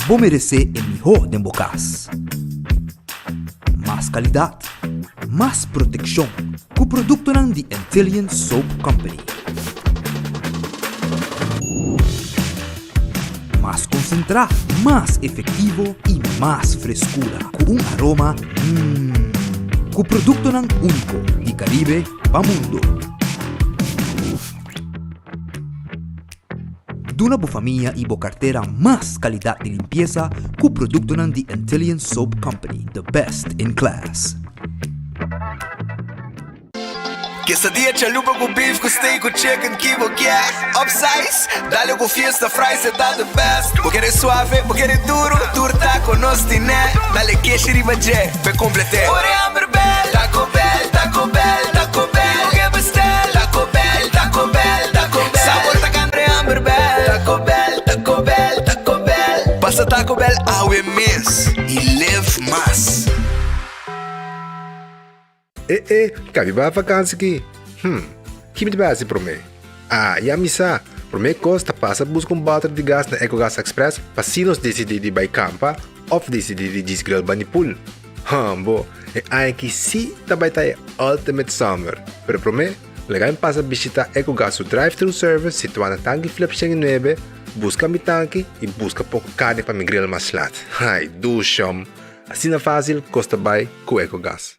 Bo meresé e mihó den bo kas. Mas kalidat, mas protekshon ku produktonan di Antillian Soap Company. Mas konsentrá, mas efektivo i mas freskura ku un aroma mmm. Ku produktonan úniko di Karibe pa mundo. Duna bo famia i bo kartera mas kalidat di limpiesa ku produktonan di Antillian Soap Company, the best in class. Quesadilla chalupa cu beef cu steak cu chicken ki bo kier Upsize, dale cu fiesta fries e ta the best Bo kere suave, bo kere duro, tur taco nos tine Dale keshi riba dje, p'e complete Ora e hamber bel, Taco Bell, Taco Bell, Taco Bell Bo ke bestel, Taco Bell, Taco Bell, Taco Bell Sabor ta kandre hamber bel, Taco Bell, Taco Bell, Taco Bell Pasa Taco Bell awe mes y live mas. E e, ka mi bai vakansi ki? Hm, ki mi ta bai hasi promé? Ah, ya mi sa! Promé kos ta pasa buska un bòter di gas na Ecogas Express pa si nos disidí di bai kampa òf disidí di djis grill bani pool. Hambo, e aña aki sí ta bai ta e ultimate summer! Pero promé, laga mi pasa bishitá Ecogas su drive-thru service situá na Tanki Flip 109, buska mi tanki i buska poko karni pa mi grill mas lat. Ai, dushom! Asina fásil kos ta bai ku Ecogas.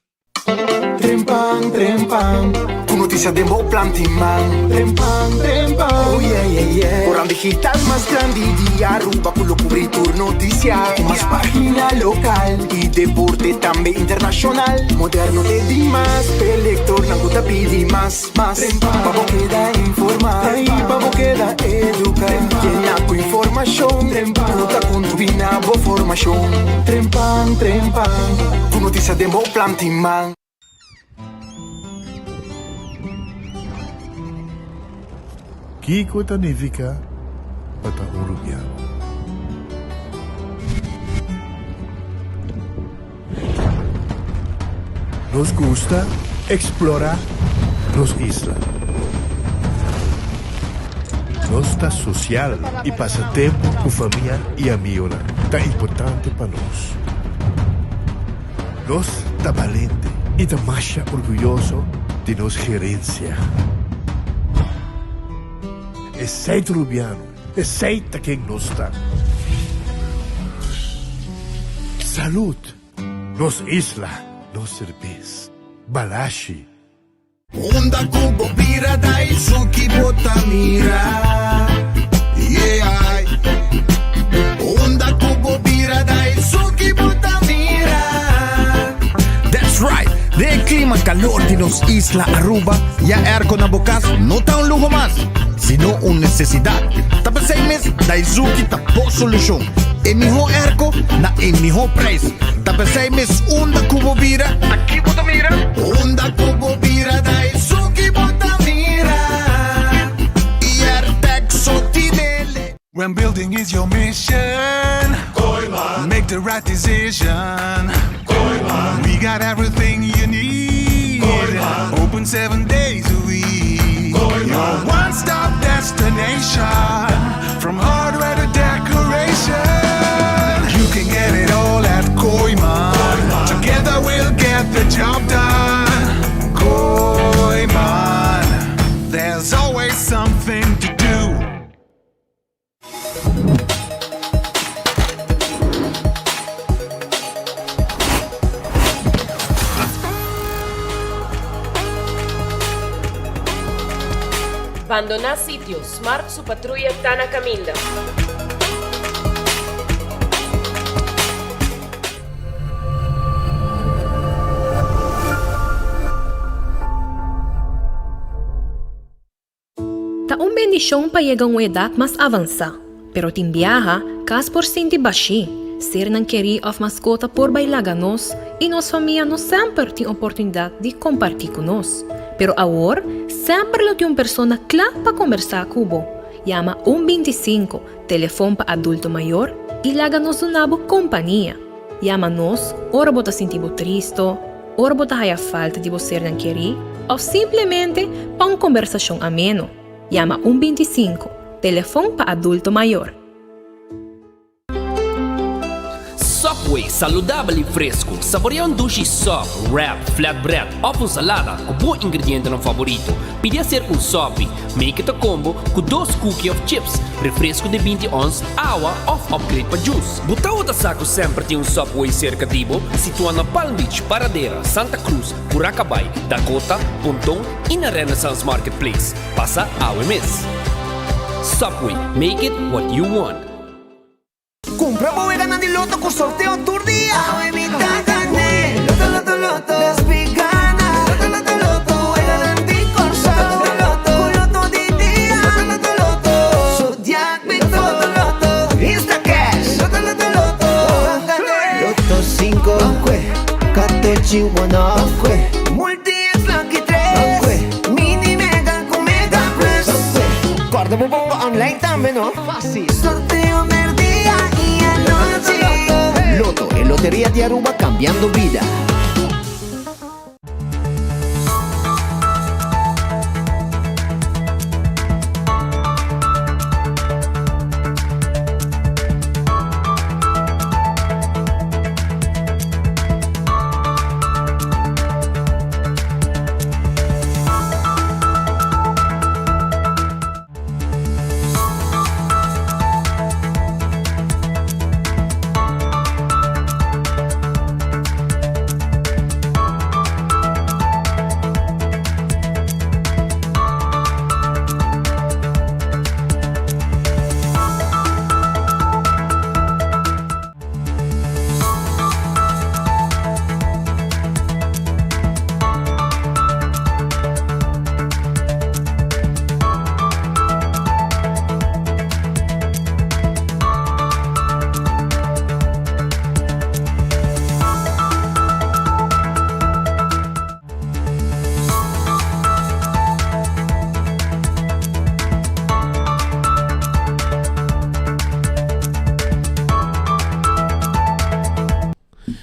Trempan, trempan, ku notisia den bo plan tin man. Trempan, trempan, oh yeah, yeah, yeah. Koran digital mas grandi di Aruba ku lo kubri tur notisia. Ku mas pagina lokal i deporte tambe internashonal. Moderno te dimas, p'e lektornan ku ta pidi mas, mas. Trempan, pa bo keda informa i pa bo keda eduka. Yena ku informashon ku ta kontribuí na bo formashon. Trempan, trempan. Ku notisia den bo plan tin man. Kiko ta nifiká pa ta un rubiano? Nos gusta eksplorá nos isla. Nos ta sosial i pasa tempu ku famia i amigonan ta importante pa nos. Nos ta balente i ta masha orguyoso di nos gerensia. Esei ta Rubiano, esei ta ken nos ta. Salud! Nos isla, nos serbes. Balashi. Unda ku bo bira da esun ki bo ta mira Yeah Unda ku bo bira da esun ki bo ta mira That's right! Den e clima calor di nos isla Aruba, ya airco na bo cas no ta un luho mas, sino un necesidad. Ta p'esey mes Daizuki ta bo solucion. E miho airco na e miho prijs. Ta p'esey mes unda cu bo bira, aki bo ta mira. Unda cu bo bira da esun ki bo ta mira Airtec so tinele. When building is your mission Make the right decision We got everything you need Open seven days a week Your one stop destination From hardware to decoration You can get it all at Kooiman Together we'll get the job done Kooiman There's always something to do Bandoná sitio, Smart su patruya ta na kaminda. Ta un bendishon pa yega un edat mas avansá, pero tin biaha, kas por sinti bashí, sernan kerí òf maskota por bai laga nos i nos famia no semper tin oportunidat di kompartí ku nos. Pero awor, semper lo tin un persona kla pa kombersá ku bo. Yama un 25, telefon pa adulto mayor, i laga nos duna bo kompania. Yama nos ora bo ta sinti bo tristo, ora bo ta haya falta di bo sernan kerí òf simplemente pa un kombersashon ameno. Yama un 25, telefon pa adulto mayor. Subway, saludabel y fresco. Saborea un dushi sub, wrap, flatbread of un salada cu bo ingredientenan favorito. Pidi hacer un sopi, make it a combo cu dos cookie of chips, refresco di 20 ons, awa of upgrade pa juice. Bo tawata sa cu semper tin un Subway cerca di bo? Situa na Palm Beach, Paradera, Santa Cruz, Curacabai, Dakota, Ponton y na Renaissance Marketplace. Pasa awe mes. Subway, make it what you want. Cumpra bo weganan di loto cu sorteo tur dia. Awe mi ta gane. Loto, loto, loto. Despi gana. Loto, loto, loto. Weganan di Corsou. Loto, loto, Cu loto di dia. Loto, loto, loto. Zodiac Big Four. Loto, loto. Instacash. Loto, loto, loto. Gane. Loto 5. Katochi 1. Multi X Lucky 3. Mini Mega cu Mega Plus. Corda bo bomba online tambe no. Facil. Sorteo merdia y anochi. Lotto, e loteria di Aruba cambiando bida.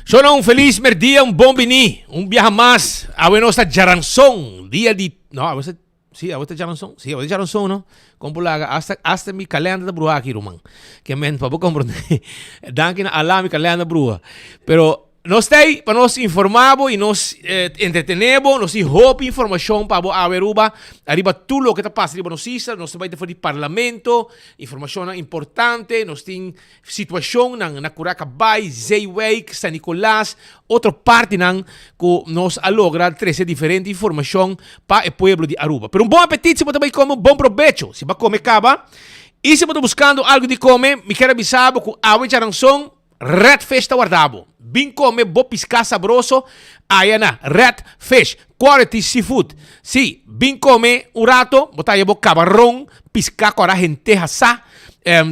Shona un feliz merdia, un bon bini, un biaha mas. Awe nos ta djaranson, dia di, no, awe ta, si, awe ta djaranson, si, awe ta djaranson, no. Kon por laga, hasta, hasta mi kalender ta bruha aki, ruman. Ke men, pa bo komprende. Danki na Ala mi kalender bruha. Pero Nos ta ei pa nos informá bo i nos entretené bo. Nos tin hopi informashon pa bo awe Aruba ariba tur loke ta pasa riba nos isla. Nos ta bai for di parlamento, informashonnan importante. Nos tin situashonnan na Curacabai, Zeewijk, San Nicolas, otro partinan ku nos a logra trese diferente informashon pa e pueblo di Aruba. Pero un bon apetit si bo ta bai kome, un bon probecho si bo a kome kaba. I si bo ta buskando algu di kome, mi kier a bisa bo ku awe djaranson Red Fish ta warda bo. Bin come bo pisca sabroso aya na Red Fish Quality Seafood. Si, bin come un rato, bo ta haya bo cabaron, pisca cu ara henteha sa.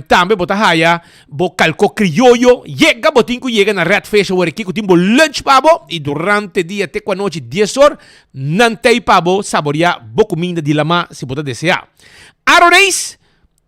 Tambe bo ta haya bo calco crioyo. Yega bo tin cu yega na Red Fish awor aki cu tin bo lunch pa bo y durante dia te cu anochi dies or nan ta ey pa bo saborea bo cuminda di lama si bo ta desea. Aroneis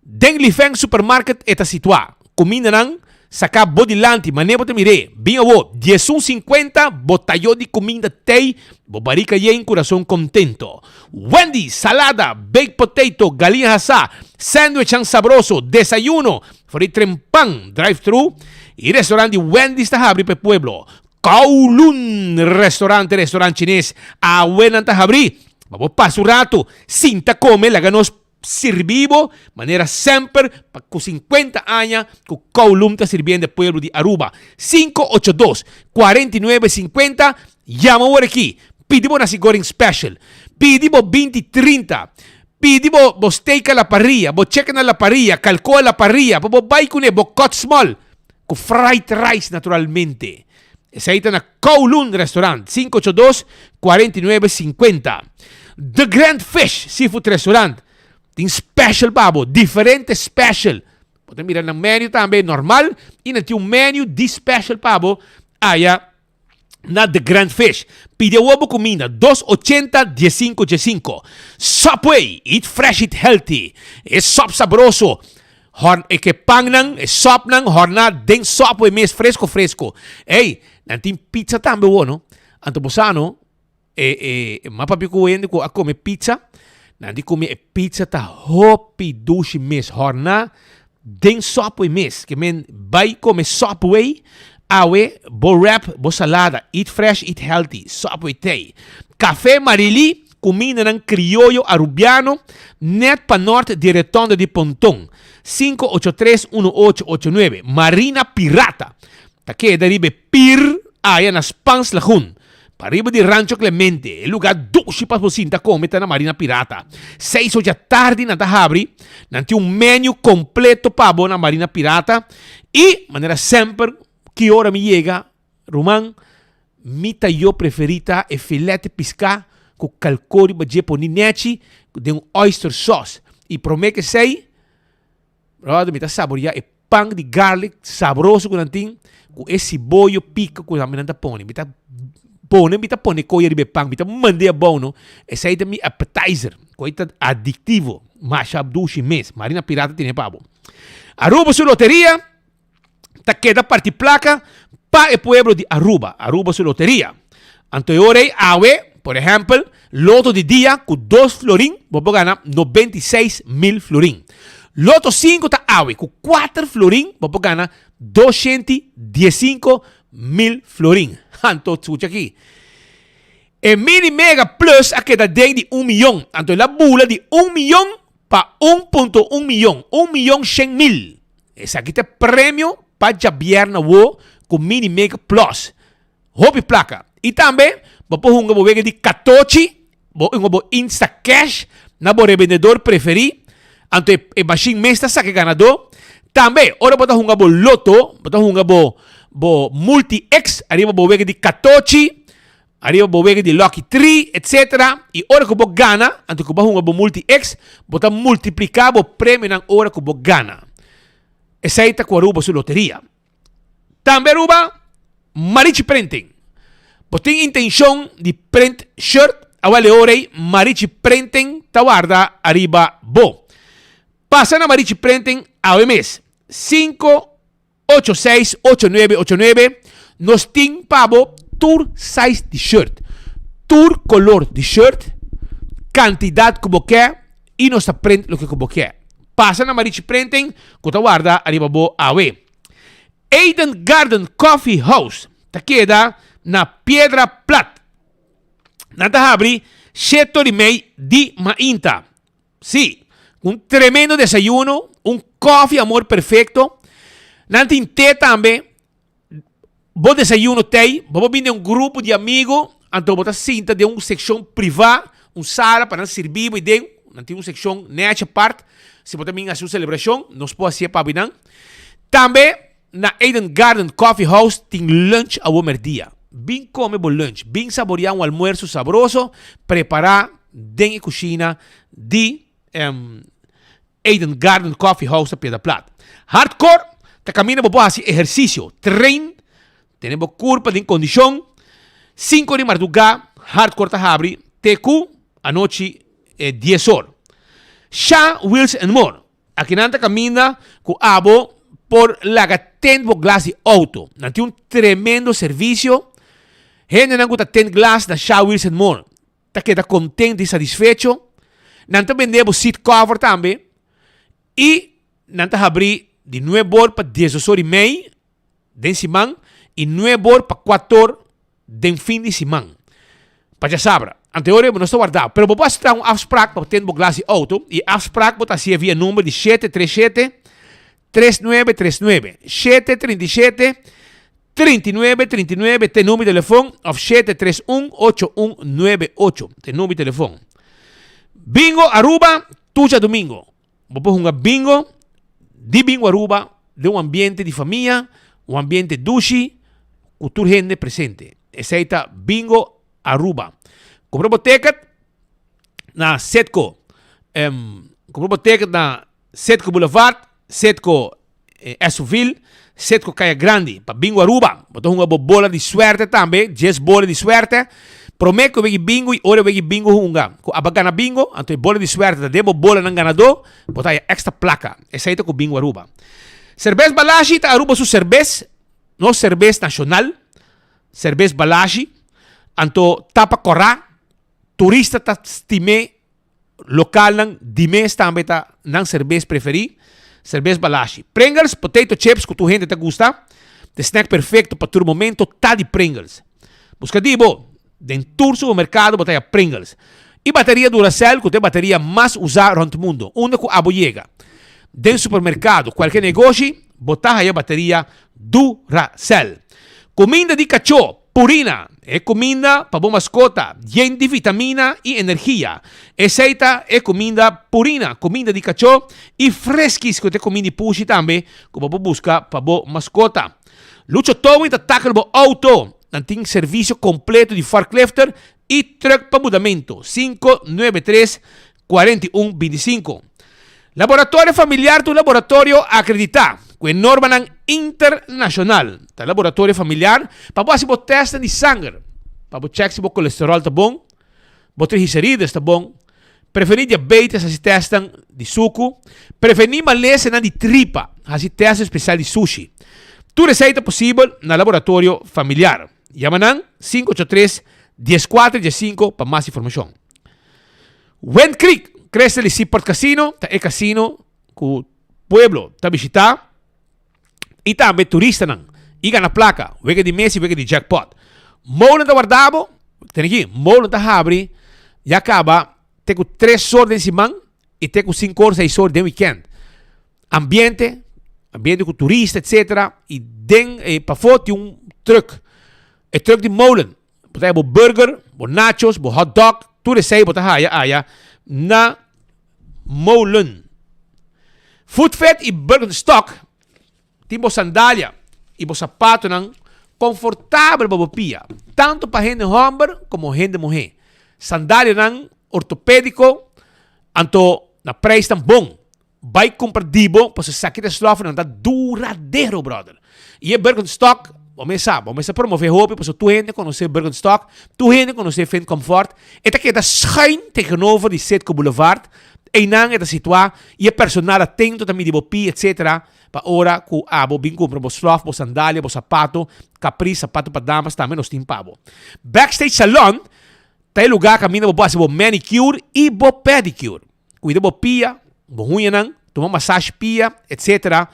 Den Lifeng Supermarket e ta situá. Kumindanan saká bo dilanti manera bo ta mir'é. Bin awó, 11 sinkuenta, bo tayó di kuminda tei, bo barika yen, kurason kontento. Wendy's, salada, baked potato, galiña hasá, sandwichnan sabroso, desayuno, for di tren pan, drive-thru, i restaurant di Wendy's ta habri pa e pueblo. Kowloon Restaurant, restaurant chines, awe nan ta habri pa bo pasa un ratu, sinta kome, laga nos Sirbi bo manera semper pa cu 50 aña cu Kowloon ta sirbiendo e pueblo di Aruba. 582 49 50 Yama awor aki. Pidi bo nasi goreng special. Pidi bo 20 30. Pidi bo bo steak a la parrilla, bo chicken a la parrilla, calco a la parrilla, pa bo bay cune bo cut small cu fried rice naturalmente. Esey ta na Kowloon Restaurant, 582 49 50. The Grand Fish Seafood Restaurant tin special pa bo, diferente special. Bo ta mira nan menu tambe normal y nan tin un menu di special pa bo aya na The Grand Fish. Pidi awor bo cuminda, 280 15 15. Subway, eat fresh, eat healthy. E sop sabroso. Hor e ke pannan, e sopnan horná den Subway mes fresco fresco. Ey, nan tin pizza tambe wo no. Anto bo sa no, e e m'a papia ku hende ku a kome pizza, nan di ku mi e pizza ta hopi dushi mes, horná den Subway mes. Ke men bai kome Subway, Awe, bo wrap, bo salada, eat fresh, eat healthy, Subway t'ei. Café Marily, cumindanan crioyo Arubiano, net pa nort di Rotonde di Ponton, 583 1889. Marina Pirata, ta keda riba e pir aya na Spans Lagoon, pariba di Rancho Clemente. E lugar dushi pa bo sinta come ta na Marina Pirata. Seis or djatardi nan ta habri, nan tin un menu completo pa bo na Marina Pirata. Y, manera semper, ki ora mi yega, ruman, mi ta yo preferi ta e filete piská ku kalkó riba dje poni nechi den un oyster sauce. Y prome ke esei, brother, mi ta saboreá e pan di garlic sabroso ku nan tin ku e siboyo pika ku tambe nan ta pone. Mi ta pone, mi ta pone koe riba e pan, mi ta mand'é abou no. Esei ta mi appetizer, ku ei ta adictivo, masha dushi mes. Marina Pirata tene pa bo. Aruba su loteria ta keda parti placa pa e pueblo di Aruba. Aruba su loteria. Anto e ora ei awe, por ehempel, loto di dia cu dos florin bo por gana 96.000 florin. Loto 5 ta awe cu 4 florin bo por gana 215.000 florin. Anto scucha aki. E mini mega plus a keda den di un miyon. Anto el a bula di un miyon pa un punto un miyon, un miyon shen mil. Esaki ta e premio pa djabièrnè awo ku Mini Mega Plus. Hopi plaka. I tambe bo por hunga bo wega di katochi, bo hunga bo Instacash na bo rebendedor preferí, anto e e mashin mes ta saka e ganadó. Tambe ora bo ta hunga bo loto, bo ta hunga bo bo Multi X ariba bo wega di katochi, Ariba bo wega di Lucky Tree, etc. I ora ku bo gana, anto ku bo a hunga bo Multi X, bo ta multipliká bo premionan ora ku bo gana. Esei ta ku Aruba su loteria. Tambe Aruba, Marichi Printing. Bo tin intenshon di print shirt? Awel e ora ei Marichi Printing ta warda ariba bo. Pasa na Marichi Printing awe mes. Sinku. Ocho seis ocho nuebe ocho nuebe Nos tin pa bo tur size di shirt, tur color di shirt, cantidad cu bo ke y nos ta print loke cu bo ke. Pasa na Marichi Printing cu ta warda ariba bo awe. Eden Garden Coffee House ta keda na Piedra Plat. Nan ta habri sheto di mei di mainta. Sí, un tremendo desayuno, un koffie amor perfecto. Nan tin té tambe. Bo desayuno tei, bo por bini den un grupo di amigo, anto bo ta sinta den un seccion priva, un sala pa nan sirbi bo den. Nan tin un seccion nechi apart. Si bo ta bin haci un celebracion, nos por hacié pa binan. Tambe na Eden Garden Coffee House tin lunch awo merdia. Bin come bo lunch, bin saborea un almuerzo sabroso prepara den e cushina di Eden Garden Coffee House na Piedra Plat. Hardcore ta caminda bo por haci ehercicio, train, tene bo curpa den condicion. Cinco di marduga Hardcore ta habri te cu anochi dies or. Sha Wheels and More. Akinan ta caminda cu abo por laga tint bo glas di auto. Nan tin un tremendo servicio. Hendenan cu ta tint glas na Sha Wheels and More ta keda contento y satisfecho. Nan ta bende bo seat cover tambe. Y nan ta habri di nuebe or pa diesdos or y mei den siman y nuebe or pa cuatro or den fin di siman. Pa djasabra. Anto e ora bo no sta wardao. Pero bo por hasi traha un afsprak pa tene bo glas di auto y e afsprak bo ta hacié via number di shete tres shete, tres nuebe tres nuebe. Shete trinta i shete, trinta i nuebe, trinta i nuebe ta e number di telefon of shete tres un, ocho un nuebe ocho ta e number di telefon. Bingo Aruba tur djadumingo. Bo por hunga bingo di Bingo Aruba den un ambiente di famia, un ambiente dushi cu tur hende presente. Esey ta Bingo Aruba. Cumpra bo ticket na Citgo, cumpra bo ticket na Citgo Boulevard, Citgo Esovil, Citgo Caya Grandi pa Bingo Aruba. Bo ta hunga bo bola di suerte tambe, dies bola di suerte. Prome ku wegi bingo i ora wegi bingo hunga. Ku aba gana bingo, anto e bola di suerte ta den bo bolanan ganadó, bo ta haya extra plaka. Esei ta ku Bingo Aruba. Serbes Balashi ta Aruba su serbes, nos serbes nashonal, Serbes Balashi. Anto tapa kòrá, turista ta stim'é. Lokalnan di mes tambe ta nan serbes preferí, serbes Balashi. Pringles, potato chips ku tur hende ta gusta. Ta e snack perfecto pa tur momento ta di Pringles. Busca di bo den tur supermercado bo ta haya Pringles. E bateria Duracell cu ta e bateria mas usa rond mundo. Unda cu abo yega den supermercado, cualke negoshi, bo ta haya bateria Duracell. Cuminda di cachó, Purina, e cuminda pa bo mascota, yen di vitamina y energia. Esey ta e cuminda Purina, cuminda di cachó, y Friskies cu ta e cuminda di pushi tambe cu bo por busca pa bo mascota. Lucho Towing ta tackle bo auto. Nan tin servicio completo di forklifter y truck pa mudamento. 593 41 25. Laboratorio Familiar ta un laboratorio acredita cu e normanan internacional. Ta Laboratorio Familiar pa bo haci bo testnan di sanger, pa bo check si bo colesterol ta bon, bo triglicerides ta bon, preveni diabetes haci testnan di sucu, preveni malesanan di tripa haci test especial di sushi. Tur esey ta posibel na Laboratorio Familiar. Yama nan 583 14 15 pa mas informacion. Wind Creek, Crystal y Seaport Casino ta e casino cu pueblo ta bishita y tambe turistanan y gana placa, wega di mesa y wega di jackpot. Molen ta warda bo, tene aki, molen ta habri ya caba te cu tres or den siman y te cu cinco or, seis or den weekend. Ambiente, ambiente cu turista etc. Y den eh, pafó tin un truck, e truck di molen. Bo ta haya bo burger, bo nachos, bo hot dog, tur esei bo ta haya aya na Molen. Footfit y Birkenstock tin bo sandalia y bo sapatonan confortabel pa bo pia, tanto pa hende homber como hende muhe. Sandalianan ortopedico, anto na prijsnan bon. Bai cumpra di bo pasobra esaki ta slof nan ta duradero brother. Y e Birkenstock bo mes sa bo mes a promove hopi pasobra tur hende conoce Birkenstock tur hende conoce Finn Comfort e ta keda schuin tegenover di Citgo Boulevard eynan e ta situa y e personal atento ta midi bo pie etc pa ora cu abo bin cumpra bo slof bo sandalia bo sapato capri sapato pa damas tambe nos tin pa bo. Backstage Salon ta e lugar caminda bo por haci bo manicure y bo pedicure. Cuida bo pia, bo huñanan, tuma massage pia, etc.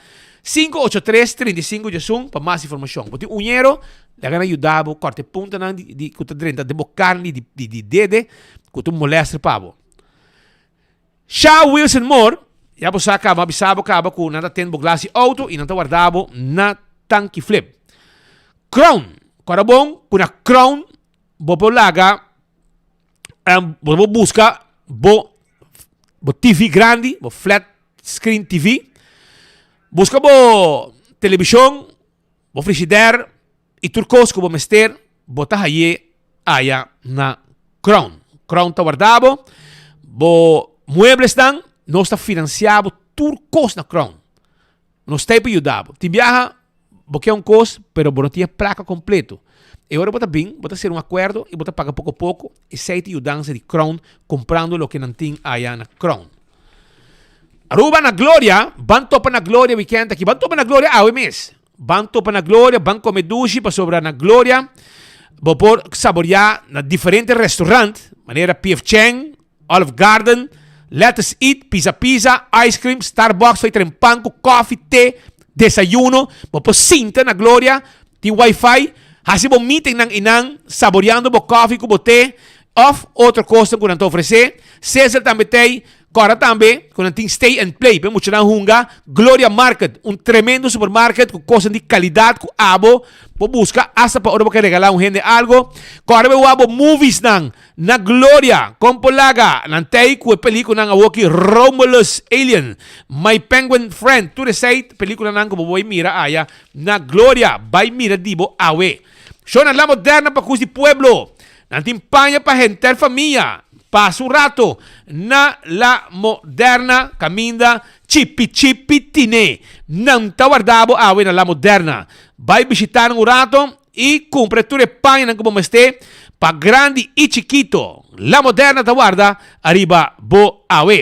583 35 diesun pa mas informacion. Bo tin uñero, laga nan yuda bo corta e puntanan di, di, cu ta drenta den bo carni di, di, di dede, cu ta un molester pa bo. Sha Wilson Moore, ya bo sa caba, bisa bo caba cu nan ta tende bo glas di auto y nan ta warda bo na tanki flip. Crown, cora bon cu na Crown bo por laga bo por busca bo bo TV grandi, bo flat screen TV, busca bo television, bo frigidaire y tur cos cu bo mester, bo ta haye aya na Crown. Crown ta warda bo, bo mueblesnan, nos ta financia bo tur cos na Crown. Nos ta ei pa yuda bo. Tin biaha bo ke un kos, pero bo no tin e plaka kompleto. E ora bo ta bin, bo ta sera un akuerdo i bo ta paga poko poko. Esei ta yudansa di Crown kumprando loke nan tin aya na Crown. Aruba na Gloria, ban topa na Gloria weekend aki. Ban topa na Gloria awe mes. Ban topa na Gloria, ban kome dushi pasobra na Gloria bo por saboreá na diferente restaurant manera PF Chang, Olive Garden, Let Us Eat, Pizza Pizza, Ice Cream, Starbucks, fai tren pan ku kofi, te, desayuno. Bo por sinta na Gloria, tin wifi, hasi bo meetingnan einan, saboreando bo kofi ku bo te òf otro kosnan ku nan ta ofresé. Sizzle tambe t'ei. Kòrda tambe ku nan tin Stay and Play pa e muchanan hunga. Gloria Market, un tremendo supermarket ku kosnan di kalidat ku abo por buska asta pa ora bo ke regalá un hende algo. Kòrda bo wak bo moviesnan Na Gloria, kon por laga nan tei ku e pelíkulanan awoki Romulus Alien, My Penguin Friend, tur esei pelíkulanan ku bo bai mira aya na Gloria, bai mira di bo awe. Shownan La Moderna pa kus di pueblo, nan tin paña pa henter famia, pasa un rato na La Moderna kaminda chipi chipi tine. Nan ta warda bo awe na La Moderna. Bai bishita nan un rato I kumpra tur e pañanan ku bo mester pa grandi i chikito. La Moderna ta warda ariba bo awe.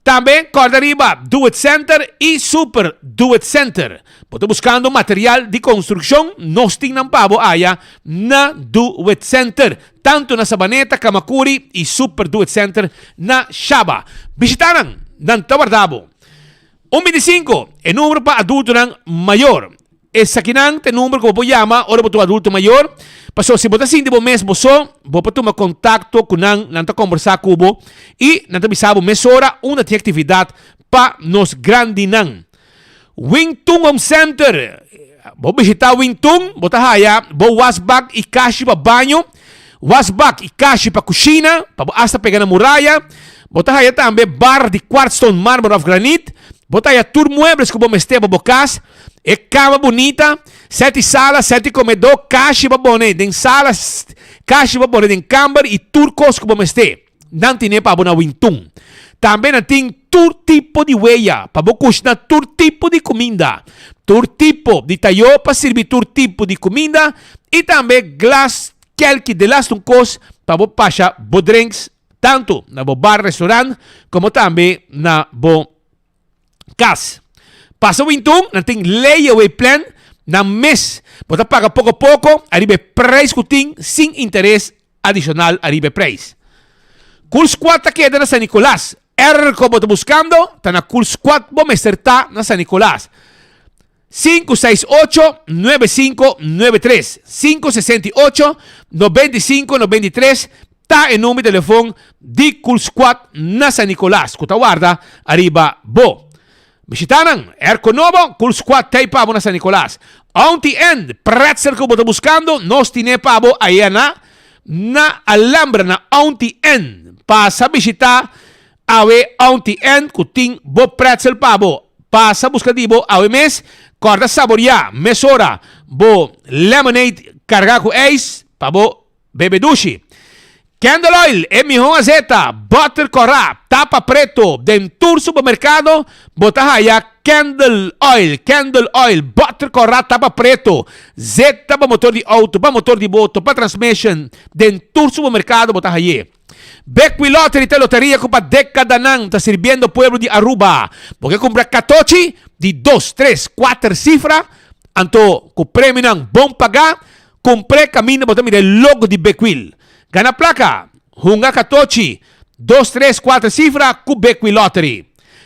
Tambe kòrda riba Do It Center i Super Do It Center. Bo ta buskando material di konstrukshon? Nos tin nan pa bo aya na Do It Center, tantu na Sabaneta, Kamakuri i Super Do It Center na Shaba. Bishita nan, nan ta warda bo. Un bintisinko, e numero pa adultonan mayor. Esakinan ta e number ku bo por yama ora bo ta un adulto mayor. Pasobra si bo ta sinti bo mes bo so, bo por tuma kontakto ku nan, nan ta kombersá ku bo i nan ta bisa bo mesora unda tin aktividat pa nos grandinan. Wing Tun Home Center, Bo bishitá Wing Tun, bo ta haya bo wasbak i kashi pa baño, wasbak i kashi pa kushina, pa bo asta pega na muraya. Bo ta haya tambe bar di kwartstone, marmer òf granit. Bo ta haya tur muebles ku bo mester pa bo kas. E kama bunita, seti sala, seti komedó, kashi pa bone den sala, kashi pa bone den kamber i tur kos ku bo mester. Nan tine pa bo na Wintun. Tambe nan tin tur tipo di weya pa bo kushna tur tipo di kuminda, tur tipo di tayó pa sirbi tur tipo di kuminda i tambe glas, kelki, delas un kos pa bo pasha bo drinks tantu na bo bar, restaurant komo tambe na bo kas. Pasa Wintun, nan tin layaway plan, nan mes bo ta paga poko poko ariba e prijs ku tin sin interes adishonal ariba e prijs. Cool Squad ta keda na San Nicolas. Erko bo ta buskando ta na Cool Squad bo mester ta na San Nicolas. 568 9593 568 95 93 ta e number di telefon di Cool Squad na San Nicolas ku ta warda ariba bo. Bishita nan, Airco nobo, Cool Squad t'ei pa bo na San Nicolas. Auntie Ann, pretzel ku bo ta buskando, nos tine pa bo aya na na Alhambra na Auntie Ann. Pasa bishita awe Auntie Ann ku tin bo pretzel pa bo. Pasa buska di bo awe mes, kòrda saboriá mesora bo lemonade kargá ku ijs pa bo Bebe dushi. Candle oil, e mihó azeta, butter kòrá, tapa preto, den tur supermerkado bo ta haya candle oil, candle oil, butter kòrá, tapa preto, zeta pa motor di outo, pa motor di boto, pa transmission, den tur supermerkado bo ta hay'é. Bekwee Lottery ta e loteria ku pa dekadanan ta sirbiendo pueblo di Aruba. Bo ke kumpra katochi di dos, tres, kuater sifra, anto ku premionan bon pagá, Kumpr'é kaminda bo ta mira e logo di Bekwil. Gana plaka! Hunga katochi, dos, tres, kuater sifra ku Bekwil Lottery.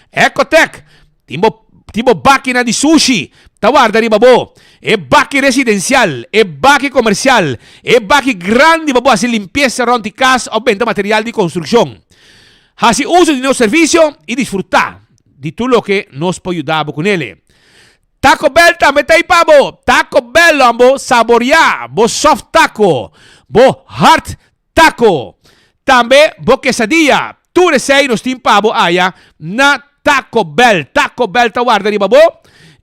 Ecotec tin bo tin bo bakinan di sushi ta warda riba bo. E baki residensial, e baki komersial, e baki grandi pa bo hasi limpiesa rònt di kas òf benta material di konstrukshon. Hasi uso di nos servisio i disfrutá di tur loke nos por yuda bo kunele. Taco Bell tambe ta ei pa bo. Taco Bell lo bo saboreá bo soft taco, bo hard taco, tambe bo quesadilla. Tur esei nos tin pa bo aya na Taco Bell. Taco Bell ta warda riba bo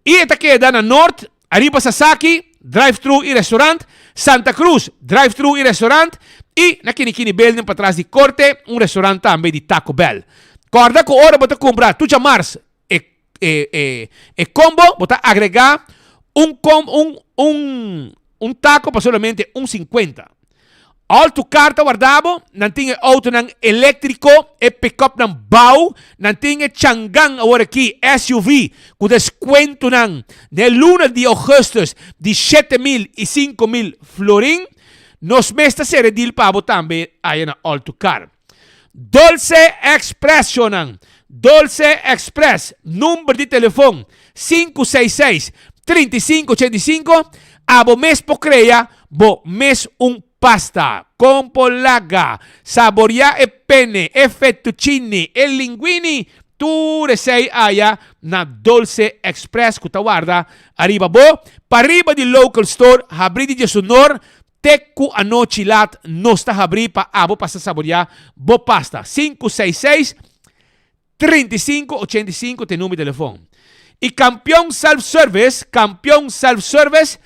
i e ta keda na Noord, ariba Sasaki, drive-thru i restaurant, Santa Cruz, drive-thru i restaurant, i na Kinikini Building patras di Corte, un restaurant tambe di Taco Bell. Kòrda ku ora bo ta kumpra tucha mars e e e e combo bo ta agrega un com un un un taco pa solamente un 50. All tu car ta warda bo, nan tin e autonan electrico, e pick-upnan bou, nan tin e Changan awor aki SUV cu descuentonan den luna di augustus di 7000 y 5000 florin. Nos mes ta cera e deal pa bo tambe aya na All to Car. Dolce Express shownan. Dolce Express, number di telefon 566 3585, abo mes por crea bo mes un pasta. Con por laga, saborea e penne, e fettuccini, e linguini, tur esey aya na Dolce Express cu ta warda ariba bo, pariba di Local Store, habri di Djesunor Te ku anochi lat nos ta habrí pa abo pasa saboriá bo pasta. 566 35 85 ta e number di telefon. I Kampion Self Service, Kampion Self Service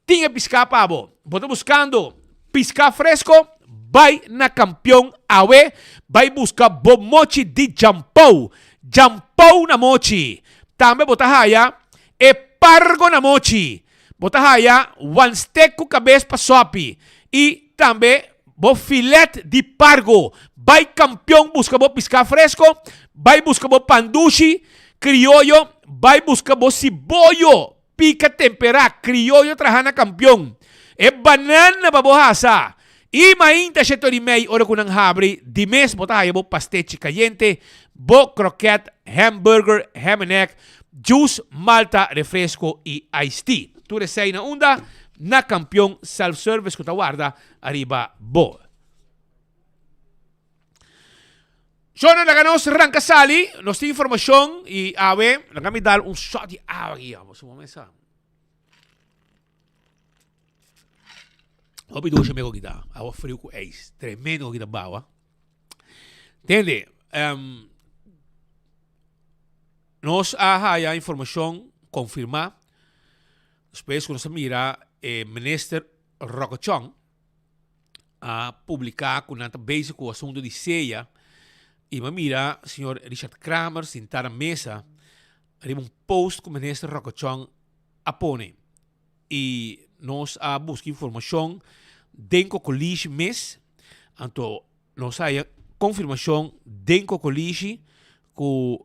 tin e piská pa bo. Bo ta buskando piská fresko? Bai na Kampion awe, bai buska bo mochi di djampou. Djampou na mochi. Tambe bo ta haya e pargo na mochi. Bo ta haya wan steak ku kabes pa sopi i tambe bo filet di pargo. Bai Kampion buska bo piská fresko, bai buska bo pandushi krioyo, bai buska bo siboyo pika temperá krioyo traha na Kampion. E banana pa bo hasa i mainta sheto di mei ora ku nan habri di mes bo ta haya bo pastechi kayente, bo kroket, hamburger, ham and egg, Juice, malta, refresco y iced tea. Tur esei na unda? Na Kampion Self Service ku ta warda ariba bo. Shona, laga nos ranka sali, nos tin informashon i awe, laga mi dal un shot di awa aki, amo su mesa. Hopi dushi mi kita, awa friu ku ijs, tremendo kita bawa. Tende, um, nos a haya informashon konfirmá, despues ku nos a mira e minister Rokochon, a publica cu nan ta bezig cu asunto di seya y mi a mira señor Richard Kramer sinta na mesa riba un post cu minister Rocochon a pone y nos a busca informacion den Cocolishi mes anto nos a haya confirmacion den Cocolishi cu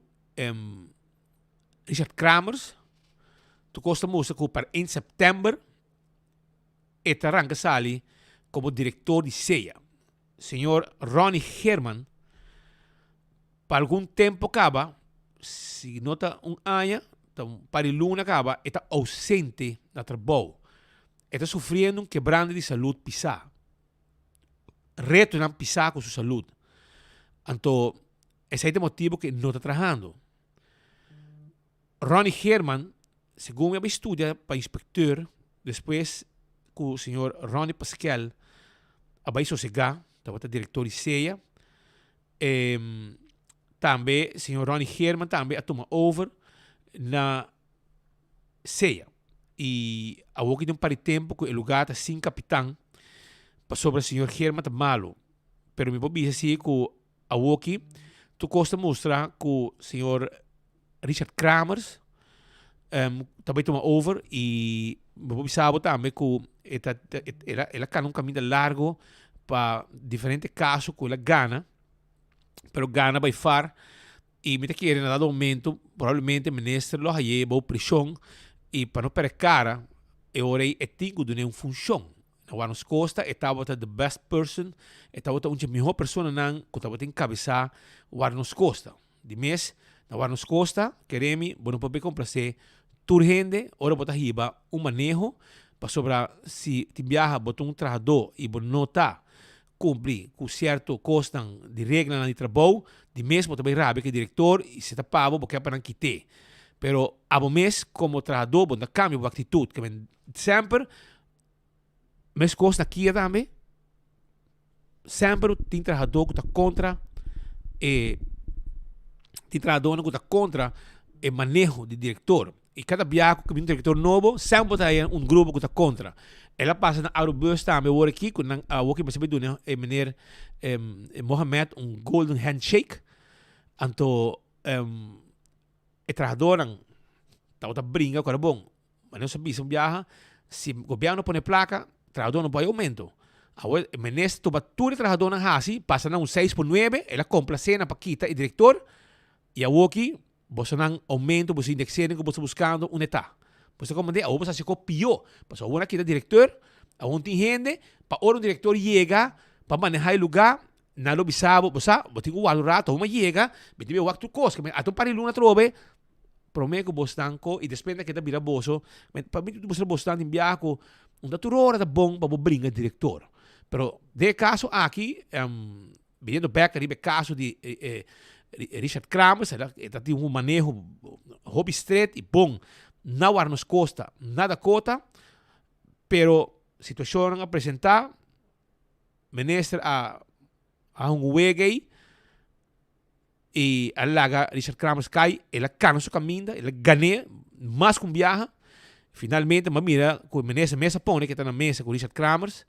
Richard Kramers tur cos ta mustra cu pa eind september E ta ranka sali komo direktor di sea. Señor Ronnie Geerman pa algun tempo kaba, si no ta un aña, ta un par di luna kaba, e ta ousente na trabou. E ta sufriendo un kebrante di salud pisá. Retonan pisá ku su salud. Anto esei ta e motibu ku e no ta trahando. Ronnie Geerman, segun mi a bai studia pa inspecteur, despues cu señor Ronnie Pasquel a bai sosega, tabata director di SEA, tambe señor Ronnie Geerman tambe a tuma over na SEA. Y awor ki tin un par di tempo cu e lugar ta sin capitan, pasobra señor Geerman ta malo. Pero mi por bisa si cu Awoki tur kos ta mustra ku señor Richard Kramers ta bai tuma over i mi por bisa bo tambe ku e ta el a kana un kaminda largo pa diferente kaso ku el a gana, pero gana bai far i mi ta kere na dado momento probablemente minister lo haye bou preshon i pa no perde kara e ora ei e tin ku dun'é un funshon. Na Warnos Costa e tabata the best person, e tabata un dje mihó personanan ku tabata enkabesá Warnos Costa. Di mes, na Warnos Costa, kere mi, bo no por bay komplasé tur hende ora bo ta hiba un maneho, pasobra si tin biaha bo ta un trahadó i bo no ta kumpli ku sierto kosnan di reglanan di trabou, di mes bo ta bay rabia ku e direktor i si ta pa bo, bo ke pa nan kit'é. Pero abo mes komo trahadó bo no ta kambia bo aktitut, ke men semper Meskos na Kia tambe, semper tin trahadó ku ta kontra e tin trahadónan ku ta kontra e maneho di direktor. I kada bia ku bin un direktor nobo, semper ta haña un grupo ku ta kontra. El a pasa na Arubus tambe awor aki ku nan awor ki mester bai duna e meneer Mohamed un golden handshake. Anto e trahadónan tabata bringa ku era bon. Ma nos a bisa un biaha, si gobierno pone placa, trahador no por hay aumento. Awor e minister toba tur e trahadornan haci, pasa nan un seis por nuebe, el a complace nan pa kita e director, y awoki bosonan aumento, boso indexering cu boso buscando, unda e ta? Boso ta comprende? Awor boso haci cos pio, pasobra awor nan a kita director, awor no tin hende, pa ora un director yega pa maneha e lugar, nan lo bisa bo, bo sa, bo tin cu warda un rato, awor mi a yega, mi tin wak tur cos, ata un par di luna atrobe, Prome ku bosnan ko i despues nan keda bira boso, pa mi mustra bosnan tin biaha ku un ta tur ora ta bon pa bo bringa direktor. Pero den e kaso aki, biniendo bek riba e kaso di Richard Kramers, e ta tin un maneho hopi stret i bon na Warnos Costa, na Dakota, pero situashonnan a presenta, minister a hunga wega ei, E a laga Richard Kramers kai, el a kana su kaminda, el a gan'é mas ku un biaha. Finalmente mi a mira ku e minister mes a pone ke ta na mesa ku Richard Kramers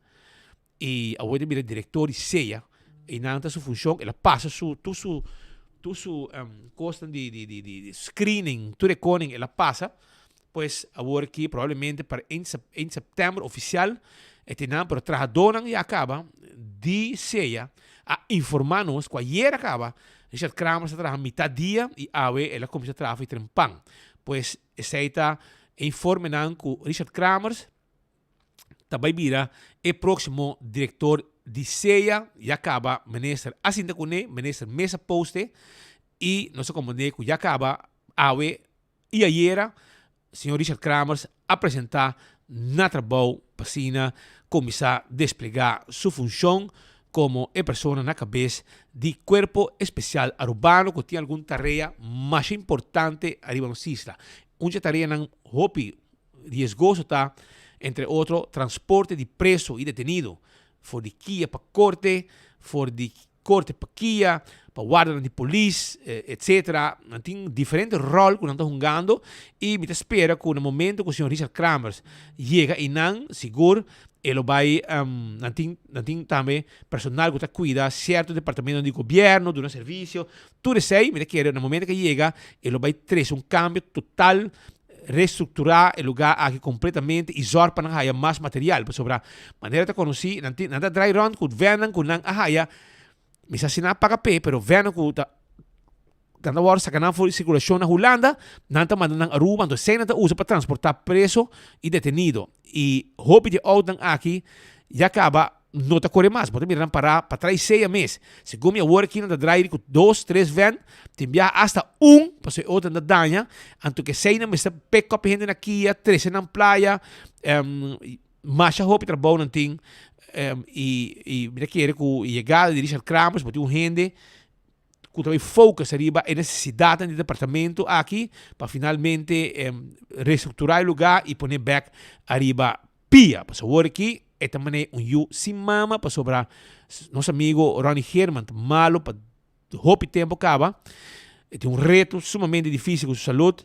i awor ta bira direktor di SEA. Einan ta su funshon, el a pasa su tur su tur su kosnan di di di di screening, tur e koning el a pasa. Pues awor aki probablemente para eind eind september ofisial e tin nan, pero trahadónan ya kaba di SEA a informá nos ku ayer a kaba Richard Kramers a traha mitad dia i awe el a kuminsá traha for trempan. Pues esei ta e informenan ku Richard Kramers ta bai bira e próksimo direktor di SEA. Ya kaba minister a sinta kuné, minister mes a poste i nos a komprendé ku ya kaba awe i ayera. señor Richard Kramers a presentá na trabou pa asina kuminsá desplegá su funshon komo e persona na kabes di Kuerpo Espesial Arubano ku tin algun tarea masha importante ariba nos isla. Un dje tareanan hopi riesgoso ta, entre otro, transporte di preso i detenido for di kia pa korte, for di Korte pa kia, pa wardanan di polis, etc. Nan tin diferente ròl ku nan ta hungando i mi ta spera ku na momento ku señor Richard Kramers yega einan sigur e lo bai nan tin nan tin tambe personal ku ta kuida sierto departamentonan di gobièrnu, duna servisio, tur esei mi ta kere na momento ku e yega e lo bai trese un kambio total restrukturá e lugá aki kompletamente i zòrg pa nan haya mas material, pasobra manera ta konosí nan tin nan ta drai rònt ku vènnan ku nan a haya, mi sa si nan a paga p'e, pero vènnan ku ta nan ta wòrdu saka nan for di sirkulashon na Hulanda, nan ta manda nan Aruba, anto esei nan ta usa pa transportá preso i detenido. I hopi di e outonan aki ya kaba no ta kore mas. Bo ta mira nan pará pa trai sea mes. Segun mi awor aki nan ta drai ku dos, tres vèn, tin biaha asta un, pasobra e otronan ta daña. Anto ku esei nan mester pick up e hende na kia, trese nan playa. Masha hopi trabou nan tin i mi ta kere ku yegada di Richard Kramers bo tin un hende ku ta bai focus ariba e nesesidatnan di departamento aki pa finalmente restrukturá e lugá i pone bèk ariba pia. Pasobra awor aki e ta manera un yu sin mama pasobra nos amigo Ronnie Geerman ta malo pa hopi tempo kaba. E tin un reto sumamente difícil ku su salud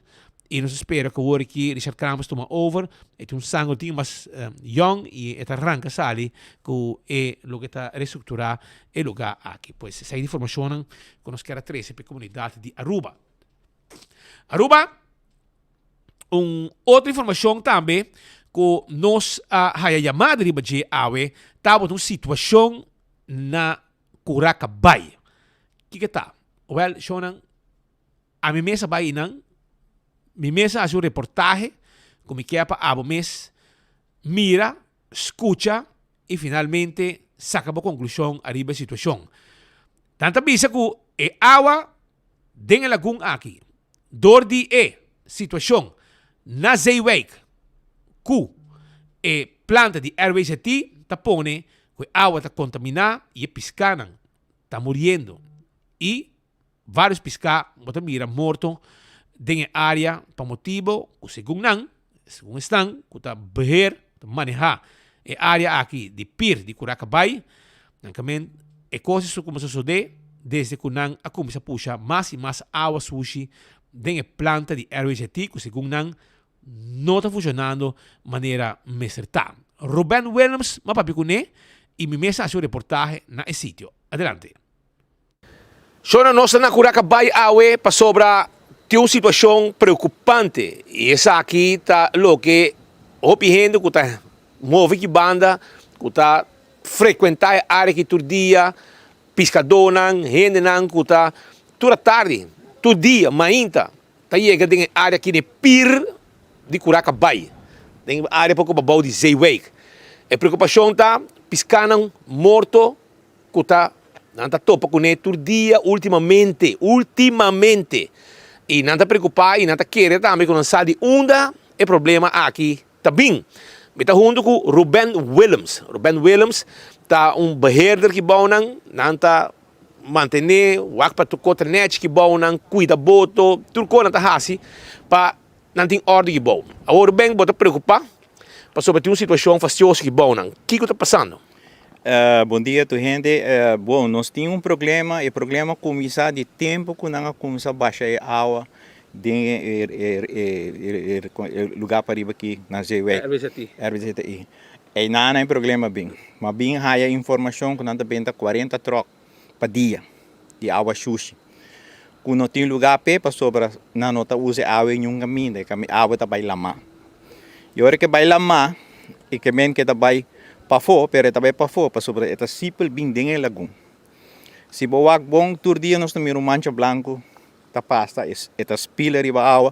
i nos ta spera ku awor aki Richard Kramers tuma over. E tin un sanger un tiki mas yong i e ta ranka sali ku e loke ta restrukturá e lugá aki. Pues esei di informashonnan ku nos kier a trese pa e komunidat di Aruba. Aruba, un otro informashon tambe ku nos a haya yamada riba dje awe tabata un situashon na Curacabai. Kiko ta? Wèl, shownan, ami mes a bai einan, mi mes a hasi un reportahe ku mi kier pa abo mes mira, skucha i finalmente saka bo konklushon ariba e situashon. Nan ta bisa ku e awa den e lagun aki dor di e situashon na Zeewijk ku e planta di RWZT ta pone ku e awa ta kontaminá i e piskanan ta muriendo i Vários piská bo ta mira morto den e área pa motibo ku segun nan, segun esnan ku ta beheer, ta manehá e área aki di pir di Curacabai, nan ka men e kos a kuminsá sosodé desde ku nan a kuminsá pusha mas i mas awa sushi den e planta di RWZT ku segun nan no ta funshonando manera mester ta. Ruben Willems m'a papia kuné i mi mes a hasi un reportahe na e sitio. Adelante. Shona nos ta na Curaca Bay awe pasobra tin un situacion preocupante y esaki ta loke hopi hende cu ta move ki banda, cu ta frecuenta e area aki tur dia, piscadornan, hendenan cu ta tur atardi, tur dia, mainta ta yega den e area aki den e pir di Curaca Bay, den e area poco pabao di Zeewijk. E preocupacion ta piscanan morto. Ku ta nan ta topa kuné tur dia ultimamente, ultimamente. I nan ta preokupá i nan ta kere tambe ku nan sa di unda e problema aki ta bin. Mi ta huntu ku Ruben Willems. Ruben Willems ta un beheerder ki bou nan, nan ta mantené, wak pa tur kos ta nèchi ki bou nan, kuida boto, tur kos nan ta hasi pa nan tin òrdu ki bou. Awor Ruben bo ta preokupá pasobra tin un situashon fastioso ki bou nan. Kiko ta pasando? Bon dia tur hende. Bon, nos tin un problema, e problema kuminsá di tempu ku nan a kuminsá basha e awa den e lugá pariba aki na Zeewijk. RWZI. Einan e problema bin. Ma bin haya informashon ku nan ta benta kuarenta tròk pa dia di awa shushi. Ku no tin lugá p'e pasobra nan no ta usa e awa ei niun kaminda, e awa ta bai lamá. I ora ke bai lamá e ke men ke ta bai pafó, pero e ta bai pafó pasobra e ta sipel bin den e lagun. Si bo wak bon tur dia nos ta mira un mancha blanku ta pasa, e ta spila riba awa.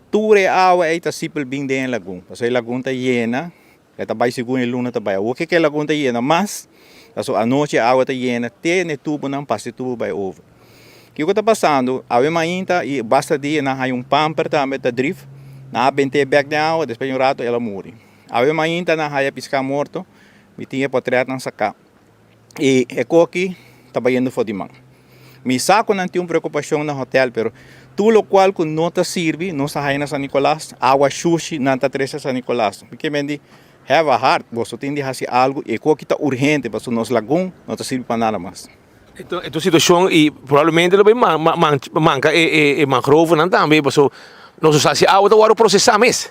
Tur e awa ei ta sipel bin den e lagun pasobra e lagun ta yena, e ta bai segun e luna ta bai. Awor ke ke lagun ta yena mas, pasobra anochi e awa ta yena te na e tubunan pasa e tubu bai over. Kiko ta pasando? Awe mainta i basta dia nan haña un pamper tambe ta drif. Nan a bent'é bèk den awa, despues di un rato el a muri. Awe mainta nan haya piská morto, mi tin e potrètnan saká. I e koki ta bayendo for di man. Mi sa ku nan tin un preokupashon na hotèl, pero tur lokual ku no ta sirbi nos ta haya na San Nicolas, awa shushi nan ta trese San Nicolas. Mi ke men di, have a heart, boso tin di hasi algu, e koki ta urgente pasobra nos lagun no ta sirbi pa nada mas. E ta un situashon i probablemente lo bay manka e mangrovenan tambe pasobra nos no sa si awa ta wòrdu prosesá mes.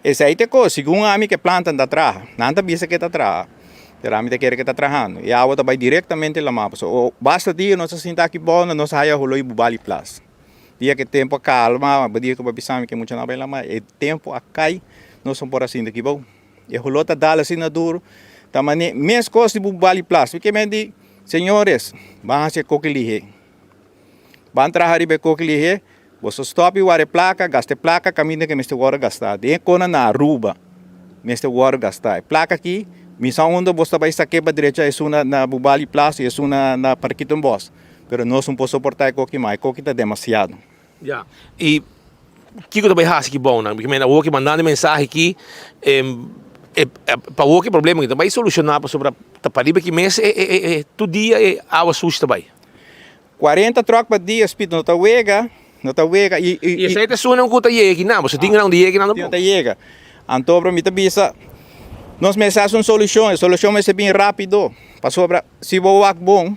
Esei ta e kos, segun ami ke plantan ta traha, nan ta bisa ke ta traha, pero ami ta kere ke ta trahando. E awa ta bai direktamente lamá, pasobra basta dia nos ta sinta aki bou nos ta haya holoi Bubali Plas. Dia ke tempu a kalma, dia ku bo a bisa mi ke muchanan a bai lamá, e tempu a kai, nos no por a sinta aki bou. E holó ta dal asina duru, ta manera mes kos di Bubali Plas. Mi ke men di, señores, ban hasi e koki lihé. Ban traha riba e koki lihé. Boso stop y wara e placa, gasta e placa caminda ke mester worde gasta. Den e kona na Aruba mester worde gasta. E placa aki, mi sa unda boso ta bay sake pa drecha esun na na Bubali Plaza y esun na na Parkietenbos. Pero nos no por soporta e koki mas, e koki ta demasiado. Ya, y kiko ta bay haci ki bounan? Porque men awor ki mandando e mensahe aki, e pa awor ki problema ki ta bay soluciona pasobra ta pariba ki mes e e tur dia e awa sushi ta bay. 40 truck pa dia speed no ta wega, no ta wega y y Y esei ta esunnan ku ta yega kinan, boso tin nan di yega kinan tampoco. Ta yega. Anto bro mi ta bisa nos mester haci un solucion, e solucion mester bin rapido, pasobra si bo wak bon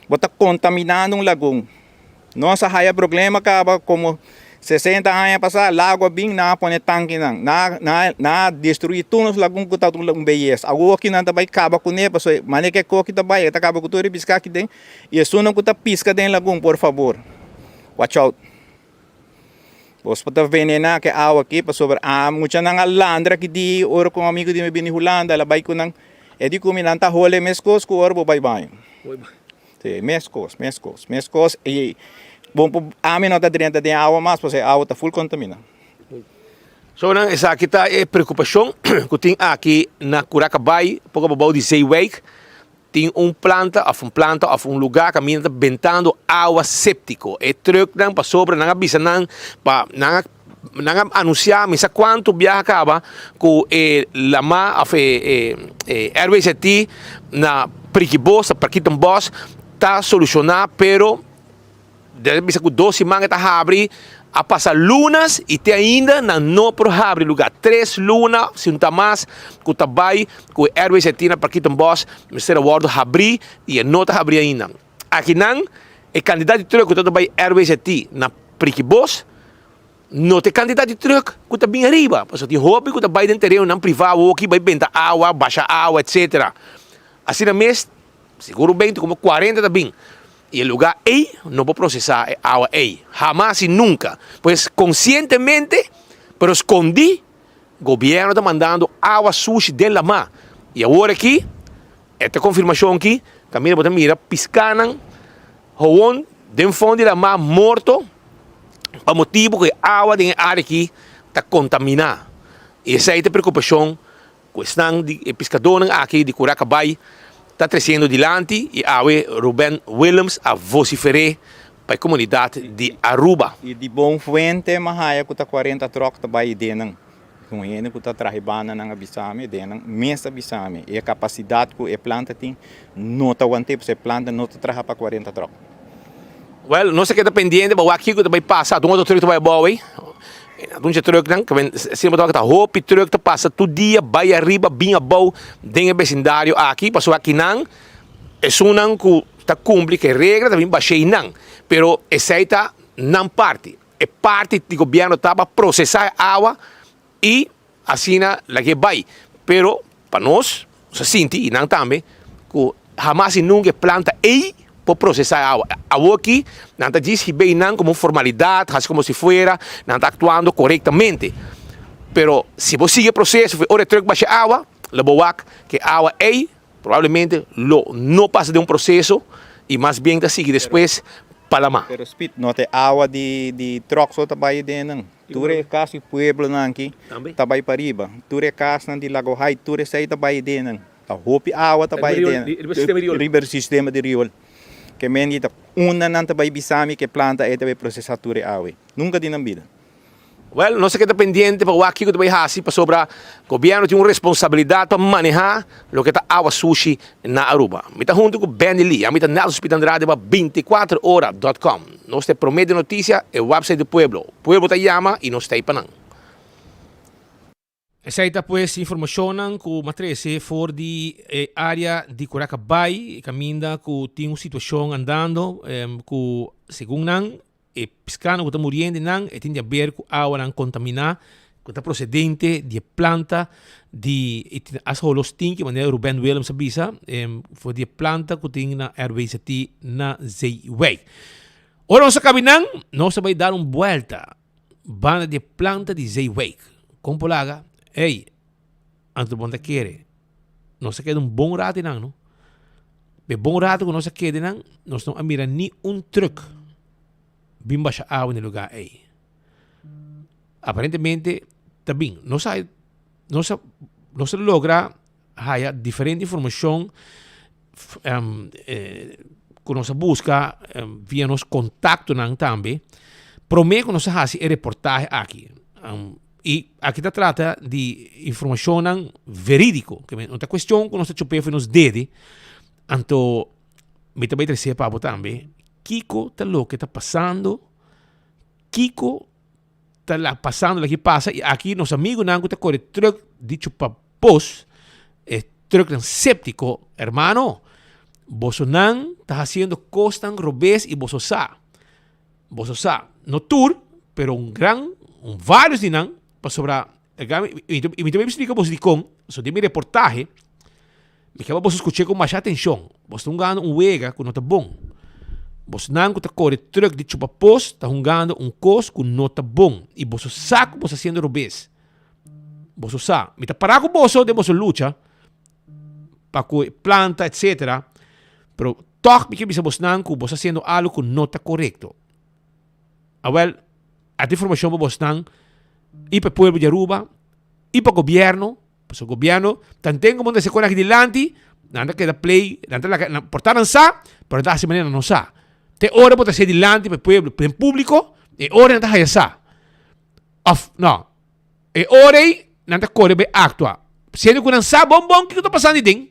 bo ta contaminando un lagun. Nos a haya problema caba como 60 aña pasa lago a bin nan a pone tankinan, nan a nan a destrui tur nos lagun ku tabata un beyesa. Awor ki nan ta bay caba cune pasobra manera ke koki ta bay e ta caba ku tur e pisca aki den. Y esunnan cu ta pisca den lagun, por fabor, watch out. Bos por ta venena ke awa aki, pasobra a muchanan a landra aki di ora cu un amigo di mi bini Hulanda, el a bay cu nan, e di cu mi nan ta hole mescos cu ora bo bay baño. Si, mescos, mescos, mescos, y bo por, ami no ta drenta den awa mas, pasobra e awa ta full contamina. So nan esaki ta e preocupacion cu tin aki na Curacabai, poco abao di Zeewijk. Tin un planta of un planta of un lugar caminda ta bentando awa septico. E trucknan pasobra nan a bisa nan pa nan a nan a anuncia mi sa cuanto biaha caba cu e lama of e e RWZT na Prikibos, na Parkietenbos ta soluciona pero Debe bisa ku dos siman e ta habri, a pasa lunas i te ainda nan no por habri lugá. Tres luna, si no ta mas, ku ta bai ku e RWZT na Parkietenbos mester a wòrdu habrí i e no ta habrí ainda. Akinan e kantidat di trùk ku ta bai RWZT na Prikibos no ta e kantidat di trùk ku ta bin ariba, pasobra tin hopi ku ta bai den terenonan privá awoki bai benta awa, basha awa, etsetera. Asina mes sigur beinti komo kuarenta ta bin. I e lugá ei no por prosesá e awa ei, hamas i nunka. Pues konsientemente, pero skondí, gobièrnu ta mandando awa sushi den lamá. I awor aki, e ta konfirmashon ki kaminda bo ta mira piskánan howon den fon di lamá morto pa motibu ku e awa den e área aki ta kontaminá. I esei ta e preokupashon Ku esnan di e piskadónan aki di Kurá Kabai ta tresiendo dilanti i awe Ruben Willems a vosifer'é pa e komunidat di Aruba. I di bon fuente m'a haya ku ta kuarenta tròk ta bai den nan. Un hende ku ta traha e bandanan a bisa mi, den nan mes a bisa mi, e kapasidat ku e planta tin no ta want'é, pasobra e planta no ta traha pa kuarenta tròk. Wèl, nos a keda pendiente pa wak kiko ta bai pasa. Atun otro trùk ta bai abou ei. Atun dje trùknan, ke men siempre ta wak ta hopi trùk ta pasa tur dia bai ariba bin abou den e besindario aki. Pasobra akinan esunnan ku ta kumpli ku e regla ta bin bash'é einan. Pero esei ta nan parti. E parti di gobièrnu ta pa prosesá e awa i asina lag'é bai. Pero pa nos, nos a sinti, i nan tambe, ku hamas i nunka e planta ei por prosesá e awa. Awoki nan ta djis hib'é einan komo un formalidat, hasi komo si fuera nan ta aktuando korektamente. Pero si bo sigui e proseso for ora e trùk basha e awa, lo bo wak ku e awa ei Probablemente lo no pasa den un proceso y mas bien ta sigui despues pa lama. Pero Speed, no ta e awa di di truck so ta bay den nan. Tur e cas di pueblonan aki ta bay pariba. Tur e casnan di Lago Heights, tur esey ta bay den nan. Ta hopi awa ta bay den nan. Riba sistema di riool. Riba sistema di riool. Ke men di ta unda nan ta bay bisa mi ke planta ey ta bay procesa tur e awa ey. Nunca di nan bida. Wèl, nos a keda pendiente pa wak kiko ta bai hasi pasobra gobièrnu tin un responsabilidat pa manehá loke ta awa sushi na Aruba. Mi ta huntu ku Benny Lee, ami ta Nelson Speed Andrade pa 24 ora dot com. Nos ta e promé di notisia, e website di pueblo. Pueblo ta yama i nos ta ei pa nan. Esei ta pues informashonnan ku m'a trese for di e área di Curacabai, kaminda ku tin un situashon andando ku segun nan e piskano ku ta muriendo nan e tin di aber ku awanan kontaminá ku ta prosedente di e planta di e tin as holo stinki manera Ruben Willems a bisa for di e planta ku tin na RWZT na Zeewijk. Ora nos a kabi nan nos a bai dar un buelta Banda di e planta di Zeewijk. Kon por laga? Ey, anto bo no ta kere. Nos a keda un bon rato einan, no? E bon rato ku nos a keda einan, nos no a mira ni un trùk bin basha awa na e lugá ey. Aparentemente ta bin. Nos a nos a nos a logra haya diferente informashon ku nos a buska via nos kontaktonan tambe promé ku nos a hasi e reportahe aki. I aki ta trata di informashonnan verídiko, ke no ta kuestion ku nos ta chup'é for nos dede, anto mi ta bai trese pa bo tambe kiko ta loke ta pasando, kiko ta la pasando laki pasa y aki nos amigunan cu ta core truck di chupa pos, e trucknan septico, hermano, bosonan ta haciendo cosnan robes y boso sa, boso sa, no tur, pero un gran, un varios di nan, pasobra, y mi ta bay splica boso dicon, so den mi reportahe, Mi ke pa boso skuch'é ku masha atenshon. Boso ta hungando un wega ku no ta bon. Bosnan ku ta kore trùk di chupa pos ta hungando un kos ku no ta bon i boso sa ku boso ta hasiendo robes. Boso sa. Mi ta pará ku boso den boso lucha pa ku e planta etsetera, pero tòg mi ke bisa bosnan ku boso ta hasiendo algu ku no ta korekto. Awèl, a ta informashon pa bosnan i pa e pueblo di Aruba i pa gobièrnu. Pasobra gobierno tanten como nan ta con aki dilanti, nan ta keda play, nan ta laga, nan por ta nan sa, pero nan ta haci manera nan no sa. Te ora bo ta haci dilanti pa e pueblo, den publico, e ora nan ta haya sa. Of, no, e ora ey nan ta core bay actua. Siendo cu nan sa bon bon kico ta pasando ey den,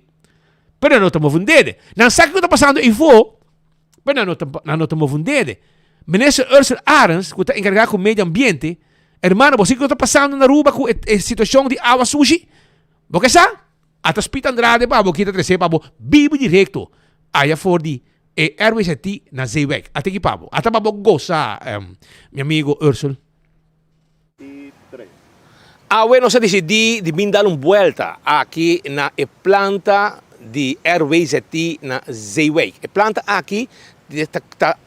pero nan no ta move un dede. Nan sa kico ta pasando eyfo, pero nan no ta, nan no ta move un dede. Minister Ursell Arends, cu ta encarga cu medio ambiente, Hermano, bo si kiko ta pasando na Aruba ku e, e situashon di awa sushi? Bo ke sa? Ata Speed Andrade pa bo kita trese pa bo bibu direkto aya for di e RWZT na Zeewijk. Ata aki pa bo. Ata pa bo gosa, um, mi amigo Ursel. Awe nos a disidí di bin dal un buelta aki na e planta di RWZT na Zeewijk. E planta aki ta, ta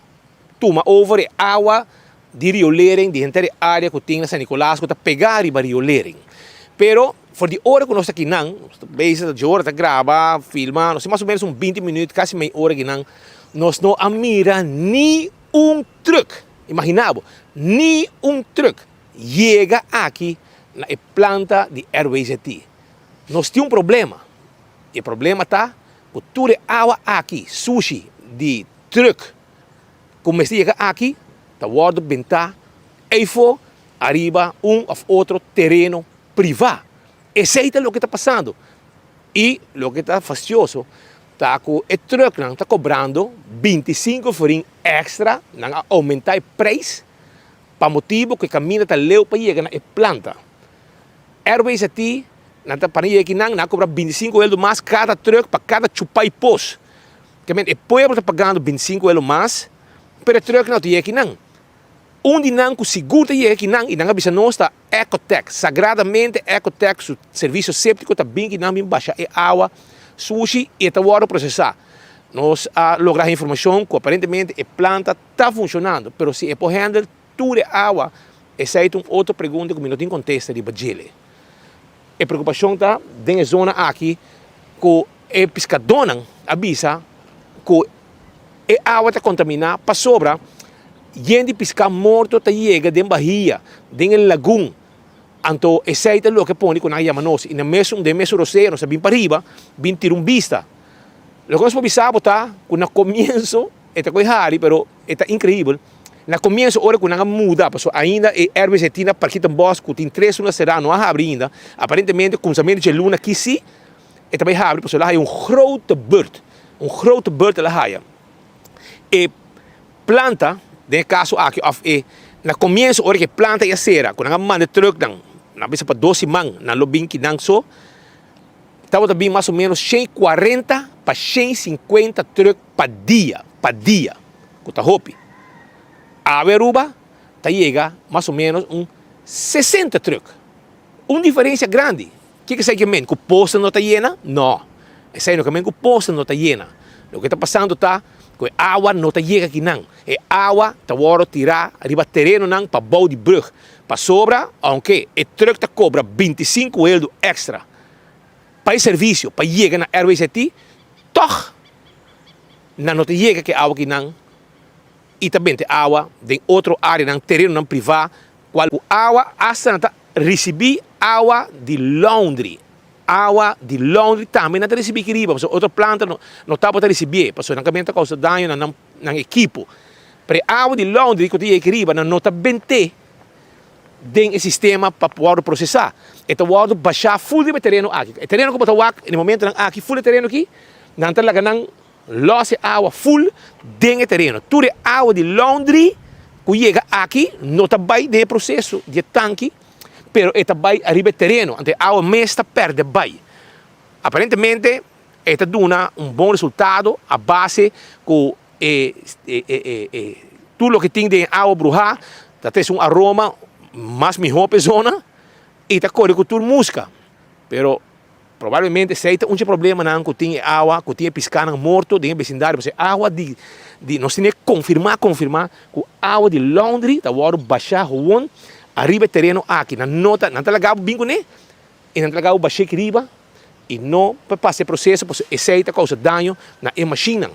tuma over e awa di riolering di henter e area ku tin na San Nicolas ku ta pegá riba riolering. Pero for di ora ku nos ta kinan, nos ta bezig ta djora ta graba, filma, nos tin mas o menos un binti minüt, kasi mei ora kinan, nos no a mira ni un trùk, imaginá bo, ni un trùk yega aki na e planta di RWZT. Nos tin un problema, i e problema ta ku tur e awa aki, sushi di trùk, ku mester yega aki ta wòrdu bentá eifo ariba un òf otro tereno privá. Esei ta loke ta pasando. I loke ta fastioso ta ku e trùknan ta kobrando 25 florin èkstra, nan a oumentá e preis pa motibu ku e kaminda ta leu pa yega na e planta. RWZT nan ta para yega akinan nan a kobra 25 eldo mas kada trùk pa kada chupá i pos. Kement e pueblo ta pagando 25 elo mas, pero e truck no ta yega kinan. Un di nan ku sigur ta yega kinan i nan a bisa nos ta Ecotec. Sagradamente Ecotec su servicio septico ta bin kinan bin basha e awa sushi i e ta wòrdu prosesá. Nos a logra haña informashon ku aparentemente e planta ta funshonando, pero si e por handle tur e awa, esei ta un otro pregunta ku mi no tin kontesta riba djele. E preokupashon ta den e zona aki ku e piskadónan a bisa ku e awa ta kontaminá pasobra yen di piská morto ta yega den bahia, den e lagun. Anto esei ta loke pone ku nan a yama nos i na mesun den mesun rosea nos a bin pariba bin tira un bista. Loke nos por bisa bo ta ku na komienso e ta koe hari pero e ta inkreibel. Na komienso ora ku nan a muda, pasobra ainda e RWZT na Parkietenbos ku tin tres luna será no a habri ainda, aparentemente kuminsamentu dje luna aki sí e ta bai habri pasobra el a haya un grote beurt, un grote beurt el a haya. E planta den e kaso aki òf e na komienso ora ku e planta ya sera ku nan a manda e trùknan, nan a bisa pa dos siman nan lo bin kinan so, tabata bin mas o ménos 140 pa 150 trùk pa dia, pa dia. Ku ta hopi. Awe Aruba ta yega mas o menos un 60 truck. Un diferencia grandi. Kiko esei ke men? Ku poster no ta yena? No. Esei no ke men ku poster no ta yena. Loke ta pasando ta ku e awa no ta yega akinan. E awa ta wòrdu tirá riba terenonan pa bou di brug. Pasobra aunke e truck ta kobra 25 heldu extra pa e servisio pa yega na RWZT, tòg Nan no ta yega ke awa kinan i ta bente awa den otro areanan, terenonan privá, kual ku awa asta nan ta risibí awa di laundry. Awa di laundry tambe nan ta risibí ki riba, pasobra otro planta no no tabata risibié, pasobra nan kaminda ta kousa daño na nan nan ekipo. Pero e awa di laundry ku ta yega ki riba nan no ta bent'é den e sistema pa wòrdu prosesá. E ta wòrdu bashá ful riba e tereno aki. E tereno ku bo ta wak na e momentonan aki, ful e tereno aki, nan ta laga nan lòs e awa ful den e tereno. Tur e awa di laundry ku yega aki no ta bai den e proseso di e tanki, pero e ta bai ariba e tereno. Anto e awa mes ta pèrdè bai. Aparentemente e ta duna un bon resultado a base ku E tur loke tin den e awa bruhá ta trese un aroma mas mihó pa e zona i ta kore ku tur muska. Pero probablemente esei ta un dje problemanan ku tin e awa, ku tin e piskanan morto den e besindario pasobra e awa di di nos tene konfirmá konfirmá ku awa di laundry ta wòrdu bashá howon ariba e tereno aki. Nan no ta nan ta laga bo bin kuné i nan ta laga bo bash'é aki riba i no por pasa e proseso pasobra esei ta kousa daño na e mashinnan.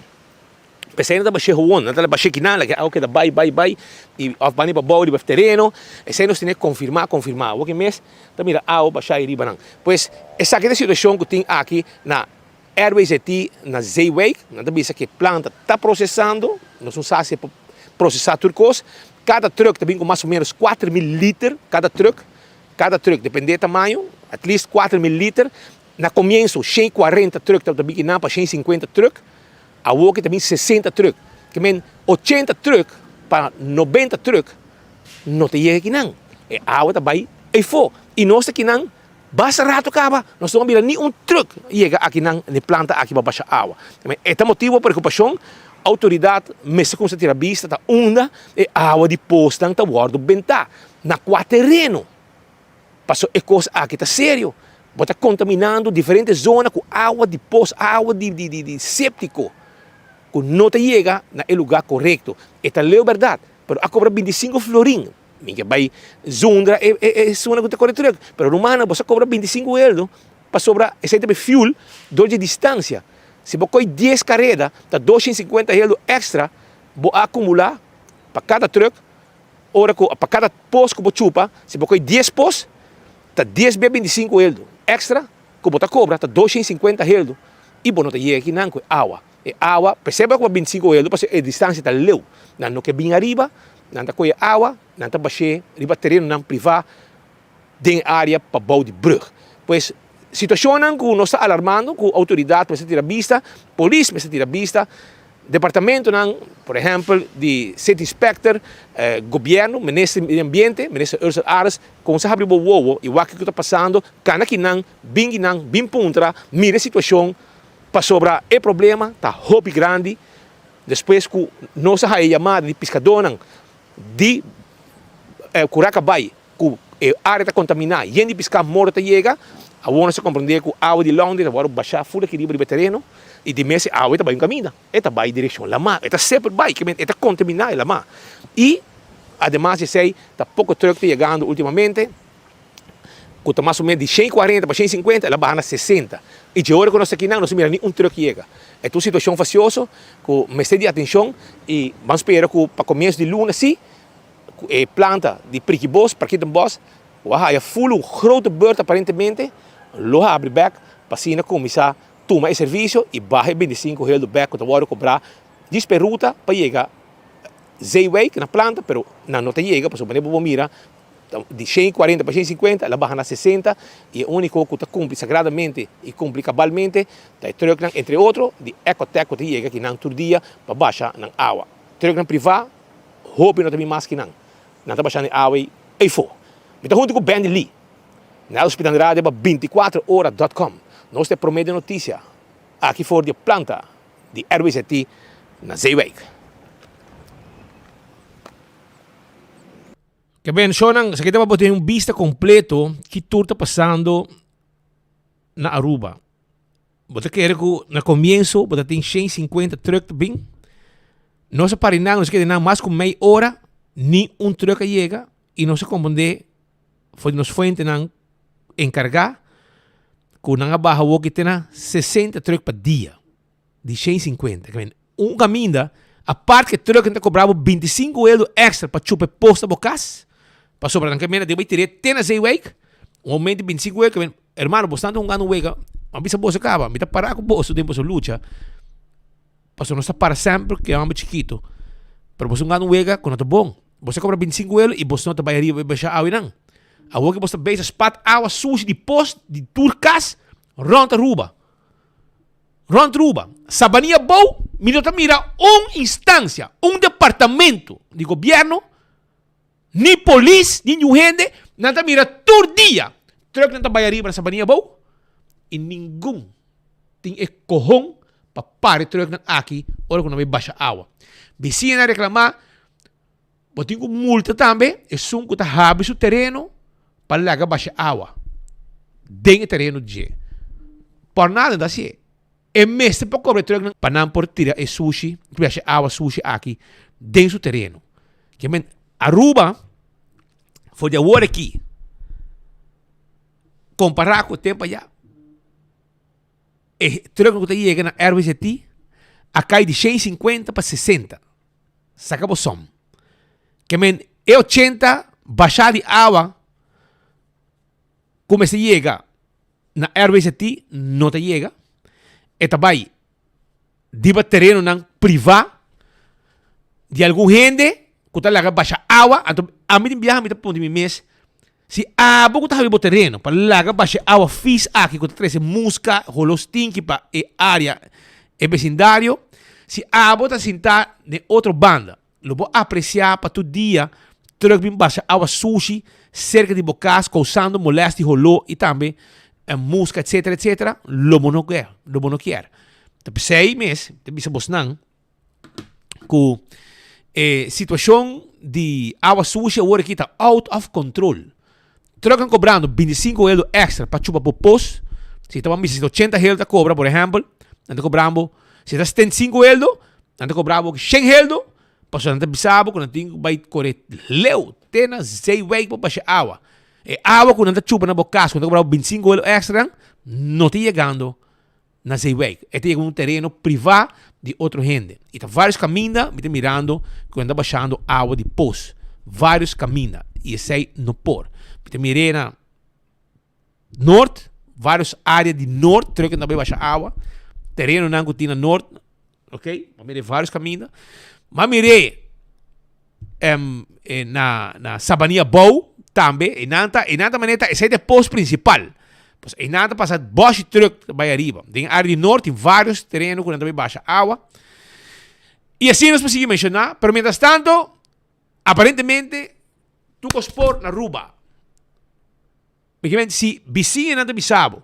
P'esei nan ta bash'é howon, nan ta bash'é kinan, laga e awa keda bai, bai, bai, i òf bani pa bou riba tereno. Esei nos tene konfirmá, konfirmá. Awor ki mes ta mira awa bashá ei riba nan. Pues, esaki ta e situashon ku tin aki na RWZT na Zeewijk. Nan ta bisa ku e planta ta prosesando, nos no sa si e por prosesá tur kos. Kada trùk ta bin ku mas o ménos 4000 liter, kada trùk, kada trùk, dependé e tamaño, at least 4000 liter. Na komienso, 140 trùk tabata bin kinan pa 150 trùk. Awor ki ta bin 60 truck, ke men 80 truck pa 90 truck no ta yega kinan. E awa ta bai eyfo y nos ta kinan basta rato caba nos no a mira ni un truck yega akinan na e planta aki pa basha awa. E ta motibo preocupacion, autoridad mester cuminsa tira bista ta unda e awa di posnan ta wordo benta, na cua tereno. Pasobra e kos aki ta serio. Bo ta kontaminando diferente zona ku awa di pos, awa di di di séptiko ku no ta yega na e lugá korekto. E ta leu bèrdat, pero a kobra 25 florin. Mi ke bai zundra e e esuna ku ta kore trùk, pero rumannan bo sa kobra 25 eldo pasobra esei ta bai fuel dor dje distansia. Si bo koi dies kareda ta 250 eldo èkstra bo a akumulá pa kada trùk. Ora ku pa kada pos ku bo chupa, si bo kohe dies pos, ta dies bia 25 heldu. Èkstra ku bo ta kobra ta 250 heldu i bo no ta yega kinan ku e awa. E awa, p'esei bo ta kobra 25 heldu pasobra e distansia ta leu. Nan no ke bin ariba, nan ta kohe awa, nan ta bash'é riba terenonan privá den e área pa bou di brug. Pues, situashonnan ku nos ta alarmando ku outoridat mester tira bista, polis mester tira bista, departamentonan, por ehèmpel di City Inspector, gobièrnu, Minister di Ambiente, Minister Ursell Arends, konsa habri bo wowo i wak kiko ta pasando, kana kinan, bin kinan, bin puntra, mira e situashon, pasobra e problema ta hopi grandi despues ku nos a haya yamada di piskadónan di Curaca Bay ku e área ta kontaminá, yen di piská morto ta yega, awor nos ta komprendé ku awa di laundry ta wòrdu bashá full aki riba riba e tereno i di mes e awa ei ta bai un kaminda, e ta bai direkshon lamá, e ta semper bai, e ta kontaminá e lamá. I ademas di esei ta poko trùk ta yegando ultimamente ku ta mas o menos di 140 pa 150 el a baha na 60 i dje ora ku nos ta akinan nos no mira ni un trùk yega. E ta un situashon fasioso ku mester di atenshon i ban spera ku pa komienso di luna si Ku e planta di prikibos, parkietenbos, ku a haya ful un grote beurt aparentemente, lo habri bek pa asina kuminsá tuma e servisio i baha e 25 heldo bek ku ta wòrdu kobrá djis pa e ruta pa yega Zeewijk na planta pero nan no ta yega pasobra manera bo por mira di 140 pa 150 el a baha na 60 y e unico cu ta cumpli sagradamente y cumpli cabalmente ta e trucknan entre otro di Ecotec cu ta yega akinan tur dia pa basha nan awa. Trucknan priva hopi no ta bin mas kinan nan ta bashando e awa ei eyfo. Mi ta hunto cu Bendy Lee na el Hospital Radio pa 24 ora dot com. Nos ta e prome di noticia aki for di e planta di RWZT na Zeewijk. Ke ben shownan, esaki ta pa bo tin un bista completo ki tur ta pasando na Aruba. Bo ta kere ku na comienzo bo ta tin 150 truck ta bin. Nos a pari nan, nos a keda nan mas ku mei ora, ni un truck a yega y nos a comprende for di nos fuentenan encarga cu nan a baha awoki te na 60 truck pa dia di 150. Ke men, un caminda, apart ke trucknan ta cobra bo 25 euro extra pa chupa e post na bo cas, pasobra nan ke mena den bo tire te na Zeewijk, un aumento di 25 euro, ke men, hermano, bo sta hungando un wega, mi a bisa boso caba, mi ta para cu boso den boso lucha, pasobra nos ta para semper ke homber chikito, pero boso hungando un wega cu no ta bon. Bo ta kobra 25 euro y bo no ta bai ariba bai basha awa nan. Awor ke bo ta bezig spat awa sushi di pos di tur kas rond Aruba. Rond Aruba. Sabanilla bou mi no ta mira un instancia, un departamento di gobierno, ni polis, ni niun hende, nan ta mira tur dia trucknan ta bai ariba na Sabanilla bou y ningun tin e kohon pa para e trucknan aki ora ku nan bai basha awa. Bisiñanan a reclama. Bo tin ku multa tambe esun ku ta habri su tereno pa laga basha awa den e tereno dje. Por nada nan ta hasié. E mester por kobra e trucknan pa nan por tira e sushi, basha awa sushi aki den su tereno. Ke men Aruba for di awor aki kompará ku e tempu ayá e trucknan ku ta yega na RWZT a kai di 150 pa 60. Saka bo som. Ke men e 80 basha di awa ku mester yega na RWZT no ta yega. E ta bai riba terenonan privá di algun hende ku ta laga basha awa. Anto ami tin biaha mi ta puntra mi mes si abo ku ta habi bo tereno pa laga basha e awa fis aki ku ta trese muska, holo stinki pa e área, e besindario, si abo ta sintá den otro banda, lo bo apresiá pa tur dia trùk bin basha awa sushi serka di bo kas kousando molèst di holó i tambe muska etsetera etsetera, lo bo no ke, lo bo no kier. Ta p'esei mes ta bisa bosnan ku e situashon di awa sushi awor aki ta out of control. Trucknan kobrando 25 euro extra pa chupa bo pos. Si ta bisa si ta 80 euro ta kobra por ehempel, nan ta kobra bo si ta 75 euro, nan ta kobra bo 100 euro, pasobra nan ta bisa bo ku nan tin ku bai kore leu te na Zeewijk pa basha awa. E awa ku nan ta chupa na bo kas ku nan ta kobra bo 25 euro extra no ta yegando na Zeewijk. E ta yega un tereno privá di otro hende. I ta vários kaminda mi ta mirando ku nan ta bashando awa di pos. Vários kaminda. I esei no por. Mi ta mir'é na Noord, vários área di Noord, truck ta bai basha awa. Terenonan ku tin na Noord, ok, mi a mir'é vários kaminda. Mi a mir'é na na Sabanilla Bou tambe einan ta einan ta manera ta esei ta e post principal pues einan ta pasa boshi truck ta bai ariba den area di noord tin varios tereno ku nan ta bai basha awa y asina nos por sigui menciona pero mientras tanto aparentemente tuko sport na Aruba. Básicamente si bisiñanan ta bisa bo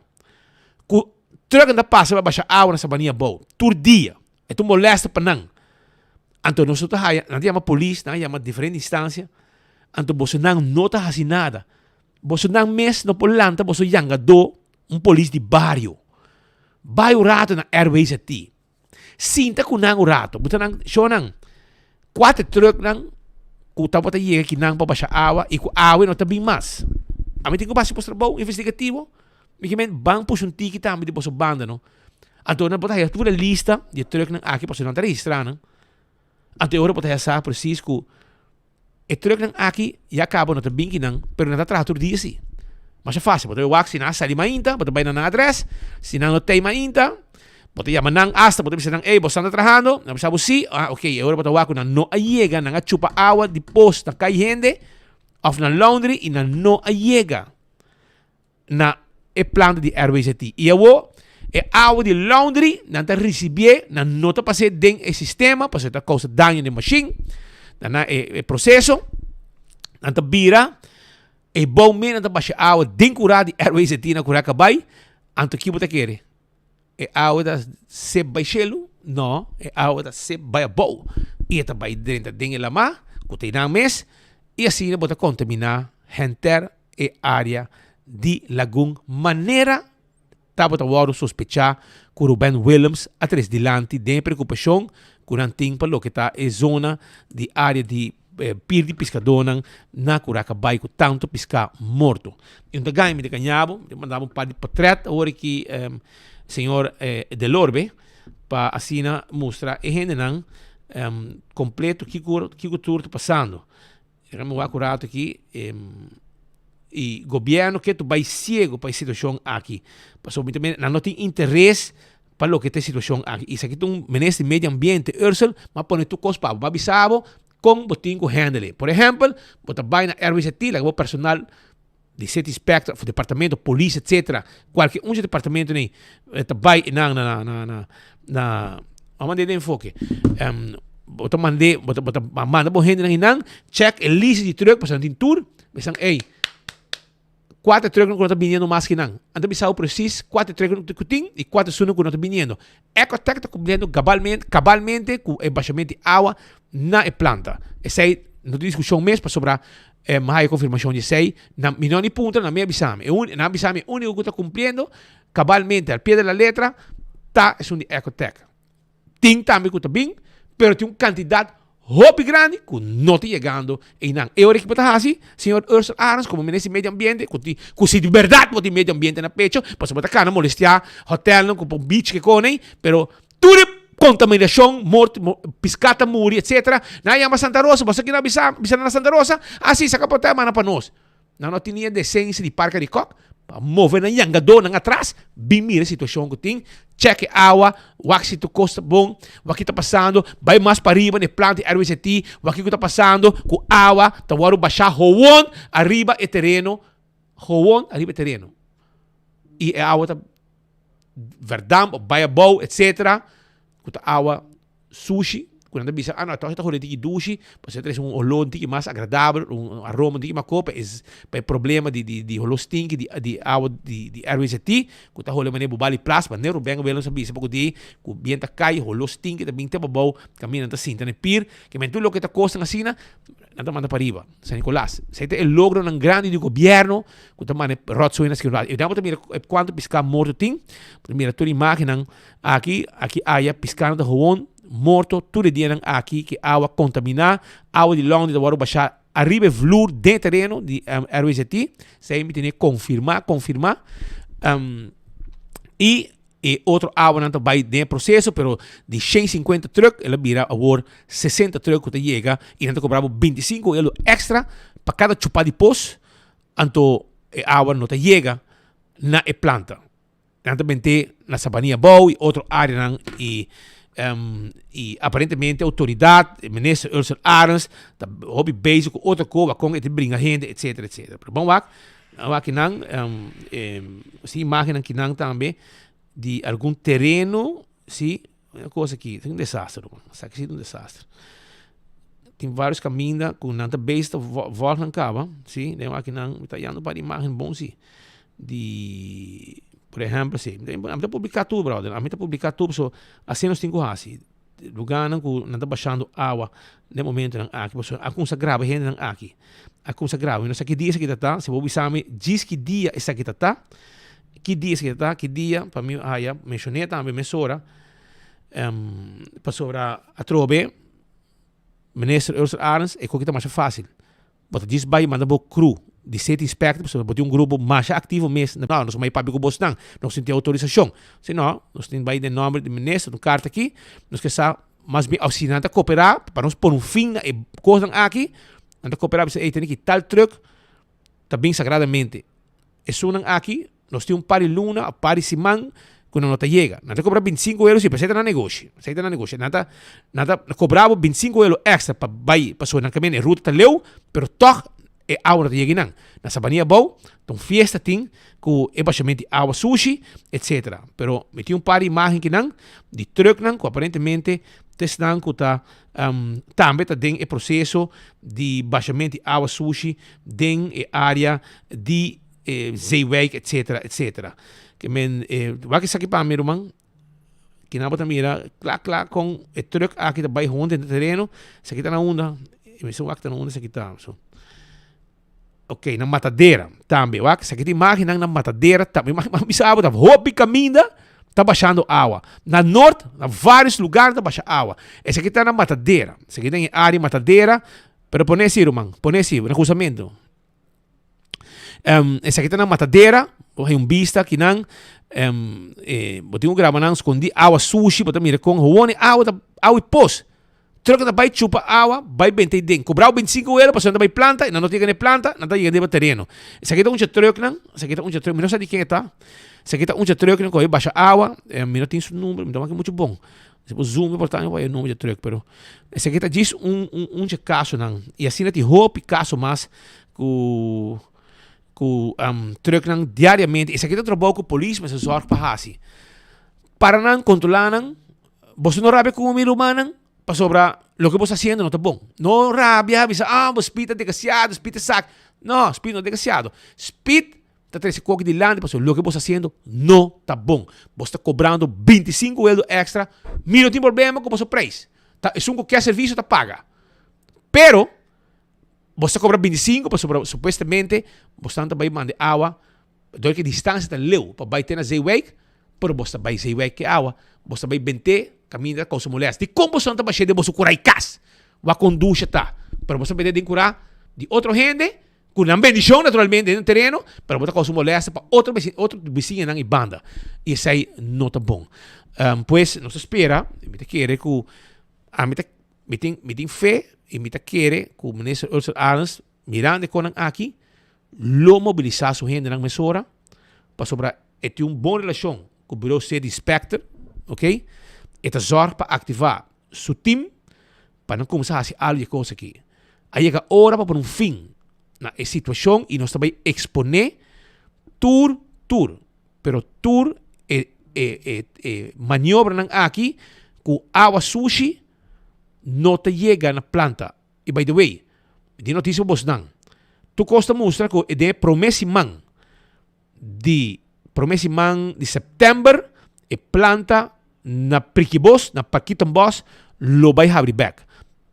ku trucknan ta pasa pa basha awa na Sabanilla Abou tur dia, e ta un molèster pa nan. Anto nos no ta haya, nan ta yama polis, nan a yama diferente instansia, anto bosonan no ta hasi nada. Bosonan mes no por lanta boso yangadó un polis di bario. Bai un rato na RWZT. Sinta ku nan un rato. Bo ta nan, show nan kuater trucknan ku tabata yega kinan pa basha awa i ku awe no ta bin mas. Ami tin ku basa boso trabou investigativo. Mi ke men ban pusha un tiki tambe di boso banda no. Anto nan por ta haya tur e lista di e trucknan aki pasobra nan ta registra nan. Anto e ora bo ta haya sa precies ku e trucknan aki ya kaba no ta bin kinan pero nan ta traha tur dia si. Masha facil bo ta bai wak si nan a sali mainta bo ta bai na nan adres si nan no tei mainta. Bo ta yama nan asta, bo ta bisa nan, ey, bo sa ta trahando? Nan bisa bo si, ah, ok, e ora bo ta wak ku nan no a yega, nan a chupa awa di pos na kai hende òf na laundry i nan no a yega na e planta di RWZI. I awor, e awa di laundry nan ta risibié, nan no ta pas'é den e sistema pasobra e ta kousa daño den mashin, na na e proseso, nan ta bira e bou mes nan ta basha awa den kurá di RWZI na kurá kabai, anto ki bo ta kere? E awa ta sep bai shelu? No, e awa ta sep bai abou i e ta bai drenta den e lamá ku ta einan mes i asina bo ta kontaminá henter e área di lagun manera tabata wòrdu sospechá ku Ruben Willems a tres dilanti den e preokupashon ku nan tin pa loke ta e zona di área di pir di piskadónan na Curaca Bay ku tantu piská morto. I un ta gaña mi ta gaña bo, mi ta manda bo un par di potrèt awor aki señor Delorbe pa asina mustra e hendenan kompleto kiko kiko tur ta pasando. Djaka mi wak un rato aki i gobièrnu ke ta bai siego pa e situashon aki pasobra mi ta mira nan no tin interes pa loke ta e situashon aki. Esaki ta un minister di medio ambiente Ursel m'a pone tur kos pa bo. M'a bisa bo kon bo tin ku handle. Por ehèmpel, bo ta bai na RWZT, laga bo personal di city inspector of departamento polis etcetera, kualke un dje departamento nei ta bai einan na na na na a mand'é den enfoke. Bo ta mand'é bo ta bo ta manda bo hendenan einan check e lista di truck pasobra nan tin tur, bisan ey Kua ta e trucknan ku no ta biniendo mas ki nan? Nan ta bisa bo presis kua ta e trucknan ku tin i kua ta esunnan ku no ta biniendo. Ecotec ta kumpliendo gabalmente, kabalmente ku e bashament di awa na e planta. Esei no tin diskushon mes pasobra mi haya konfirmashon di esei. Nan, mi no ni puntra, nan mi a bisa mi. E uni, nan a bisa mi e úniko ku ta kumpliendo kabalmente al pie de la letra ta esun di Ecotec. Tin tambe ku ta bin, pero tin un kantidat hopi grandi ku no ta yegando einan. E ora ki bo ta hasi, señor Ursel Arends, komo minister di medio ambiente, ku ti, ku si di bèrdat bo tin medio ambiente na pecho, pasobra bo ta kana molestiá hotèlnan ku por beach ke kone, pero tur e kontaminashon, mort, piská ta muri, etsetera, nan a yama Santa Rosa, bo sa kina bisa, bisa nan na Santa Rosa? Ah si, saka por hotel manda pa nos. Nan no tin ni e desensia di parka di kòk pa move nan yangadónan atras, bin mira e situashon ku tin, chèk e awa, wak si tur kos ta bon, wak ki ta pasando, bai mas pariba na e planta di RWZT, wak kiko ta pasando ku awa ta wòrdu bashá howon ariba e tereno, howon ariba e tereno. I e awa ta verdamp òf bai abou etsetera, ku ta awa sushi, ku nan ta bisa, ah no, tòg e ta hole tiki dushi, pasobra e ta trese un oló un tiki mas agradabel, un aroma un tiki mas koop, es pa e problema di di di holó stinki di di awa di di RWZT, ku ta hole manera Bubali Plas, manera Ruben Willems a bisa poko di ku bien ta kai, holó stinki ta bin te pabou, kaminda nan ta sinta na e pir, ke men tur loke ta kosnan asina, nan ta manda pariba, San Nicolas. Esei ta e logronan grandi di gobièrnu ku ta manda e ròtsooi na Sint Nicolas. I nan bo ta mira kuantu piská morto tin, bo ta mira tur imágennan. Aki, aki aya piscano ta gewoon morto tur e dianan aki ke awa contamina, awa di laundry ta worde basha ariba e vloer den e tereno di RWZT, esei mi tene confirma, confirma, y e otro awanan ta bai den e proceso, pero di 150 truck el a bira awor 60 truck cu ta yega y nan ta cobra bo 25 euro extra pa cada chupa di pos, anto e awa no ta yega na e planta. Nan ta bent'é na Sabanilla Abou y otro areanan y y aparentemente autoridad, e minister Ursel Arends ta hopi bezig cu otro coba con e ta bringa hende etcetera etcetera. Pero bon wak, nan wak kinan si imagennan kinan tambe di algun tereno si e cos aki ta un desaster ruman, esaki si ta un desaster. Tin varios caminda cu nan ta bezig ta volg nan caba si, den wak kinan mi ta hallando un par di imagen bon si. Di, por ehempel, si, ami ta publica tur, brother, ami ta publica tur, pasobra asina nos tin cu haci. Lugarnan cu nan ta bashando awa den momentonan aki, pasobra a cuminsa graba e hendenan aki, a cuminsa graba, mi no sa ki dia esaki ta ta, si bo bisa mi djis ki dia esaki ta ta, ki dia esaki ta ta, ki dia, pa mi haya mencion'é tambe mesora, pasobra atrobe Minister Ursula Arends e koki ta masha facil. Bo ta djis bai manda bo crew di City Inspector pasobra bo tin un grupo masha activo mes na no, nos bai papia cu bosnan, nos tin tin autorisacion. Si no, nos tin bai den nomber di minister un carta aki, nos ke sa mas bien of si nan ta coopera pa nos pone un fin na e cosnan aki, nan ta coopera bisa ey tene ki tal truck ta bin sagradamente. Esunnan aki nos tin un par di luna of par di siman. ku nan no ta yega. Nan ta kobra bintisinko euro si, pero esei ta nan negoshi. Esei ta nan negoshi. Nan ta nan ta kobra bo bintisinko euro extra pa bai pasobra nan kaminda e ruta ta leu, pero tòg e awa no ta yega einan. Na Sabania Abou ta un fiesta tin ku e bashament di awa sushi, etsetera. Pero mi tin un par di imagen kinan di trùknan ku aparentemente ta esnan ku ta tambe ta den e proseso di bashament di awa sushi den e area di Zeewijk etsetera etsetera. Ke men wak esaki pa mi ruman kinan bo ta mira kla kla kon e trùk aki ta bai honda den tereno esaki ta na unda mi mester wak ta na unda esaki ta so. Ok na Matadera tambe wak esaki ta imagennan na Matadera tambe mi bisa bo ta hopi kaminda ta bashando awa na Noord na varios lugar ta basha awa esaki ta na Matadera esaki ta den e area Matadera pero pone asi ruman pone asi na kusamentu. Um, esaki ta na Matadera, bo hay un bista akinan. Um, eh, bo tin un graba nan skondi awa sushi, bo ta mira kon gewoon e awa ta awa i pos. Truck ta bai chupa awa, bai benta i den. Kobrao 25 euro pasobra nan ta bai planta, i nan no ta yega na e planta, nan ta yega riba tereno. Esaki ta un dje trucknan, esaki ta un dje truck, mi no sa di ken e ta. Esaki ta un dje trucknan ku a bai basha awa, eh, mi no tin su number, mi ta wak muchu bon. Si bo zoom e por ta e number dje truck, pero esaki ta djis un un un dje kasonan. I asina tin hopi kaso mas ku ku trucknan diariamente. Esaki ta trabou ku polis mester zorg pa hasi. Para nan, kontrolá nan. Boso no rabia ku mi rumannan pasobra loke bo ta hasiendo no ta bon. No rabia bisa ah bo speed ta degasiado, speed ta sak. No, speed no degasiado. Speed ta trece koki dilanti pasobra loke bo sta haciendo no ta bon. Bo sta cobrando 25 euro extra, mi no tin problema cu boso prijs. Ta esun cu kier servicio ta paga. Pero bo sta cobra 25 pasobra supuestamente bo stan ta bay manda e awa door cu e distancia ta leu pa bay te na Zeewijk, pero bo sta bay Zeewijk ke awa, bo sta bay bente caminda ta causa molestia. Dicon bo stan ta bashe den boso cura y cas? Wak con dusha ta, pero bo sta bente den cura di otro hende. Ku nan bendishon naturalmente den tereno, pero bo ta kousa molèstia pa otro besi otro bisiñanan i banda. I esei no ta bon. Pues nos ta spera, mi ta kere ku ami ta mi tin mi tin fe i mi ta kere ku Minister Ursell Arends mirando e konan aki lo mobilisá su hendenan mesora pasobra e tin un bon relashon ku Bureau City Inspector, ok, e ta zòrg pa aktivá su tim pa nan kumsa hasi algu di e kos aki. A yega ora pa pone un fin na e situashon i nos ta bai eksponé tur tur, pero tur e e e e maniobranan aki ku awa sushi no ta yega na planta. I by the way, mi tin notisia pa bosnan, tur kos ta mustra ku den e promé siman di prome siman di september e planta na Prikibos, na Parkietenbos, lo bai habri bek.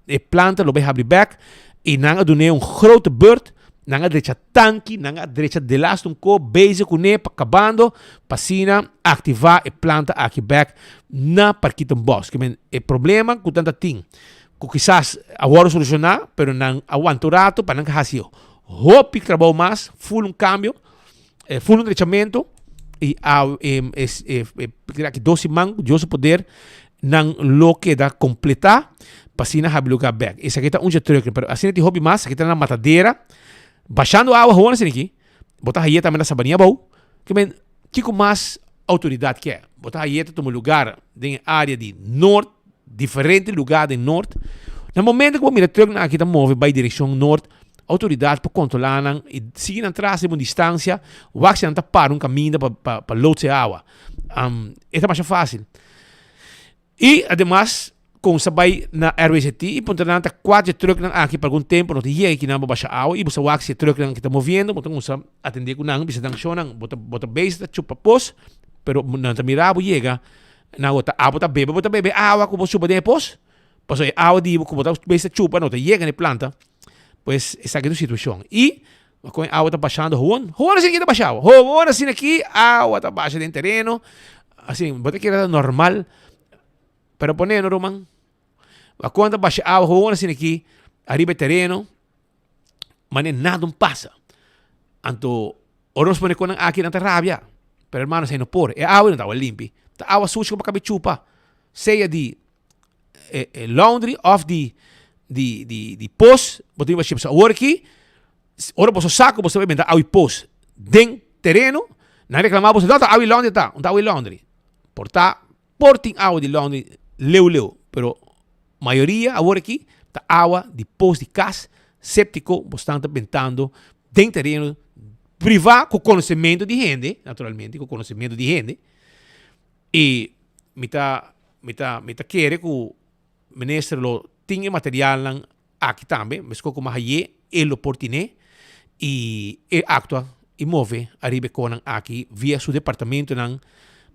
E planta lo bai habri bek y nan a dun'é un grote beurt, nan a drecha tanki, nan a drecha delaste un ko bezig kuné pa kabando pa asina aktivá e planta aki bek na Parkietenbos. Ke men e problema ku nan ta tin ku kisas a wòrdu solushoná pero nan a wanta un rato pa nan hasi Hopi trabou mas, full un cambio, full un drechamento y a kira ki dos siman cu Dios su poder nan lo keda completa pa asina habi lugar bek. Esaki ta un dje truck, pero asina tin hopi mas, esaki ta na Matadera, bashando awa gewoon asina aki, bo ta haye tambe na Sabanilla abou, ke men kiko mas autoridad ke? Bo ta haye ta tuma lugar den e area di Noord, diferente lugar den Noord. Na momento ku bo mira trucknan aki ta move bai direkshon Noord, outoridat por kontrolá nan i sigui nan tras riba un distansia, wak si nan ta para un kaminda pa pa pa loods e awa. E ta masha fásil. I ademas kon sa bai na RWZT i puntra nan ta kua dje trucknan aki pa algun tempu no ta yega kinan bo basha awa i bo sa wak si e trucknan aki ta moviendo, bo ta kuminsá atendé ku nan, bisa nan shownan bo ta bo ta bezig ta chupa pos, pero nan ta mira bo yega. Nan bo ta abo ta bebe, bo ta bebe awa ku bo chupa den e pos, pasobra e awa di bo ku bo ta bes ta chupa no ta yega na e planta, pues esaki ta un situashon. I kon e awa ta bashando howon, howon asina aki ta basha awa, howon asina aki awa ta basha den tereno, asina bo ta kere ta normal, pero pone no ruman, kon ta basha awa howon asina aki ariba e tereno, mane nada un pasa. Anto, ora nos pone konan aki, nan ta rabia. Pero hermanos, ei no por. E awa no ta awa limpi. Ta awa sushi ku bo kabe chupa. Sea di eh, eh, laundry of di, di, di, di pos, bo tin chips. Awor aki, ora boso sa ku boso ta benta awa i pos den tereno, nan reclama boso, no, ta awa i laundry ta, un ta awa i laundry. Por ta por tin awa di laundry leu leu, pero mayoria awor aki ta awa di pos di kas septico bo stan ta bentando den tereno priva cu conocemento di hende, naturalmente cu conocemento di hende, y mi ta mi ta mi ta kere cu minister lo tin e materialnan aki tambe, mesco cu Mahaye e lo por tine y e actua y move ariba e conan aki via su departamentonan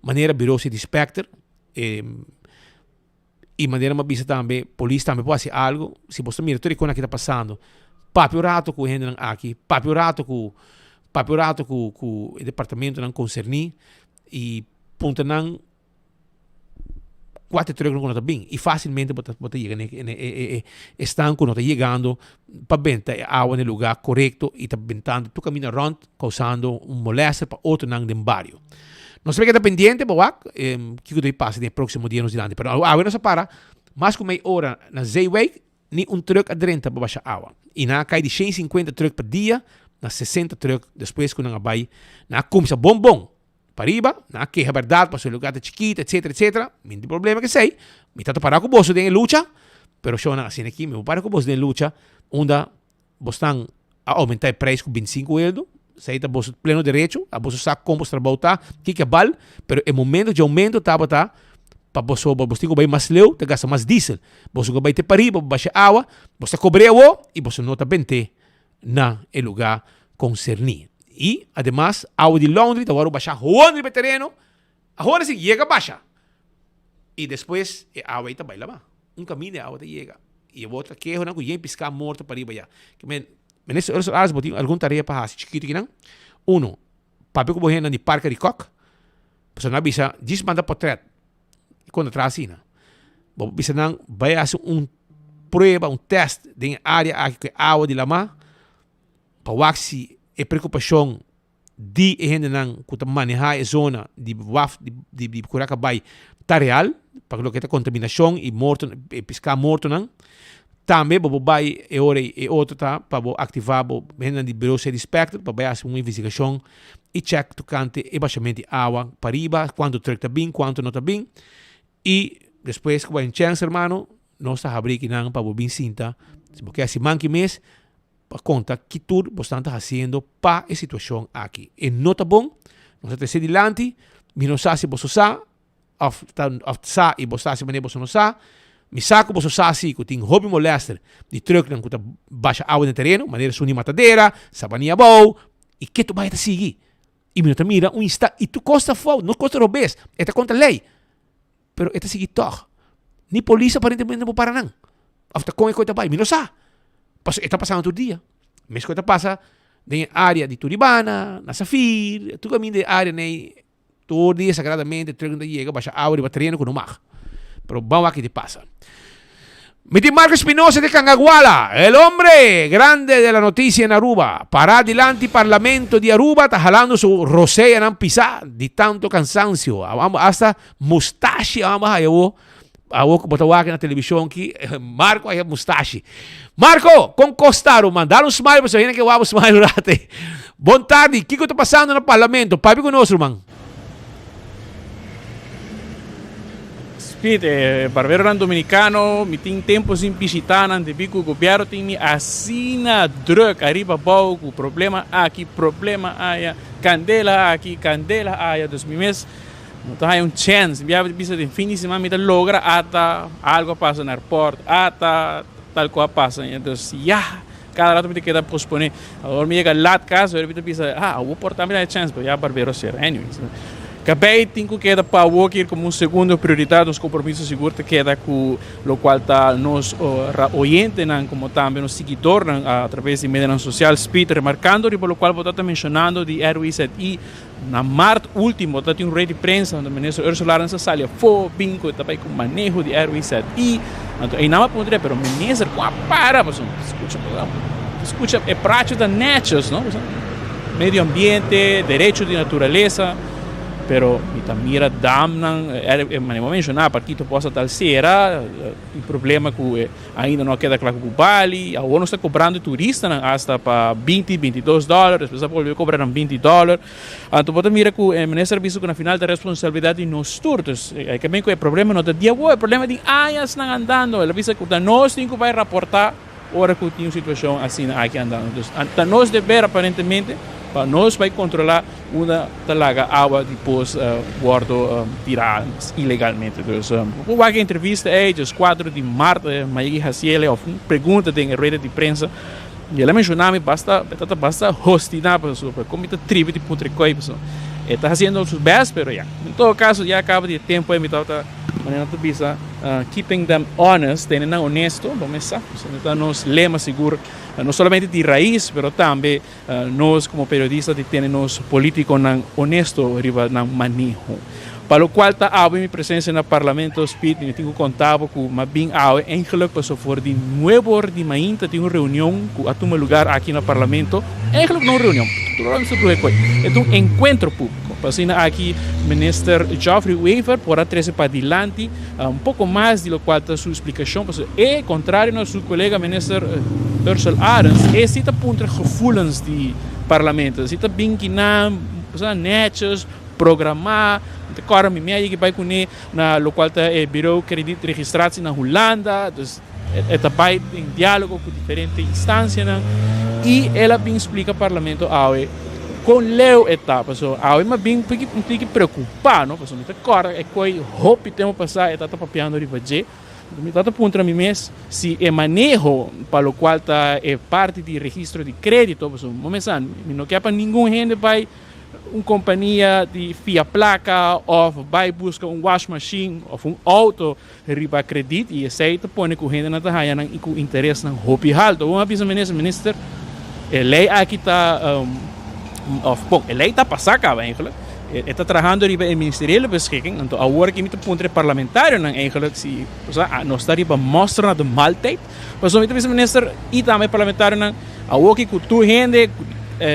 manera Bureau City Inspector y manera mi a bisa tambe polis tambe por haci algo, si bo ta mira tur e conan aki ta pasando papia un rato cu e hendenan aki, papia un rato cu papia un rato cu cu e departamentonan concerni y puntra nan Kuater truck ku no ta bin i fásilmente bo ta bo ta yega na e e e esnan ku no ta yegando pa benta e awa na e lugá korekto i ta bentando tur kaminda rònt kousando un molèster pa otronan den bario. Nos ta keda pendiente pa wak kiko ta pasa den e próksimo dia nos dilanti pero awe nos a para mas ku mei ora na Zeewijk ni un truck a drenta pa basha awa i nan a kai di 150 truck pa dia na 60 truck despues ku nan a bai nan a kumsa bon bon Pariba, nan a keha bèrdat pasobra e lugar ta chikito, etsetera, etsetera. Mi no tin problema ku esei. Mi ta ta pará ku boso den e lucha, pero shownan asina aki, mi por para ku boso den e lucha unda bosnan a oumentá e preis ku bintisinku eldo. Esei ta boso pleno derecho, a boso sa kon boso trabou ta, kiko a bal, pero e momento dje oumento tabata pa boso, bo tin ku bai mas leu, ta gasta mas diesel. Boso ku bai te pariba pa basha awa, boso ta kobr'é awo i boso no ta bent'é na e lugá konserní. I, ademas, awa di laundry ta wòrdu bashá hon riba e tereno, ahora si yega basha. I despues e awa ei ta bai labá. Un kaminda e awa ta yega. I awor ta kehonan ku yen piská morto pariba ya. Ke men, Minister Ursula Arends bo tin algun tarea pa hasi chikitu kinan. Uno, papia ku bo hendenan di Parke di Kòk, pasobra nan a bisa djis manda potrèt Kon ta traha asina? Bo por bisa nan bai hasi un prueba, un tèst den e área aki ku e awa di lamá pa wak si e preokupashon di e hendenan ku ta manehá e zona di waf di di Curacabai ta real pa loke ta kontaminashon i morto e piská mortonan. Tambe bo por bai e ora ei e otro ta pa bo aktivá bo hendenan di Bureau City Inspector pa bai hasi un investigashon i check tokante e bashament di awa pariba, kuantu truck ta bin, kuantu no ta bin i despues ku bo hay un chèns hermano nos ta habri kinan pa bo bin sinta si bo ke hasi manki mes pa konta ki tur bo stan ta hasiendo pa e situashon aki. E no ta bon, nos a trese dilanti, mi no sa si boso sa Of ta of sa i bo sa si manera boso no sa. Mi sa ku boso sa si ku tin hopi molèster di trùknan ku ta basha awa den tereno, manera esun di Matadera, Sabania Abou, i ke tur bai ta sigui. I mi no ta mira un insta i tur kos ta fout, no kos ta robes, e ta kontra lei, pero e ta sigui tòg. Ni polis aparentemente no por para nan. Of ta kon e kos ta bai, mi no sa. Pasobra e ta pasando tur dia. Mes ku e ta pasa den e área di Turibana, na Safir, tur kaminda e área nei. Tur dia sagradamente truck ta yega basha awa riba tereno ku no mag. Pero ban wak ki ta pasa. Mi tin Marco Espinosa de Cangaguala, el hombre grande de la noticia en Aruba, pará dilanti Parlamento di Aruba ta halando su roseanan pisá di tanto cansancio. Hasta mustashi a haya awo. Awo ku bo ta wak na televishon ki Marco haya mustashi. Marco, kon kos ta ruman? Dal un smile pasobra hende ke wak bo smile un rato ei. Bon tardi, kiko ta pasando na parlamento? Papia ku nos ruman. Speed, e barberonan dominicano, mi tin tempo sin bishita nan debí ku gobierno tin mi asina druk ariba abou ku problema aki, problema aya, kandela aki, kandela aya, dus mi mes No ta haña un chèns. Mi a bisa den fin di siman mi ta logra ata algu a pasa na airport, ata tal ku a pasa. Entonces ya, kada rato mi ta keda posponé. Awor mi yega lat kas, awor mi ta bisa, ah, awor por ta mi ta haña chèns, pero ya barbero a sera. Anyways, kabei tin ku keda pa awor kir komo un segundo prioridat. Nos kompromiso sigur ta keda ku lokual ta nos oyentenan komo tambe nos siguidornan a traves di medianan sosial. Speed remarkando riba lokual bo ta menshonando di RWZI. Na mart ultimo ta tin un rueda di prensa unda minister Ursula Arends a sali afo bin cu ta bay cu maneho di RWZI. Anto eynan a puntra pero minister con a para pasobra scucha scucha e pracho ta netjes no medio ambiente derecho di naturalesa pero mi. Ta mira damnan, manera bo a menshoná, Parkito Post a tal sera, tin problema ku ainda no a keda kla ku Bali, awor nos ta kobrando e turistanan asta pa 20, 22 dòler, despues a bolbe kobra nan 20 dòler. Anto bo ta mira ku e minister a bisa ku na final ta responsabilidat di nos tur. Dus e ke men ku e problema no ta di awor, e problema tin añasnan andando. El a bisa ku ta nos tin ku bai raportá ora ku tin un situashon asina aki andando. Dus ta nos deber aparentemente pa nos bai kontrolá unda ta laga awa di pos wòrdu tirá ilegalmente. Dus bo por wak e entrevista ei djes kuatro di mart Mayigi hasiel òf un pregunta den e rueda di prensa. I el a menshoná mi basta, e ta basta hostiná pasobra kon mi ta tribi di puntra e koi pasobra e ta hasiendo su best pero ya. En todo kaso ya kaba di e tempu ei mi tabata manera nan ta bisa keeping them honest, tene nan honesto, bo mes sa, pasobra ta nos lema sigur no solamente di rais pero tambe nos komo periodista di tene nos politikonan honesto riba nan maneho. Pa lokual ta awe mi presensia na Parlamento Speed, mi tin ku konta bo ku m'a bin awe eigenlijk paso for di nuebe or di mainta tin un reunion ku a tuma lugar aki na Parlamento, eigenlijk no un reunion, tur ora mi sta bruha e koi, e ta un enkuentro públiko. Pa asina aki Minister Geoffrey Wever por a trese padilanti un poko mas di lokual ta su splikashon, pasobra e, kontrario na su kolega Minister Ursell Arends, e si ta puntra gevoelens di Parlamento, e si ta bin kinan, netjes, Programá, mi ta kòrda mi mei a yega bai kuné na lokual ta e Bureau Krediet Registratie na Hulanda, dus e ta bai den diálogo ku diferente instansianan i el a bin splika Parlamento awe kon leu e ta, pasobra awe mi a bin un tiki preokupá no, pasobra mi ta kòrda e koi hopi tempu pasá e tabata papiando riba dje, mi tabata puntra mi mes si e maneho pa lokual ta e parti di registro di krédito, pasobra bo mes sa mi no ke pa ningun hende bai. Un kompania di fia plaka òf bai buska un washmashin òf un outo riba kredit i esei ta pone ku hendenan ta haña nan ku interesnan hopi haltu. Bo a bisa minister, minister e lei aki ta òf bon e lei ta pasá kaba eigenlijk e ta trahando riba e ministeriële beschikking anto awor aki mi ta puntra e parlamentarionan eigenlijk si osea nos ta riba mòstra na de maaltijd Pasobra mi ta bisa minister y tambe e parlamentarionan, awoki cu tur hende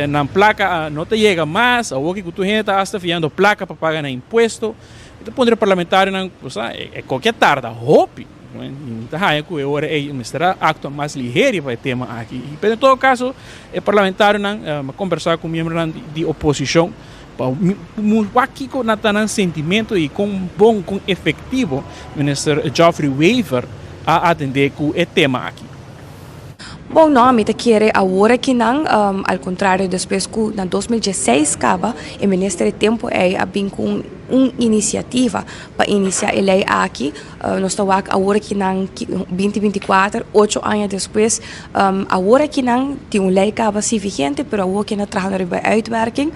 nan placa no ta yega mas, awoki cu tur hende ta hasta fiando placa pa paga nan impuesto, mi ta pondre parlamentarionan, bo sa, e koki a tarda hopi. Mi ta haya cu e ora ey mester a actua mas liher riba e tema aki. Pero en todo caso e parlamentarionan, mi a conversa cu miembronan di oposicion pa wak kico na ta nan sentimento y con bon, con efectivo Minister Geoffrey Wever a atendé ku e tema aki. Bon no, mi ta kere awor akinan, al kontrario despues ku na 2016 kaba e minister e tempu ei a bin ku un un inisiativa pa inisiá e lei aki, nos ta wak awor akinan binti 24, ocho aña despues, awor akinan tin un lei kaba si vigente pero awor ke na trahando riba e uitwerking.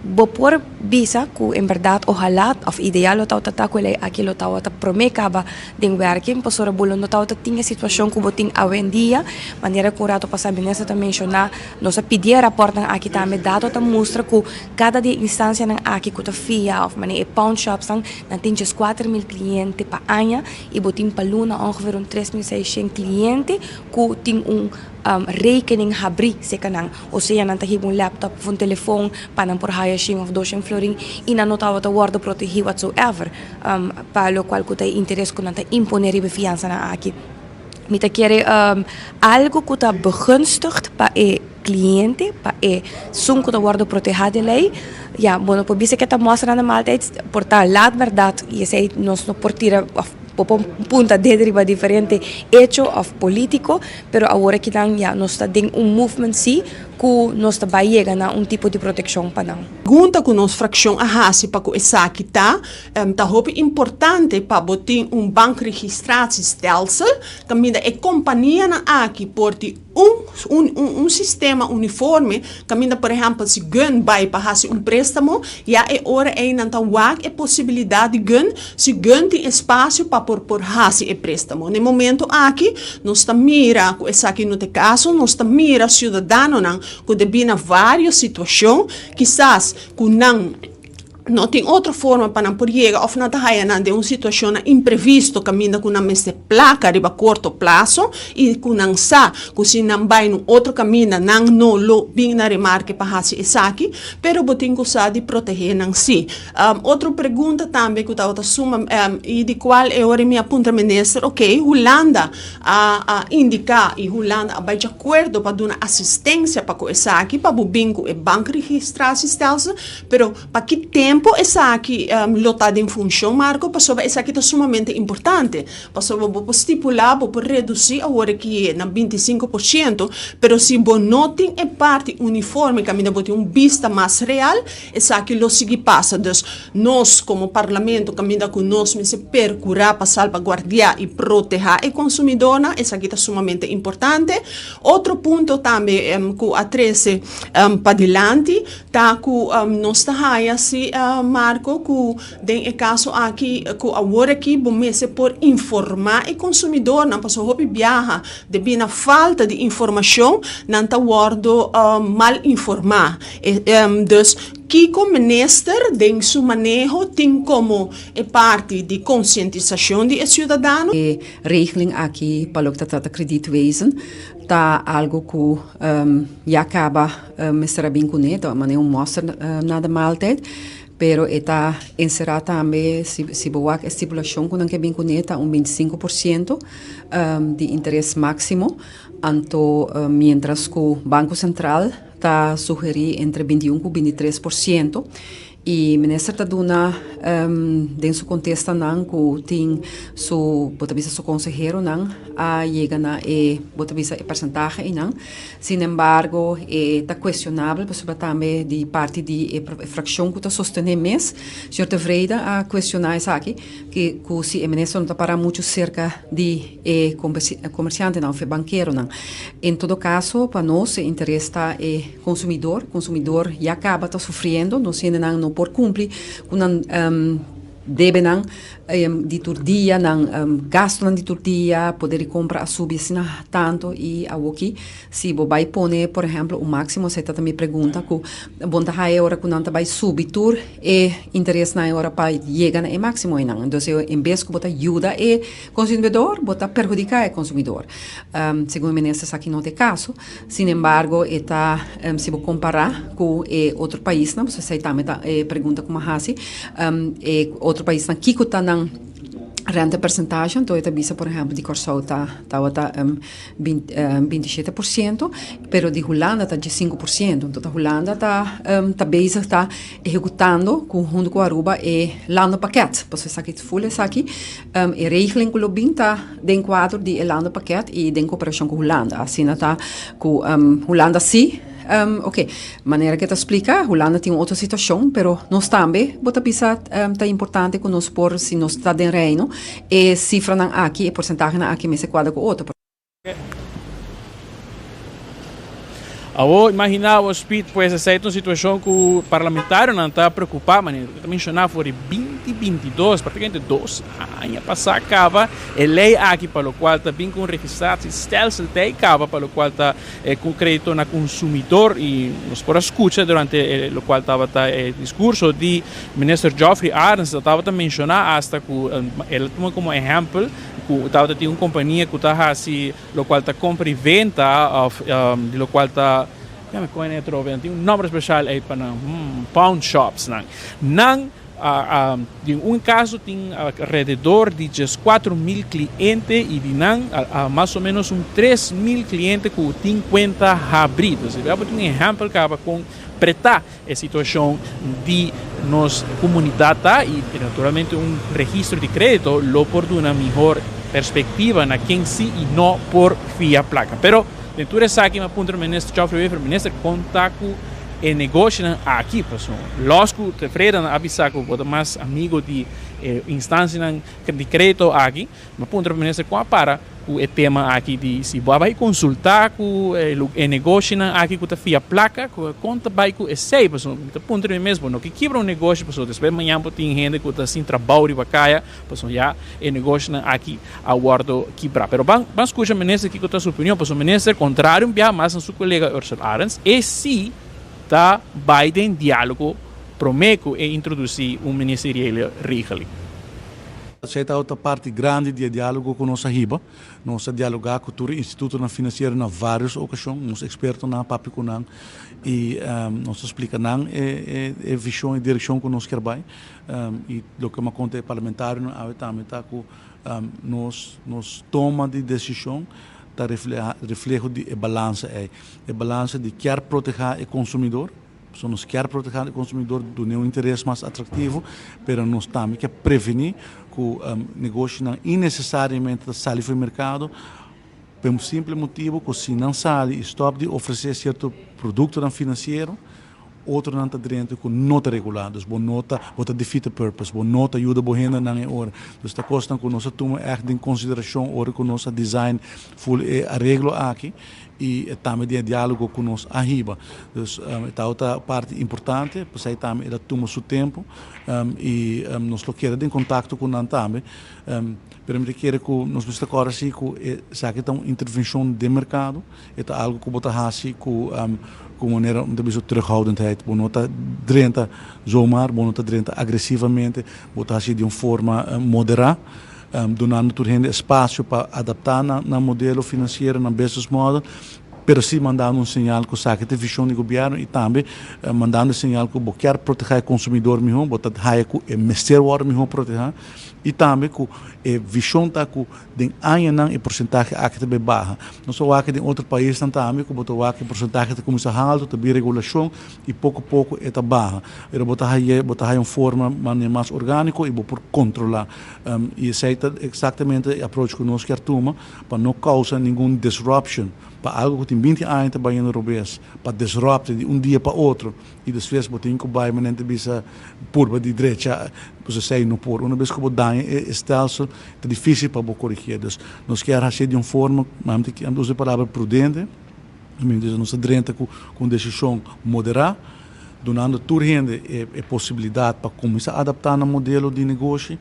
Bo por bisa ku en bèrdat ohalá òf ideal lo tabata ta ku e lei aki lo tabata promé kaba den wèrking pasobra bo lo no tabata tin e situashon ku bo tin awendia. Manera ku un rato pasá minister ta menshoná nos a pidi e rapòrtnan aki tambe dato ta mustra ku kada di e instansianan aki ku ta fia òf manera e pawnshopsnan nan tin djes 4000 kliente pa aña i bo tin pa luna ongeveer un 3600 kliente ku tin un rekening habrí serka nan. Osea nan ta hiba un laptop of un telefon pa nan por haya shen of doshen florin i nan no tabata wòrdu protegí whatsoever pa lokual ku ta e interes ku nan ta imponé riba e fiansanan aki. Mi ta kere algu ku ta begunstigd pa e kliente, pa e esun ku ta wòrdu protehá den lei. Ya, bo no por bisa ke ta mòstra nan maaltijd, por ta laat bèrdat i esei nos no por tira òf bo por punta dedo riba diferente hecho òf polítiko. Pero awor aki nan ya nos ta den un movement si ku nos ta bai yega na un tipo di protekshon pa nan. Pregunta ku nos frakshon a hasi pa ku esaki ta, Ta hopi importante pa bo tin un bankregistratiestelsel kaminda e kompanianan aki por tin un un un sistema uniforme kaminda por ehèmpel si Gun bai pa hasi un préstamo ya e ora ei nan ta wak e posibilidat di Gun si Gun tin espasio pa por por hasi e préstamo. Na e momento aki nos ta mira ku esaki no ta e kaso, nos ta mira siudadanonan ku debí na vários situashon kisas ku nan. No tin otro forma pa nan por yega of nan ta haya nan den un situacionnan imprevisto caminda cu nan mester placa riba corto plazo y cu nan sa cu si nan bay un otro caminda nan no lo bin na remarke pa haci esaki, pero bo tin cu sa di protehe nan si. Otro pregunta tambe cu tabata suma y di cual e ora mi a puntra minister, ok, Hulanda a a indica y Hulanda a bay djacuerdo pa duna asistencia pa cu esaki pa bo bin cu e bankregistratiestelsel, Pero pa ki tempu esaki lo ta den funshon, Marco? Pasobra esaki ta sumamente importante. Pasobra bo por stipulá, bo por redusí awor aki na bintisinko por shento, pero si bo no tin e parti uniforme kaminda bo tin un bista mas real, esaki lo sigui pasa. Dus nos komo Parlamento kaminda ku nos mester perkurá pa salbaguardiá i protehá e konsumidónan, esaki ta sumamente importante. Otro punto tambe ku a trese padilanti Ta ku nos ta haya si, Marco, ku den e kaso aki ku awor aki bo mester por informá e konsumidornan pasobra hopi biaha debí na falta di informashon nan ta wòrdu mal informá. Dus kiko minister den su maneho tin komo e parti di konsientisashon di e siudadano? E regeling aki pa loke ta trata kredietwezen ta algo ku ya kaba mester a bin kuné, ta manera un mòster na de maaltijd, pero e ta enserá tambe si bo wak e stipulashon ku nan ke bin kuné ta un 25% di interes máksimo, anto miéntras ku Banko Sentral ta sugerí entre 21 ku 23%. E minister ta duna den su contestanan cu tin su, bo ta bisa su conseheronan a yega na e, bo ta bisa e percentahe eynan. Sin embargo e ta cuestionabel pasobra tambe di parti di e fraccion cu ta sostene mes, señor Tevreden a cuestiona esaki, cu si e minister no ta para mucho cerca di. E comerciantenan of e bankeronan. En todo caso pa nos e interes ta e consumidor, consumidor ya caba ta sufriendo, nos hendenan no por cumpli cu nan debenan di tur dia, nan gastonan di tur dia, poder di compra a subi asina tanto y awoki si bo bay pone por ehemplo un maximo, esey ta mi pregunta cu bo ta haya ora cu nan ta bay subi tur e interesnan e ora pa yega na e maximo eynan, entonces en bes cu bo ta yuda e Consumidor, bo ta perhudica e consumidor. Segun e minister esaki no ta e caso. Sin embargo, e ta, si bo compara cu e otro paisnan, pasobra esei tambe ta e pregunta cu mi a haci, e otro paisnan kico ta nan rente percentage, anto e ta bisa por ehempel di Corsou ta tabata 27%, pero di Hulanda ta 15%. Anto ta Hulanda ta ta bezig ta ehecutando cu hunto cu Aruba e landenpakket. Pasobra esaki ful esaki e regeling cu lo bin ta den cuadro di e landenpakket y den cooperacion cu Hulanda. Asina ta cu Hulanda si, ok, manera cu e ta splica Hulanda tin un otro situacion, pero nos tambe bo ta bisa ta importante cu nos por si nos ta den Reino e cifranan aki, e porcentahenan aki mester cuadra cu otro. Awor imagina bo Speed, pues esei ta un situacion cu parlamentarionan ta preocupa, manera cu ta menciona for di binti binti dos, practicamente dos aña pasa caba e ley aki pa locual ta bin cu un registratiestelsel ta ey caba pa locual ta cu credito na consumidor y nos por a scucha durante e locual tabata e discurso di Minister Geoffrey Arends tabata menciona hasta cu el a tuma como ehempel Ku tabata tin un kompania ku ta hasi lokual ta kompra i venta òf di lokual ta ya mi koe atrobe nan tin un nòmber speshal ei pa nan pawn shops nan. Nan a den un kaso tin alrededor di 14.000 kliente i di nan mas o menos un 3.000 kliente ku tin kuenta habrí. Entonces bo tin un ehèmpel kaba kon pretá E situacion di nos comunidad ta y naturalmente un registro di credito lo por duna mihor perspectiva na ken si y no por fia placa. Pero den tur esaki mi a puntra Minister Geoffrey Wever, Minister con ta cu e negoshinan aki? Pasobra los cu Tevreden a bisa cu bo ta mas amigo di e instancianan di credito aki, Mi a puntra minister kon a para ku e tema aki di si bo a bai konsultá ku e negoshinan aki ku ta fia plaka kon ta bai ku esei pasobra mi ta puntra mi mes bo no ke kibra un negoshi pasobra despues mañan bo tin hende ku ta sin trabou riba kaya pasobra ya e negoshinan aki a wòrdu kibrá pero ban ban skucha minister kiko ta su opinion pasobra minister kontrario un biaha mas na su kolega Ursell Arends e si ta bai den dialogo. promé ku e introdusí un ministeriële regeling. Esei ta otro parti grandi di e diálogo ku nos a hiba. Nos a dialogá ku tur e institutonan finansiero na vários okashon, nos ekspertonan a papia ku nan i nos a splika nan e vishon i direkshon ku nos kier bai. I loke mi a konta e parlamentarionan awe tambe ta ku nos nos toma di desishon ta refleho di e balansa ei. E balansa di kier protehá e konsumidor. Pasobra nos kier proteha e consumidor, dun'e un interes mas atractivo, pero nos tambe kier preveni cu negoshinan innecesariamente ta sali for e mercado pa e simple motibo cu si nan sali y stop di ofrece cierto productonan financiero, otronan ta drenta cu no ta regula. Dus bo no ta, bo ta defeat the purpose, bo no ta yuda bo hendenan e ora. Dus ta cosnan cu nos a tuma echt den consideracion ora cu nos a design full e areglo aki. i tambe den e diálogo ku nos a hiba. Dus e tabata parti importante, p'esei tambe el a tuma su tempu i nos lo keda den kontakto ku nan tambe. Pero mi ta kere ku nos mester kòrda si ku esaki ta un intervenshon den merkado, e ta algu ku bo ta hasi ku ku manera mi ta bisa terughoudendheid. Bo no ta drenta zomaar, bo no ta drenta agresivamente, bo ta hasi di un forma moderá. Dunando tur hende espasio pa adaptá nan modelo finansiero, nan business model, pero sí mandando un señal ku esaki ta e vishon di gobièrnu i tambe mandando e señal ku bo kier protehá e konsumidor mihó, bo ta haya ku e mester wòrdu mihó protehá i tambe ku e vishon ta ku den añanan e porsentahe aki ta bai baha. Nos a wak den otro paisnan tambe ku bo ta wak e porsentahe ta kuminsá haltu, ta bin regulashon i poko poko e ta baha. Pero bo ta haye bo ta haya un forma manera mas orgániko i bo por kontrolá. I esei ta eksaktamente e approach ku nos kier tuma pa no kousa ningun disruption pa algu ku tin binti aña ta bayendo robes, pa disrupte di un dia pa otro i despues bo tin ku bai manera ta bisa purba di drecha, pues esei no por. Una bes ku bo daña e stelsel ta difísil pa bo korigié. Dus nos kier hasié di un forma, mi ta usa e palabra prudente. Nos ta drenta ku un desishon moderá, dunando tur hende e posibilidat pa kuminsá adaptá nan modelo di negoshi,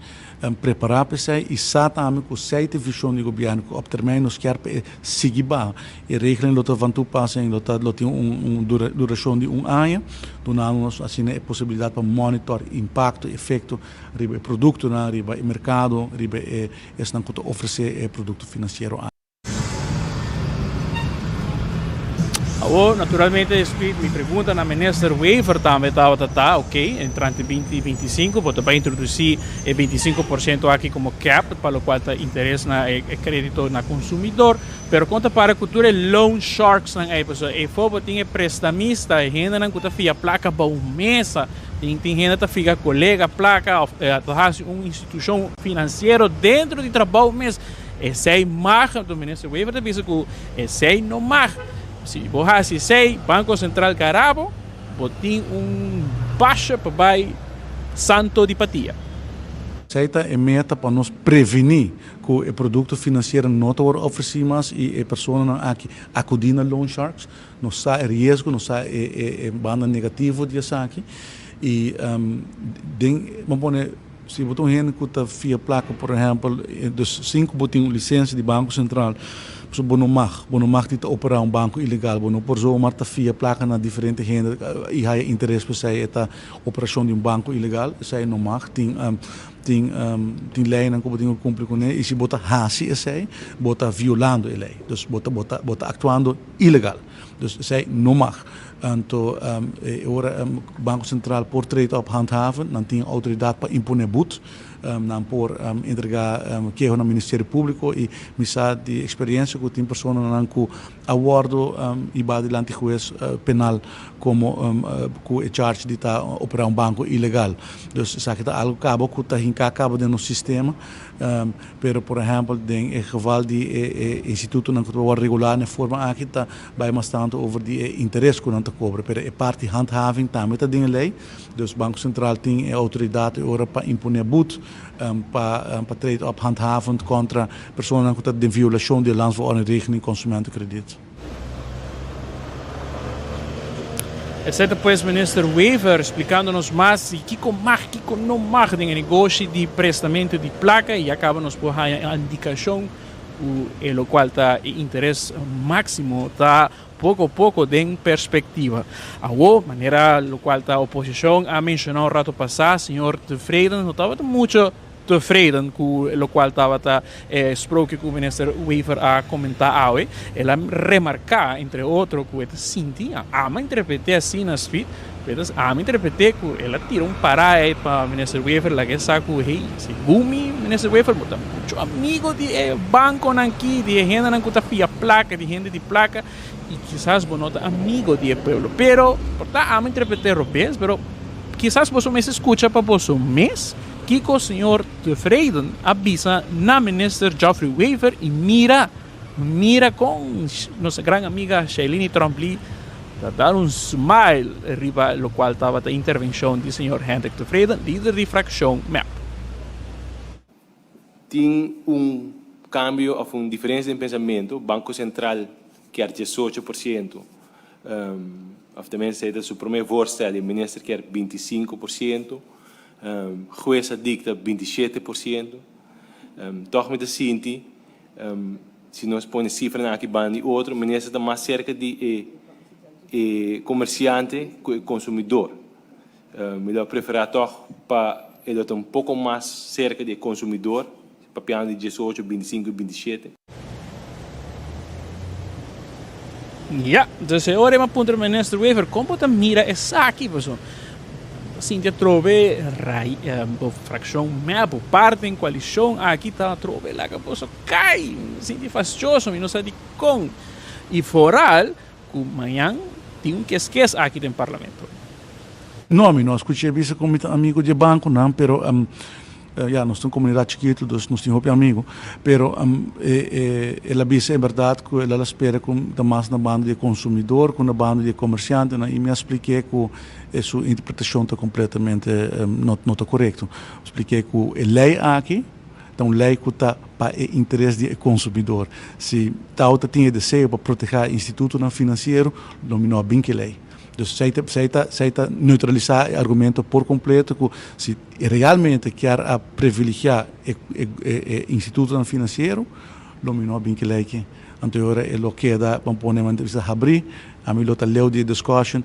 prepará pa esei i sa tambe ku esei ta e vishon di gobièrnu ku op termijn nos kier pa e sigui baha. E regeling lo ta van toepassing, lo ta lo tin un durashon di un aña, dunando nos asina e posibilidat pa monitor impakto, efekto riba e produktonan, riba e merkado, riba e esnan ku ta ofresé e produkto finansiero. Awor, naturalmente, Speed, mi pregunta na Minister Wever tambe tabata ta, ok, entrante binti bintisinco bo ta bai introduci e 25% aki como cap pa locual ta interes na e credito na consumidor, pero con ta para cu tur e loan sharks nan ey, pasobra eyfo bo tin e prestamista, e hendenan cu ta fia placa bou mesa, tin tin hende ta figa colega placa of ta haci un institucion financiero dentro di trabou mes. Esei mag, anto Minister Wever ta bisa ku esei no mag. Si bo hasi esei, Banko Sentral gara bo, bo tin un basha pa bai santo di patia. Esei ta e meta pa nos prevení ku e produkto finansiero no ta wòrdu ofresí mas i e personanan aki akudí na loan sharks. Nos sa e riesgo, nos sa e banda negativo di esaki i den, bo pone. Si bo ta un hende ku ta fia plaka, por ehèmpel, dus sin ku bo tin un lisensia di Banko Sentral, pasobra bo no mag, bo no mag di ta operá un banko ilegal, bo no por zomaar ta fia plaka na diferente hende i haya interes pa esei, e ta operashon di un banko ilegal, esei no mag, tin tin tin leinan ku bo tin ku kumpli kuné i si bo ta hasi esei, bo ta violando e lei, dus bo ta bo ta bo ta aktuando ilegal, dus esei no mag. Anto e ora Banko Sentral por trade op handhaven, nan tin outoridat pa imponé but, nan por entregá keho na Ministerio Públiko i mi sa di eksperensia ku tin personanan ku a wòrdu hibá dilanti hues penal komo ku e charge di ta operá un banko ilegal. Dus esaki ta algu kaba ku ta hinká kaba den nos sistema. Pero por ehèmpel den e geval di e institutonan ku ta wòrdu regulá na e forma aki ta Bai mas tantu over di e interes ku nan ta kobra, pero e parti handhaving tambe ta den e lei. Dus Banko Sentral tin e outoridat e ora pa imponé but, pa pa trade op handhavend kontra personanan ku ta den violashon di e Landsverordening Regeling Consumentenkrediet. Esei ta pues Minister Wever splikando nos mas di kiko mag, kiko no mag den e negoshi di prestamento di plaka i ya kaba nos por haña e indikashon. ku e lokual ta e interes máksimo ta poko poko den perspektiva. Awo, manera lokual ta oposishon a menshoná un rato pasá, señor Tevreden no tabata mucho tevreden ku lokual tabata e sprookje ku minister Wever a komentá awe. El a remarká, entre otro, ku e ta sinti, ami a interpreté asina, Speed, Peter, ami interpreté ku el a tira un pará ei pa Minister Wever laga e sa ku hey, segun mi Minister Wever bo ta mucho amigo di e bankonan aki, di e hendenan ku ta fia plaka, di hende di plaka i kisas bo no ta amigo di e pueblo. Pero por ta ami interpreté robes, pero kisas boso mester skucha pa boso mes kiko señor Tevreden a bisa na Minister Geoffrey Wever i mira Mira con nos gran amiga Shailene Tromp-Lee ta dar un smile riba locual tabata intervencion di señor Hendrik Tevreden, lider di fraccion mep. Tin un cambio of un diferencia den pensamento, Banco Central kier 18%, of tenminste ta su prome voorstel y minister kier 25%, Huez a dicta 27%, toch mi ta sinti Si nos pone sifranan aki banda di otro, minister ta mas serka di e e komersiante ku e konsumidor. Mi lo a preferá tòg pa e lo ta un poko mas serka di e konsumidor, papiando di 18, 25 i 27. Ya, dus e ora e puntra minister Wever, kon bo ta mira esaki? Pasobra bo ta sinti atrobe rai bo frakshon mep, bo parti den koalishon aki ta atrobe laga boso kai. Mi ta sinti fastioso, mi no sa dikon. I foral ku mañan tin un keskes aki den parlamento. No, mi no a skuch'é bisa ku mi ta amigu di e bankonan, pero ya, nos ta un komunidat chikitu, dus nos tin hopi amigu. Pero el a bisa en bèrdat ku el a spera ku ta mas na banda di e konsumidor ku na banda di e komersiantenan i mi a splik'é ku su interpretashon ta kompletamente no ta korekto. Splik'é ku e lei aki ta un lei ku ta pa e interes di e konsumidor. Si tau ta tin e deseo pa protehá e institutonan finansiero, lo mi no a bin ku e lei. Dus esei ta esei ta esei ta neutralisá e argumento por kompleto ku si realmente kier a privilegiá e e e institutonan finansiero, lo mi no a bin ku lei aki. Anto e ora e lo keda, ban pone manera bisa habrí, ami lo ta leu di e discussion.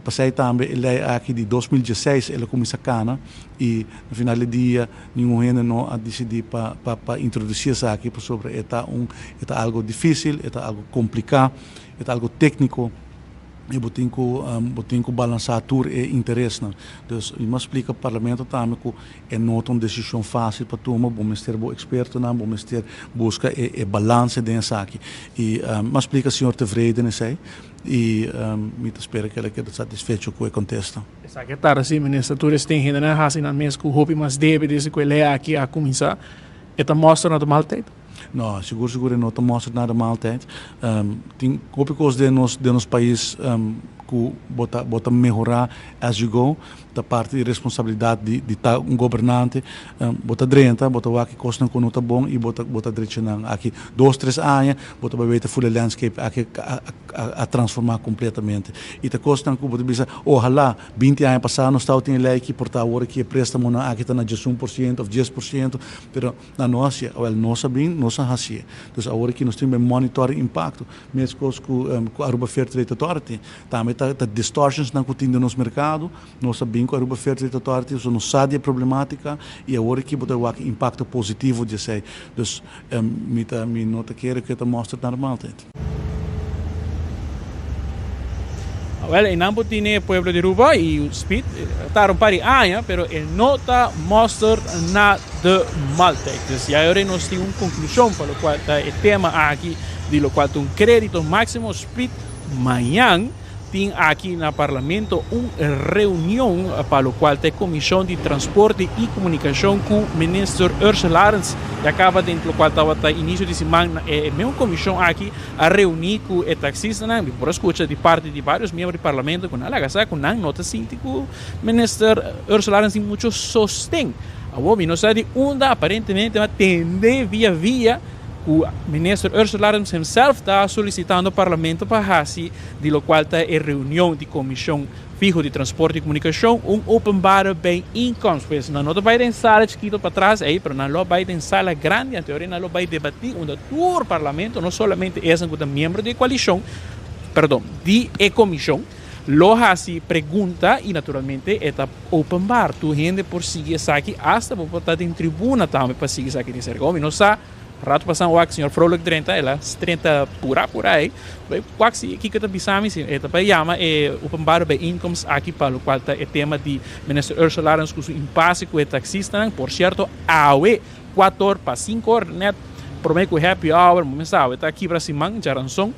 Pasei tambe e lei aki di 2016 el a kuminsá kana i na final di dia ningun hende no a disidí pa pa pa introdusí esaki pasobra e ta un e ta algo difísil, e ta algo kompliká, e ta algo tékniko. I bo tin ku bo tin ku balansá tur e interesnan. Dus mi a splika parlamento tambe ku e no ta un desishon fásil pa tuma, bo mester bo ekspertonan, bo mester buska e e balanse den esaki. I mi a splika señor Tevreden esei i mi ta spera ku el a keda satisfecho ku e kontesta. Esaki a tarda si, minister. Tur estin hendenan a hasi nan mes ku hopi mas debe desde ku e lei aki a kuminsá. E ta mostra na ta mal tijd? No, sigur sigur e no ta mostra na ta mal tijd. Tin hopi kos den nos den nos pais ku bo ta bo ta mehorá as you go. Ta parti di responsabilidat di di ta un gobernante. Bo ta drenta, bo ta wak e kosnan ku no ta bon i bo ta bo ta drecha nan. Aki dos tres aña bo ta bai weta ful e landscape aki a a transformá kompletamente. I ta kosnan ku bo ta bisa ohalá 20 aña pasá nos tabatin e lei aki por ta awor aki e préstamonan aki ta na 11% òf 10%, pero na no hasié. Awèl nos a bin, nos a hasié. Dus awor aki nos tin bai monitor e impakto. Meskos ku ku Aruba Fair Trade Authority. Tambe ta ta distortionsnan ku tin den nos merkado. Nos a bin ku Aruba Fair Trade Authority, so nos sa di e problematika i awor aki bo ta wak e impakto positivo di esei. Dus mi ta mi no ta kere ku e ta mòster normal tet. Awel, einan bo tine e pueblo di Aruba y Speed tar un par di aña, pero e no ta mosterd na de maaltijd. Dus ya ora nos tin un conclusion pa locual ta e tema aki di locual ta un credito maximo. Speed mañan tin aki na Parlamento un reunion pa locual ta e Comision di Transporte y Comunicacion cu Minister Ursula Arends. Ya caba den locual tabata inicio di siman e meun comision aki a reuni cu e taxistanan. Mi por a scucha di parti di varios miembro di Parlamento cu nan laga sa cu nan no ta sinti cu Minister Ursula Arends tin mucho sosten. Awor mi no sa di unda aparentemente a tende via via. ku Minister Ursula Arends himself ta solisitando Parlamento pa hasi di lokual ta e reunion di Komishon Fiho di Transporte i Komunikashon un openbare bijeenkomst. Pues nan no ta bai den sala chikito patras ei, pero nan lo bai den sala grandi, anto ora nan lo bai debatí unda tur Parlamento, no solamente esnan ku ta miembro di e koalishon, perdon, di e komishon, lo hasi pregunta i naturalmente e ta openbaar. Tur hende por sigui esaki, asta bo por ta den tribuna tambe pa sigui esaki den serka. Mi no sa, rato pasa wak señor Vrolijk drenta, el a drenta pura pura ei. Bai wak si kiko ta bisa mi, si e ta bai yama e openbare bijeenkomst aki pa lokual ta e tema di Minister Ursula Arends ku su impase ku e taksistanan. Por sierto awe kuator pa sinku or net prome ku happy hour, bo mester awe ta kibra siman, djaranson.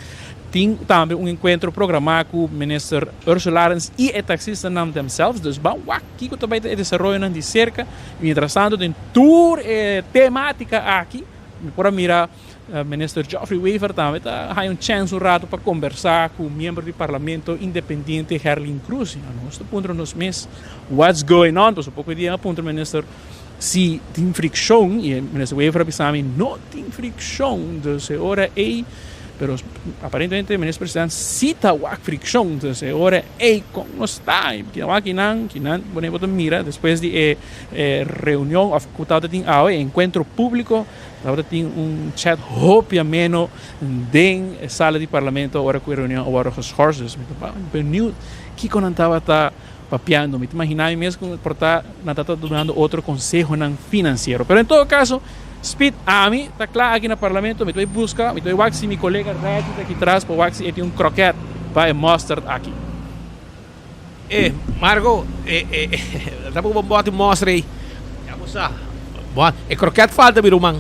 Tin tambe un enkuentro programá ku Minister Ursula Arends i e taksistanan themselves, dus ban wak kiko ta bai ta e desaroyonan di serka. Mientrastanto den tur e temátika aki mi por a mira Minister Geoffrey Wever tambe ta haña un chèns un rato pa kombersá ku miembro di Parlamento independiente Gerlin Croes. I anos ta puntra nos mes what's going on, pasobra poko dia a puntra Minister si tin frikshon i Minister Wever a bisa mi no tin frikshon, dus e ora ei. Pero aparentemente minister president si ta wak friccion, entonces e ora ey con nos ta? Y kinan wak kinan, kinan bo ta mira despues di e reunion of cu tabata tin awe, e encuentro publico, tabata tin un chat hopi ameno den e sala di parlamento ora cu e reunion a wordo geschorst. Dus mi ta benieuwd kico nan tabata papiando. Mi ta imagina mi mes cu por ta nan tabata dunando otro consehonan financiero. Pero en todo caso, Speed, ami ta cla aki na Parlamento, mi ta bay busca, mi ta bay wak si mi colega Reggie ta aki tras pa wak si e tin un kroket pa e mustard aki. Eh, Margo, eh, eh, ta bo boti mustard ey. Ya bo sa. Bo, e kroket falta mi ruman.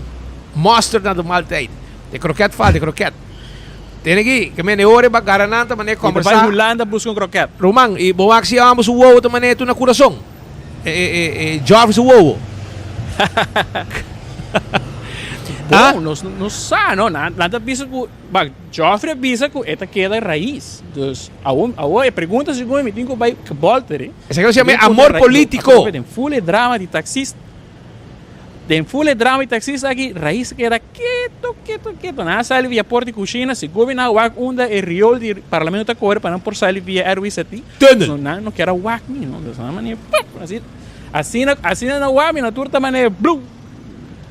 Mustard na de maaltijd. E kroket falta, e kroket. Tene aki, ke mene ora e ba gara nan ta mane Mi ta kombersá. bai Hulanda buska un kroket. Ruman, i bo wak si ambos su wowo ta mane tu na kurason. E, e, e, e Geoffrey su wowo. Bon, nos no sa, no. Nan, nan ta bisa ku, bak, Geoffrey a bisa ku e ta keda rais. Dus, awor, awor e pregunta segun mi tin ku bai kebolter, eh. Esaki lo se llama amor politico. Den full e drama di taxista. Den full e drama di taxista aki, Rais keda keto, keto, keto. Nan a sali via port di cushina, sigur mi nan a wak unda e riool di parlamento ta core pa nan por sali via RWZI. Tunnel. So nan no kier a wak mi, no. Dus nan mane pap, asi, asina, asina nan wak mi, nan tur ta mane blum,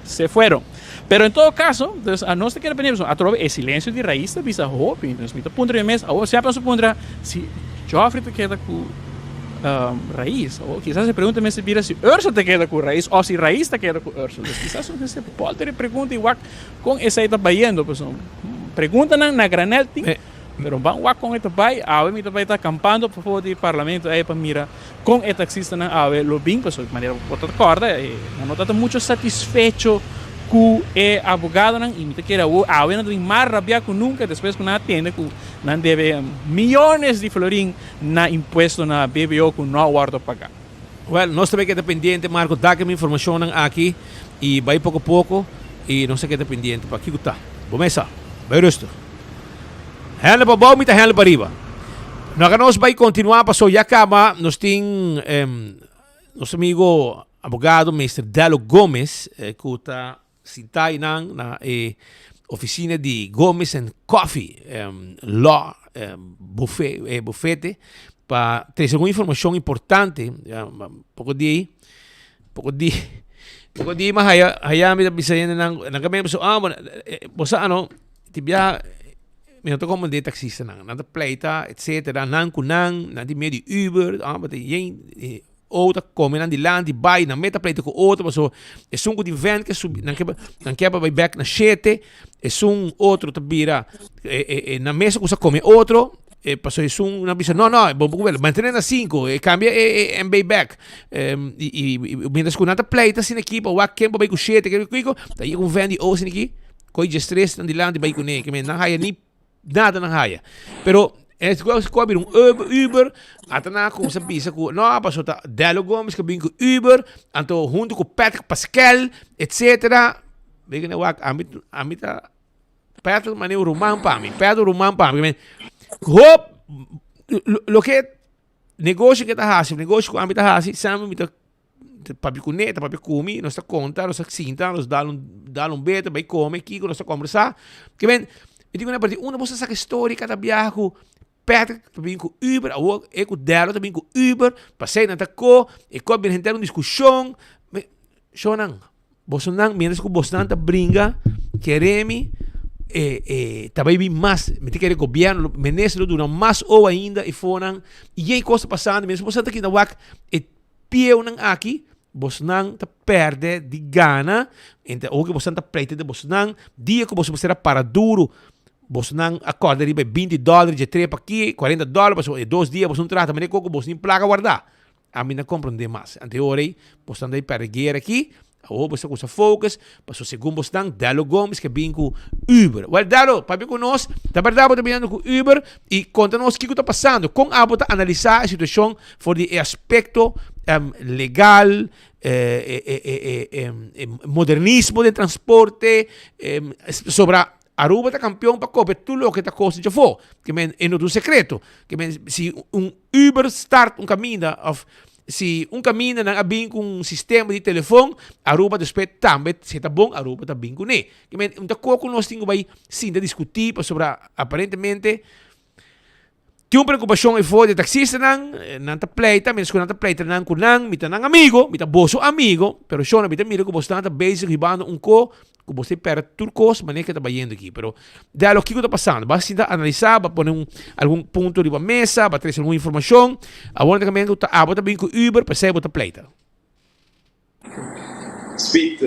se fueron. Pero en todo caso, dus a nos ta keda pendiente, pasobra atrobe e silencio di Rais ta bisa hopi. Dus mi ta puntra mi mes, awor siempre nos ta puntra si Geoffrey ta keda cu Rais. Awor kisas e pregunta mester bira si Ursel ta keda cu Rais of si Rais ta keda cu Ursel. Dus kisas nos mester bolter e pregunta y wak con esey ta bayendo. Pasobra preguntanan na granel tin, pero ban wak con e ta bay. Awe mi ta bay ta campando pafo di parlamento ey pa mira con e taxistanan awe lo bin. Pasobra manera bo ta corda nan no ta mucho satisfecho cu e abogadonan y mi ta kere awo awe nan ta bin mas rabia cu nunca despues cu nan a tende cu nan debe miyones di florin na impuesto na BBO cu no a wordo paga. Well, nos ta bay keda pendiente, Marco, dake mi informacionnan aki y bay poco poco y nos ta keda pendiente pa kico ta. Bo mesa, bay rustig. Hende pa bou, mi ta hende pa riba. No aka nos bay continua paso ya caba nos tin nos amigo abogado Meester Dello Gomez cu ta Sinta einan na e oficina di Gomez and Coffee Law Bufete pa trece algun informacion importante. Poco di poco di poco di mi haya haya mi ta bisa hendenan nan ka mester ah bo sa no ti bia mi no ta comprende taxistanan nan ta pleita etcetera nan cu nan nan tin miedo di Uber ah bo ta yen. Ou ta kome nan dilanti bai nan meta pleita ku otro pasobra esun ku tin vent ke subi nan ke nan ke pa bai bek na shete esun otro ta bira e e e nan mesa kusa kome otro e pasobra esun nan bisa no no bo por kubel mantene na sinku e kambia e e en bai bek i i mientras ku nan ta pleita asina aki pa wak ken por bai ku shete ken kiko ta yega un vent di ou asina aki koe diestres nan dilanti bai kune ke men nan haya ni Nada nan haya. Pero es ku ku a bira un Uber, Uber, ata nan a kumsa bisa ku no, paso ta Dello Gomez ku a bin ku Uber, anto huntu ku Patrick Pascal, etcetera. Beken a wak, ami, ami ta Patrick mane un ruman pa mi, Patrick ruman pa mi. Hop, loke negoshi ke ta hasi, negoshi ku ami ta hasi, semper mi ta. Papia ku ne, ta papia ku mi, nos ta konta, nos ta sinta, nos dal un dal un beta, bai kome kiko, nos ta kombersá. Ke men, mi tin ku parti unda bo sa saka e story kada biaha ku Patrick ta bin ku Uber, awor e ku Dello ta bin ku Uber, pasei nan ta ko, e ko a bira henter un diskushon. Mi, shownan, bosonan, mientras ku bosnan ta bringa, kere mi, e e ta bai bin mas, mi ta kere gobierno, minister lo duna mas oa ainda e fonan, y yen kos ta pasando, mientras boso ta kita wak e pieunan aki, bosnan ta perde di gana, ente oki bosnan ta pleita de bosnan, dia ku boso mester a para duru, bosnan a kòrda riba e binti dòler dje trepa aki, kuarenta dòler, pasobra e dos dia boso no trata manera koko boso tin plaka wardá. Ami na komprondé mas. Ante ora ei, bosnan ta e perde guera aki, awor boso ta kusa focus, pasobra segun bosnan, Dello Gomes ke bin ku Uber. Wèl Dello, papia ku nos, ta bèrdat bo ta biniendo ku Uber? I konta nos kiko ta pasando, kon abo ta analisá e situashon for di e aspekto legal, e modernismo den transporte, sobra Aruba ta kampion pa kopia tur loke ta kosta djafó. Ke men e no ta un sekreto. Ke men si un Uber start un kaminda of si un kaminda nan a bin ku un sistema di telefon, Aruba despues tambe si ta bon Aruba ta bin kuné. Ke men un ta koko nos tin ku bai sinta diskutí pasobra aparentemente tin un preokupashon afó di e taksistanan, nan ta pleita, mientras ku nan ta pleita nan ku nan, mi ta nan amigo, mi ta boso amigo, pero shona mi ta mira ku boso ta bezig hibando un ko Ku bo ta pèrdè tur kos manera ke ta bayendo aki. Pero Dello, kiko ta pasando? Bo a sinta analisá, bo a pone un algun punto riba mesa, bo a trese algun informashon. Awor ta kaminda ku ta abo ta bin ku Uber, p'esei bo ta pleita. Speed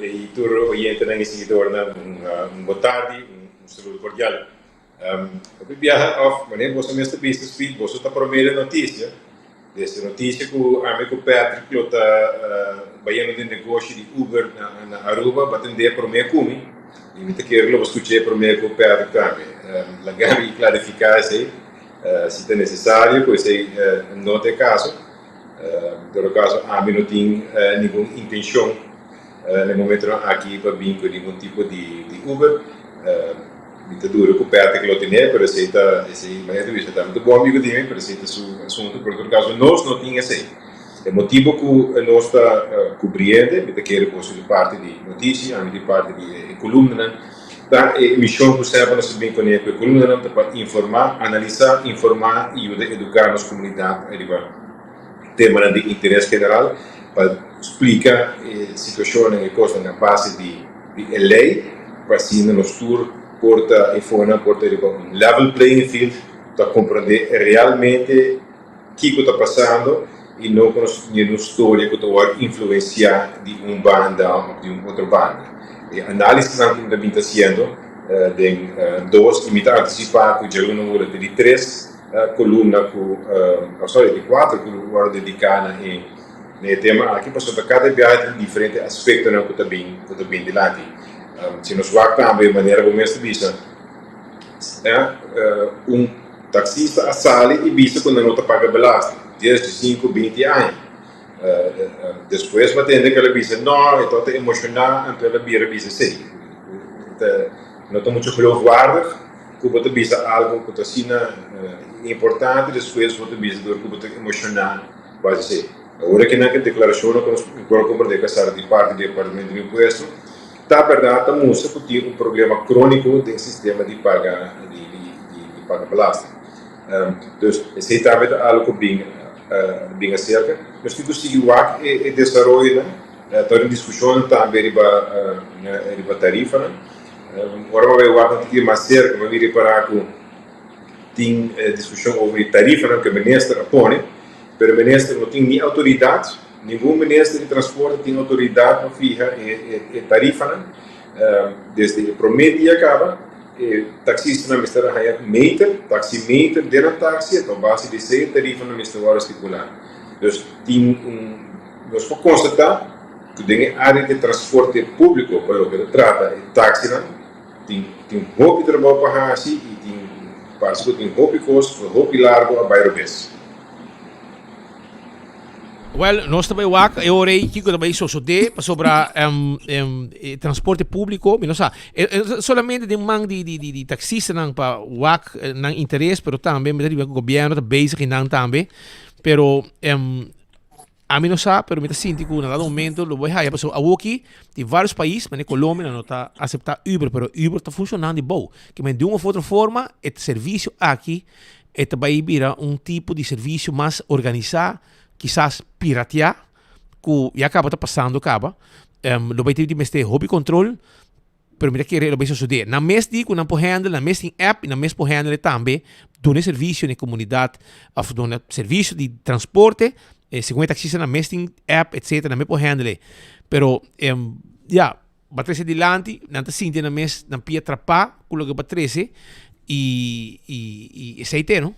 i tur oyentenan i siguidornan un bon tardi, un saludo kordial. Hopi biaha of manera boso mes ta bisa Speed, boso ta promé den notisia. Des e notisia ku ami ku Patrick lo ta bayendo den negoshi di Uber na Aruba, bo a tendé promé ku mi i mi ta kere lo bo skuch'é promé ku Patrick tambe. Laga mi klarifiká esei si ta nesesario, ku esei no ta e kaso. En todo kaso ami no tin ningun intenshon na e momentonan aki pa bin ku ningun tipo di Uber. Mi ta dura ku Patrick lo tene, pero esei ta, esei manera ta bisa ta, mi ta bon amigo di mi, pero esei ta su asuntu, pero en todo caso nos no tin esei. E motibo ku nos ta kubriende, mi ta kere boso di parti di notisia, ami di parti di e kolumnanan, ta e mishon ku semper nos ta bin kuné ku e kolumnanan ta pa informá, analisá, informá i yuda eduká nos komunidat riba temanan di interes general, pa splika e situashonnan, e kosnan a base di. di e ley pa asina nos tur por ta e fonan por ta riba un level playing field ta comprende realmente kico ta pasando y no cu nos teniendo un storia cu ta word influencia di un banda of di un otro banda. E analisisnan cu mi ta bin ta haciendo den dos y mi ta anticipa cu djaluna word di tres columna cu sorry di cuatro cu word dedica na e Na e tema aki pasobra kada biaha tin diferente aspektonan ku ta bin ku ta bin dilanti. Si nos wak tambe manera bo mes ta bisa, un taksista a sali i bisa ku nan no ta paga belasting dies, diesinku, binti aña. Despues bo a tende ku el a bisa no, e tabata emoshoná anto el a bira bisa esei. No ta muchu geloofwaardig ku bo ta bisa algu ku ta asina importante despues bo ta bisa dor ku bo ta emoshoná. Base esei, awor aki nan ke deklarashonnan ku nos por komprendé ku a sali di parti di Departamento di Impuesto ta bèrdat ta mustra ku tin un problema króniko den sistema di paga di paga belasting. Dus esei tambe ta algu ku bin bin aserka. Nos tin ku sigui wak e desaroyonan, ta un diskushonnan tambe riba riba tarifanan. Ora bo bai wak un tiki mas serka bo a bin ripará ku Tin diskushon over di tarifanan ku e minister a pone, pero e minister no tin ni outoridat, ningun minister di transporte tin outoridat pa fiha e tarifanan. Desde e promé dia kaba e taksistanan mester a haña meter, taximeter den nan taksi, anto a base di esei e tarifanan mester wòrdu stipulá. Dus tin un, nos por konstatá ku den e área di transporte públiko pa loke ta trata e taksinan, Tin tin hopi trabou pa hasi i tin parse ku tin hopi kos ku hopi largo a bai robes. Wèl, nos ta bai wak e ora ei kiko ta bai sosodé pasobra e transporte públiko, mi no sa, e e solamente den man di di di taksistanan pa wak nan interes, pero tambe mi ta riba ku gobièrnu ta bezig einan tambe, pero. Ami no sa, pero mi ta sinti ku na dado momento lo bo haya, pasobra awoki tin varios pais, manera Colombia, nan no ta aseptá Uber, pero Uber ta funshonando di bou. Ke men di un of otro forma e servisio aki e ta bai bira un tipo di servisio mas organisá, kisas pirateá, ku ya kaba ta pasando kaba. Lo bai tin di mester hopi kontrol. Pero mi ta kere lo bay sosode. Nan mes di cu nan por handle, nan mes tin app y nan mes por handle e tambe, duna e servicio na e comunidad of duna servicio di transporte, segun e taxista nan mes tin app etcetera, nan mes por handle e. Pero ya, ba trece dilanti, nan ta sinti nan mes nan pia trapa cu loke ba trece y y esey te no.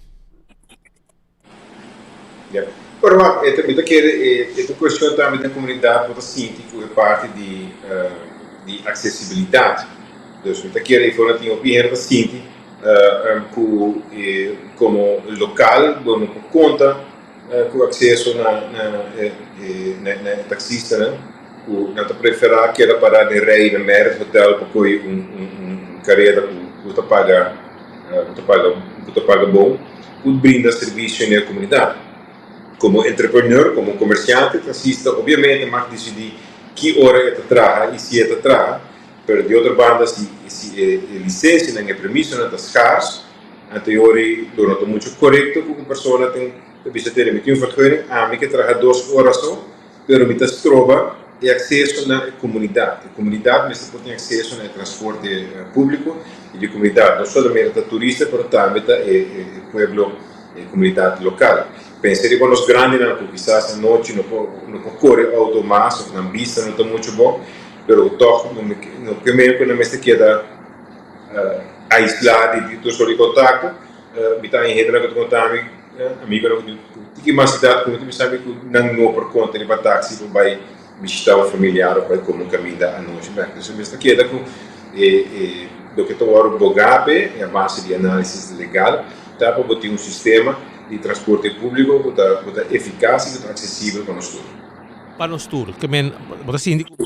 Ya. Pero wak, e ta, mi ta kere e, e ta un cuestion tambe den comunidad bo ta sinti cu e parti di, di accesibilidad. Dus mi ta kere e forma tin hopi hende ta sinti cu e como local bo no por conta cu acceso na, na e, na, na e taxistanan cu nan ta prefera keda para den rij na Marriott Hotel pa coy un, un, un careda cu, cu ta paga, cu ta paga, cu ta paga bon. Ku brinda servisio na e komunidat. Komo entrepreneur, komo komersiante, taksista obiamente mag disidí ki ora e ta traha i si e ta traha, pero di otro banda si si e lisensianan, e permisonan ta skars, anto e ora ei lo no ta muchu korekto ku un persona tin ta bisa tene mi tin un vergunning, ami ke traha dos ora so, Pero mi ta stroba e akseso na e komunidat. E komunidat mester por tin akseso na e transporte públiko i di komunidat no solamente ta turista pero tambe ta e pueblo, e komunidat lokal. Pensa riba nos grandinan ku kisas anochi no por no por kore outo mas òf nan bista no ta muchu bon pero tòg no no ke men ku nan mester keda aislá di tur sort di kontakto. Mi ta haña hendenan ku ta konta mi. Amigonan ku tin tiki mas edat ku mi ta bisa mi ku nan no por konta riba taksi pa bai bishita un familiar of bai kome un kaminda anochi bek. Entonces mi ta keda ku e e loke ta wòrdu bogá p'e e a base di análisis legal ta pa bo tin un sistema di transporte públiko ku ta ku ta efikas i ku ta aksesibel pa nos tur. Pa nos tur. Ke men bo ta sinti ku.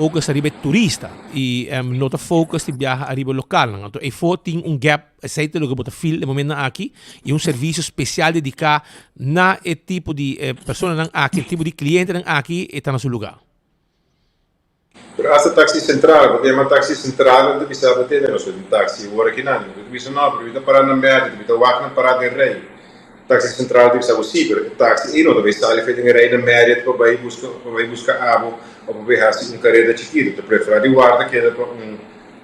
Focus ariba e turista y no ta focus di biaha ariba localnan. Anto eyfo tin un gap, esey ta loke bo ta feel e momentonan aki y un servicio special dedica na e tipo di personanan aki, e tipo di clientenan aki e ta na su lugar. Pero hasta taxi central, bo ta yama taxi central, nan ta bisa bo tene nos tin taxi awor aki nan. Bo ta bisa no, pero mi ta para na Merdi, mi ta wak nan para den rey. Taxi Central ta bisa bo sí, pero e taxi ei no ta bai sali for den e rei na Marriott pa bai buska pa bai buska abo òf pa bai hasi un kareda chikitu. Ta preferá di warda keda pa un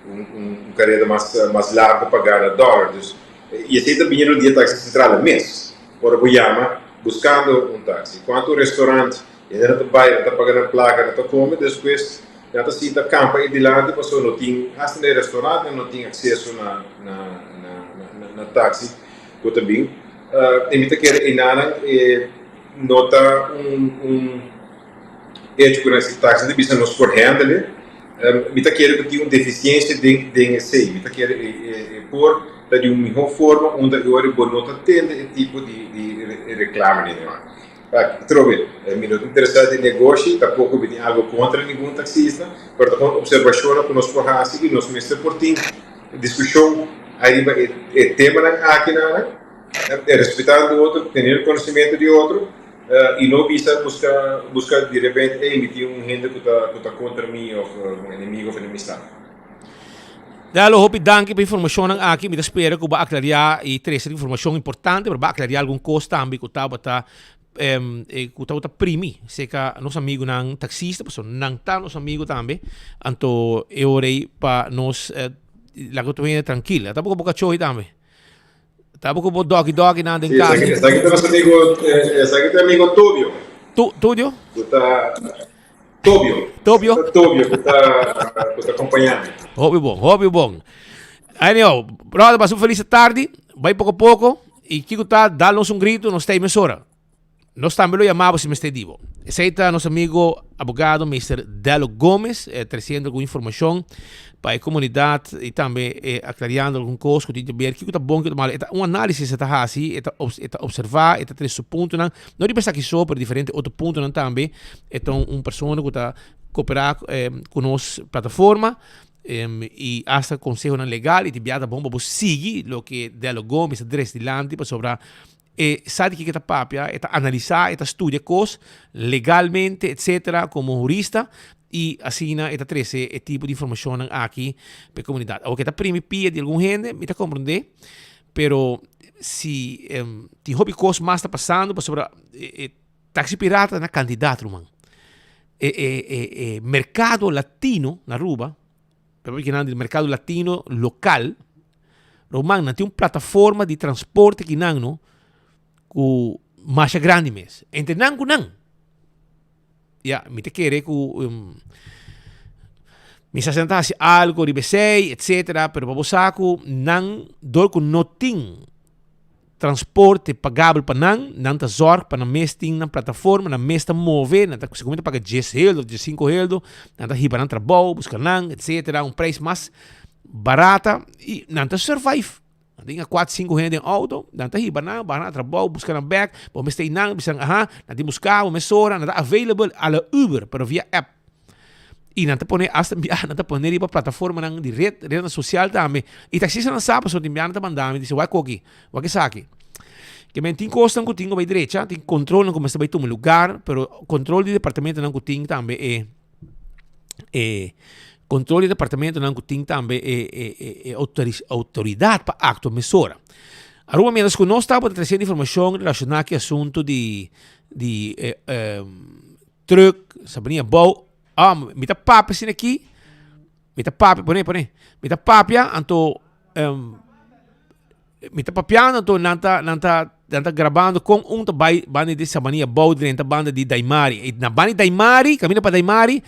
un un kareda mas mas largu pa gana dòler. Dus i esei ta bini lo di e Taxi Central mes ora bo yama buskando un taxi. Kuantu restaurant hende nan ta bai, nan ta paga nan plaka, nan ta kome, despues nan ta sinta kampa ei dilanti pasobra no tin hasta na e restaurantnan no tin akseso na na na na taxi. Ku ta bin. I mi ta kere enanan e no ta un un hecho ku nan si taxi ta bisa nos por handle. Mi ta kere ku tin un defisiensia den den esei. Mi ta kere e e por ta di un mihó forma unda e ora bo no ta tende e tipo di di reklamenan. Atrobe, mi no ta interesá den negoshi, tampoko mi tin algo kontra ningun taksista, pero ta kon opservashonnan ku nos por hasi i nos mester por tin diskushon ariba e temanan akinan, respetando otro, teniendo konosementu di otro i no bisa buska buska di repente ey mi tin un hende ku ta ku ta kontra mi òf un enemigo òf enemistad. Dalo, hopi danki pa informashonnan aki. Mi ta spera ku bo a aklariá i trese informashon importante, pero bo a aklariá algun kos tambe ku tabata ku tabata primi serka nos amigunan taksista, pasobra nan ta nos amigu tambe. Anto e ora ei pa nos laga tur hende trankil. Ata bo ku bo kachoi tambe. Ta bo ku bo dòki dòkinan den kas. Esaki ta nos amigo, esaki ta amigo Tobio. Tobio? Ku ta Tobio. Tobio? Ta Tobio ku ta ku ta kompañá mi. Hopi bon, hopi bon. Anyhow, brother, pasa un felis tardi. Bai poko poko. I kiko ta, dal nos un grito, nos ta ei mesora. Nos tambe lo yama bo si mester di bo. Esei ta nos amigo abogado Mister Dello Gomez eh, treciendo algun informacion pa e comunidad y tambe eh, aclariando algun cos cu tin te ber kico ta bon, kico ta malo. E ta un análisis e ta haci, e ta e ta observa, e ta trece su puntonan, no riba esaki so, pero diferente otro puntonan tambe. E ta un, un persona cu ta coopera eh, cu nos plataforma y hasta consehonan legal y tin bia ta bon pa bo sigui loke Dello Gomez ta trece dilanti pasobra. E sa di kiko e ta papia, e ta analisá, e ta studia kos legalmente etcetera komo hurista i asina e ta trese e tipo di informashonnan aki pa e komunidat. Awor ke ta primi pia di algun hende mi ta komprondé, pero si tin hopi kos mas ta pasando pasobra e taxi pirata ta na kantidat ruman. E e e e merkado latino na Aruba. Pero ki nan di mercado latino local, ruman, nan tin un plataforma di transporte ki nan no, ku masha grandi mes. Entre nan ku nan. Ya, mi ta kere ku um, mi sa si nan ta hasi algo riba esei, etcetera, pero pa bo sa ku nan, dor ku no tin transporte pagabel pa nan, nan ta zorg pa nan mes tin nan plataforma, nan mes ta move, nan ta segun ta paga djes heldo, djes sinku heldo, nan ta hiba nan trabou, buska nan, etcetera, un prijs mas barata i nan ta survive. Nan tin a kuater sinku hende den auto, nan ta hiba nan, baha nan na trabou, buska nan bek, bo mester einan, bisa nan aha, nan tin buska bo mesora, nan ta available a la Uber, pero via app. I nan ta pone hasta bia nan ta pone riba plataformanan di red, rednan sosial tambe. I taksistanan sa pasobra tin bia nan ta manda mi, dice wak koki, wak esaki. Ke men tin kosnan ku tin ku bai drecha, tin kontrolnan ku mester bai tuma lugar, pero kontrol di departamentonan ku tin tambe e e kontrol di departamentonan ku tin tambe e e e e outoridat pa aktua mesora. Aruba mientras ku nos tabata tresiendo informashon relashoná ku e asuntu di di e Truck, Sabrina bou, ah, mi ta papia asina aki, mi ta papia, pone, pone, mi ta papia, anto, um, mi ta papiando, anto nan ta, nan ta, nan ta grabando kon un ta bai banda di Sabanilla bou drenta banda di Daimari. I na banda di Daimari, kaminda pa Daimari,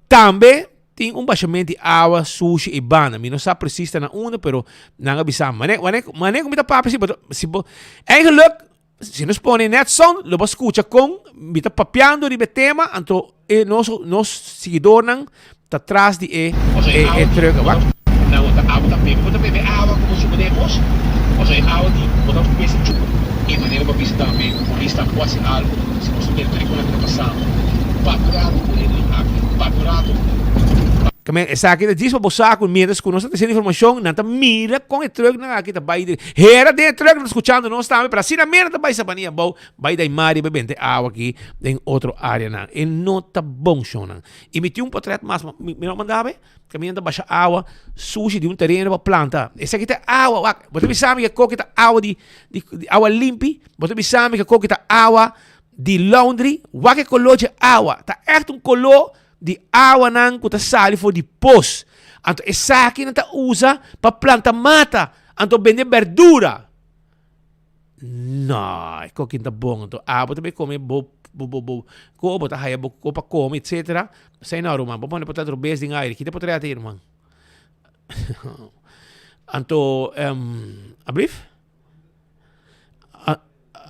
tambe tin un bashamento di awa sushi ei banda. Mi no sa precies ta na unda, pero nan a bisa, mane, mane, mane ku mi ta papia si, si bo, eigenlijk, Si nos pone net sound, lo bo scucha con mi ta papiando riba e tema, anto e nos nos siguidornan ta tras di e e e truck. Wak. Nan bo ta awa ta bebe, bo ta bebe awa ku bo chupa den e pos, pasobra e awa di bo ta mester chupa. E manera bo a bisa tambe ku polis tambe por hasi algu si nos ta mira tur e kosnan ku ta pasando. Papia un rato ku hendenan aki, papia un rato. Kamen esaki ta djis pa bo sa ku mientras ku nos ta tresiendo informashon, nan ta mira kon e trucknan aki ta bai den. Hera den e truck nan ta skuchando nos tambe, pero asina mera ta bai Sabania abou, bai Daimari, bai bente awa aki den otro areanan. E no ta bon shonnan. I mi tin un potret mas, mi no manda awe, kaminda nan ta basha awa sushi di un tereno pa planta. Esaki ta awa, wak, bo ta bisa mi ke koki ta awa di di awa limpi? Bo ta bisa mi ke koki ta awa di laundry? Wak e koló dje awa, ta ègt un koló Di awanan ku ta sali for di pos. Anto esaki nan ta usa pa planta mata, anto bende berdura. No, e kokin ta bon. Anto abo ta bai kome bo bo bo bo ko bo ta haya bo ko pa kome etcetera. Esei no ruman, bo pone por ta robes den aire. Kita por trae ati ruman? Anto, um, ablief?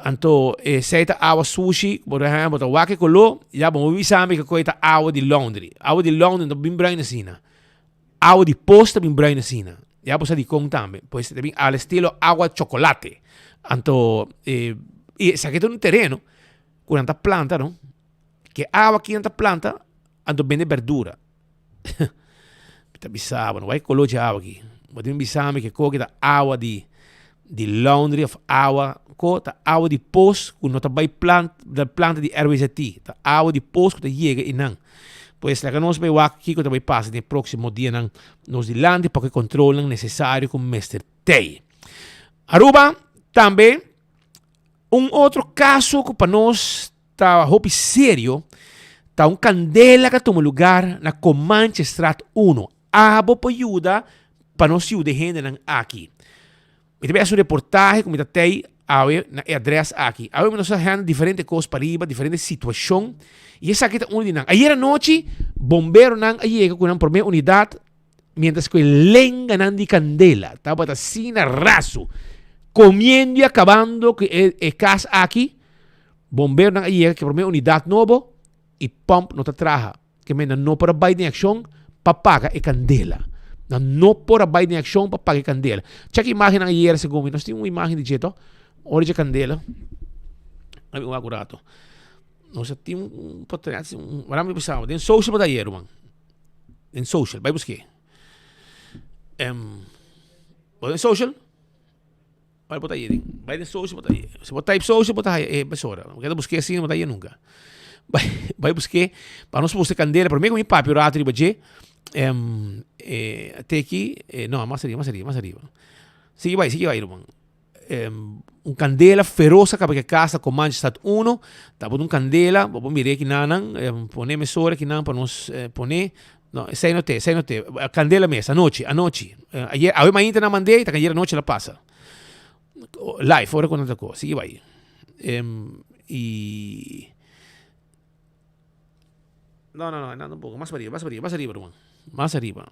Anto esei ta awa sushi, por ehempel, bo ta wak e koló, ya bo no bisa mi ku e ta awa di laundry. Awa di laundry no ta bin bruin asina. Awa di pos ta bin bruin asina. Ya bo sa dikon tambe. Pues ta bin al estilo awa chocolate. Anto i esaki ta un tereno ku nan ta planta no. Ke awa aki nan ta planta, anto bende berdura. Mi ta bisa bo, no wak e koló dje awa aki. Bo tin bisa mi ke koki ta awa di di laundry of awa ko ta awa di pos ku no ta bai plant da planta di RWZT. Ta awa di pos ku ta yega einan. Pues laga nos bai wak kiko ta bai pasa den e próksimo dianan nos dilanti pa ku e kontrolnan nesesario ku mester tei. Aruba tambe un otro kaso ku pa nos Ta hopi serio, ta un candela ka tuma lugar na Comanchestraat uno. Abo por yuda pa nos yuda e hendenan aki. Mi ta bay haci un reportahe cu mi ta tey awe na e adres aki. Awe mi nos a handle diferente cos pariba, diferente situacion y esaki ta uno di nan. Ayer anochi bomberonan a yega cu nan prome unidad mientras cu e lenganan di candela tabata asina raso comiendo y acabando cu e cas aki. Bomberonan a yega ku e promé unidat nobo i pòmp no ta traha. Ke men nan no por a bai den akshon pa paga e kandela. Nan no por a bai den akshon pa paga e kandela. Chèk imágennan ayera segun mi. Nos tin un imágen di dje to. Ora dje kandela. A mi wak un rato. Nos a tin un potrèt, wara mi bisa bo. Den social bo ta ayer ruman. Den social, bai busk'é. Bo den social? Bai bo ta haya den. Bai den social bo ta haya. Si bo type social bo ta haya e mesora. Bo keda busk'é asina bo ta haya nunka. Bai bai busk'é pa nos mustra kandela. Promé ku mi papia un rato riba dje te aki no mas ariba mas ariba mas ariba. Sigui bai sigui bai ruman. Un kandela feros a kaba ku e kas na Comanche-stad uno. Tabata un kandela bo por mir'é kinanan pone mesora kinan pa nos pone. No esei no te esei no te. Kandela mes anochi anochi. Ayer awe mainta nan mand'é ta ayer anochi la pasa. Live ora ku nan ta ko. Sigui bai. I no no no nan tampoco mas pariba mas pariba mas ariba ruman mas ariba.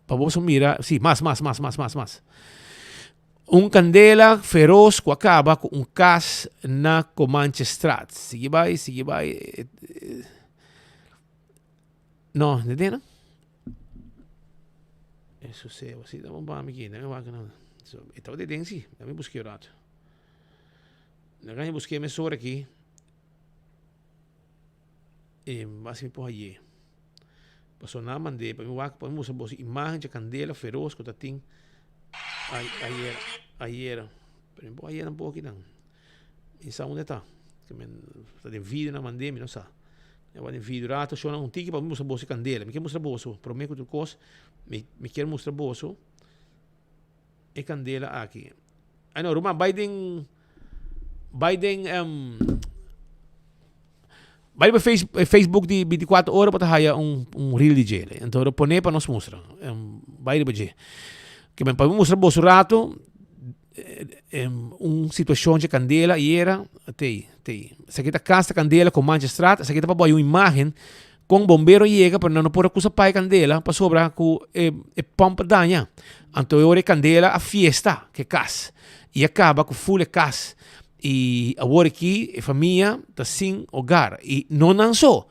Pa bo mira si mas mas mas mas mas mas. Un kandela feros ku a kaba ku un kas na Comanchestraat. Sigui bai sigui bai. No, ne den. Eso se, si da un bami aquí, dame wak nan. So, e taba de den si, dame busque un rato. Na kan busque me sora aquí. E mas mi por haye. Paso na mandé, pa mi wak, pa mi musa boso imagen de candela feroz ku ta tin ayer, ayer. Pero mi por haye tampoco aquí nan. Mi sa unda ta. Ta den video nan mandé, mi no sa. Mi a wak den video rato shona un tiki pa mi mustra boso e kandela. Mi kier mustra boso, prome ku tur kos, mi mi kier mustra boso e kandela aki. Ay no, ruman, bai den, bai den, bai riba Facebook di binticuatro ora bo ta haya un un reel di dje. Anto lo pone pa nos mustra. Bai riba dje. Ke men pa mi mustra boso rato. Un situacion dje candela ayera tei tei esaki ta cas ta candela con mancha straat esaki ta pa bo hay un imagen con bombero yega pero nan no por a cusa paga e candela pasobra cu e e pump a daña anto e ora e candela a fiesta cu e cas y a caba cu full e cas y awor aki e famia ta sin hogar y no nan so.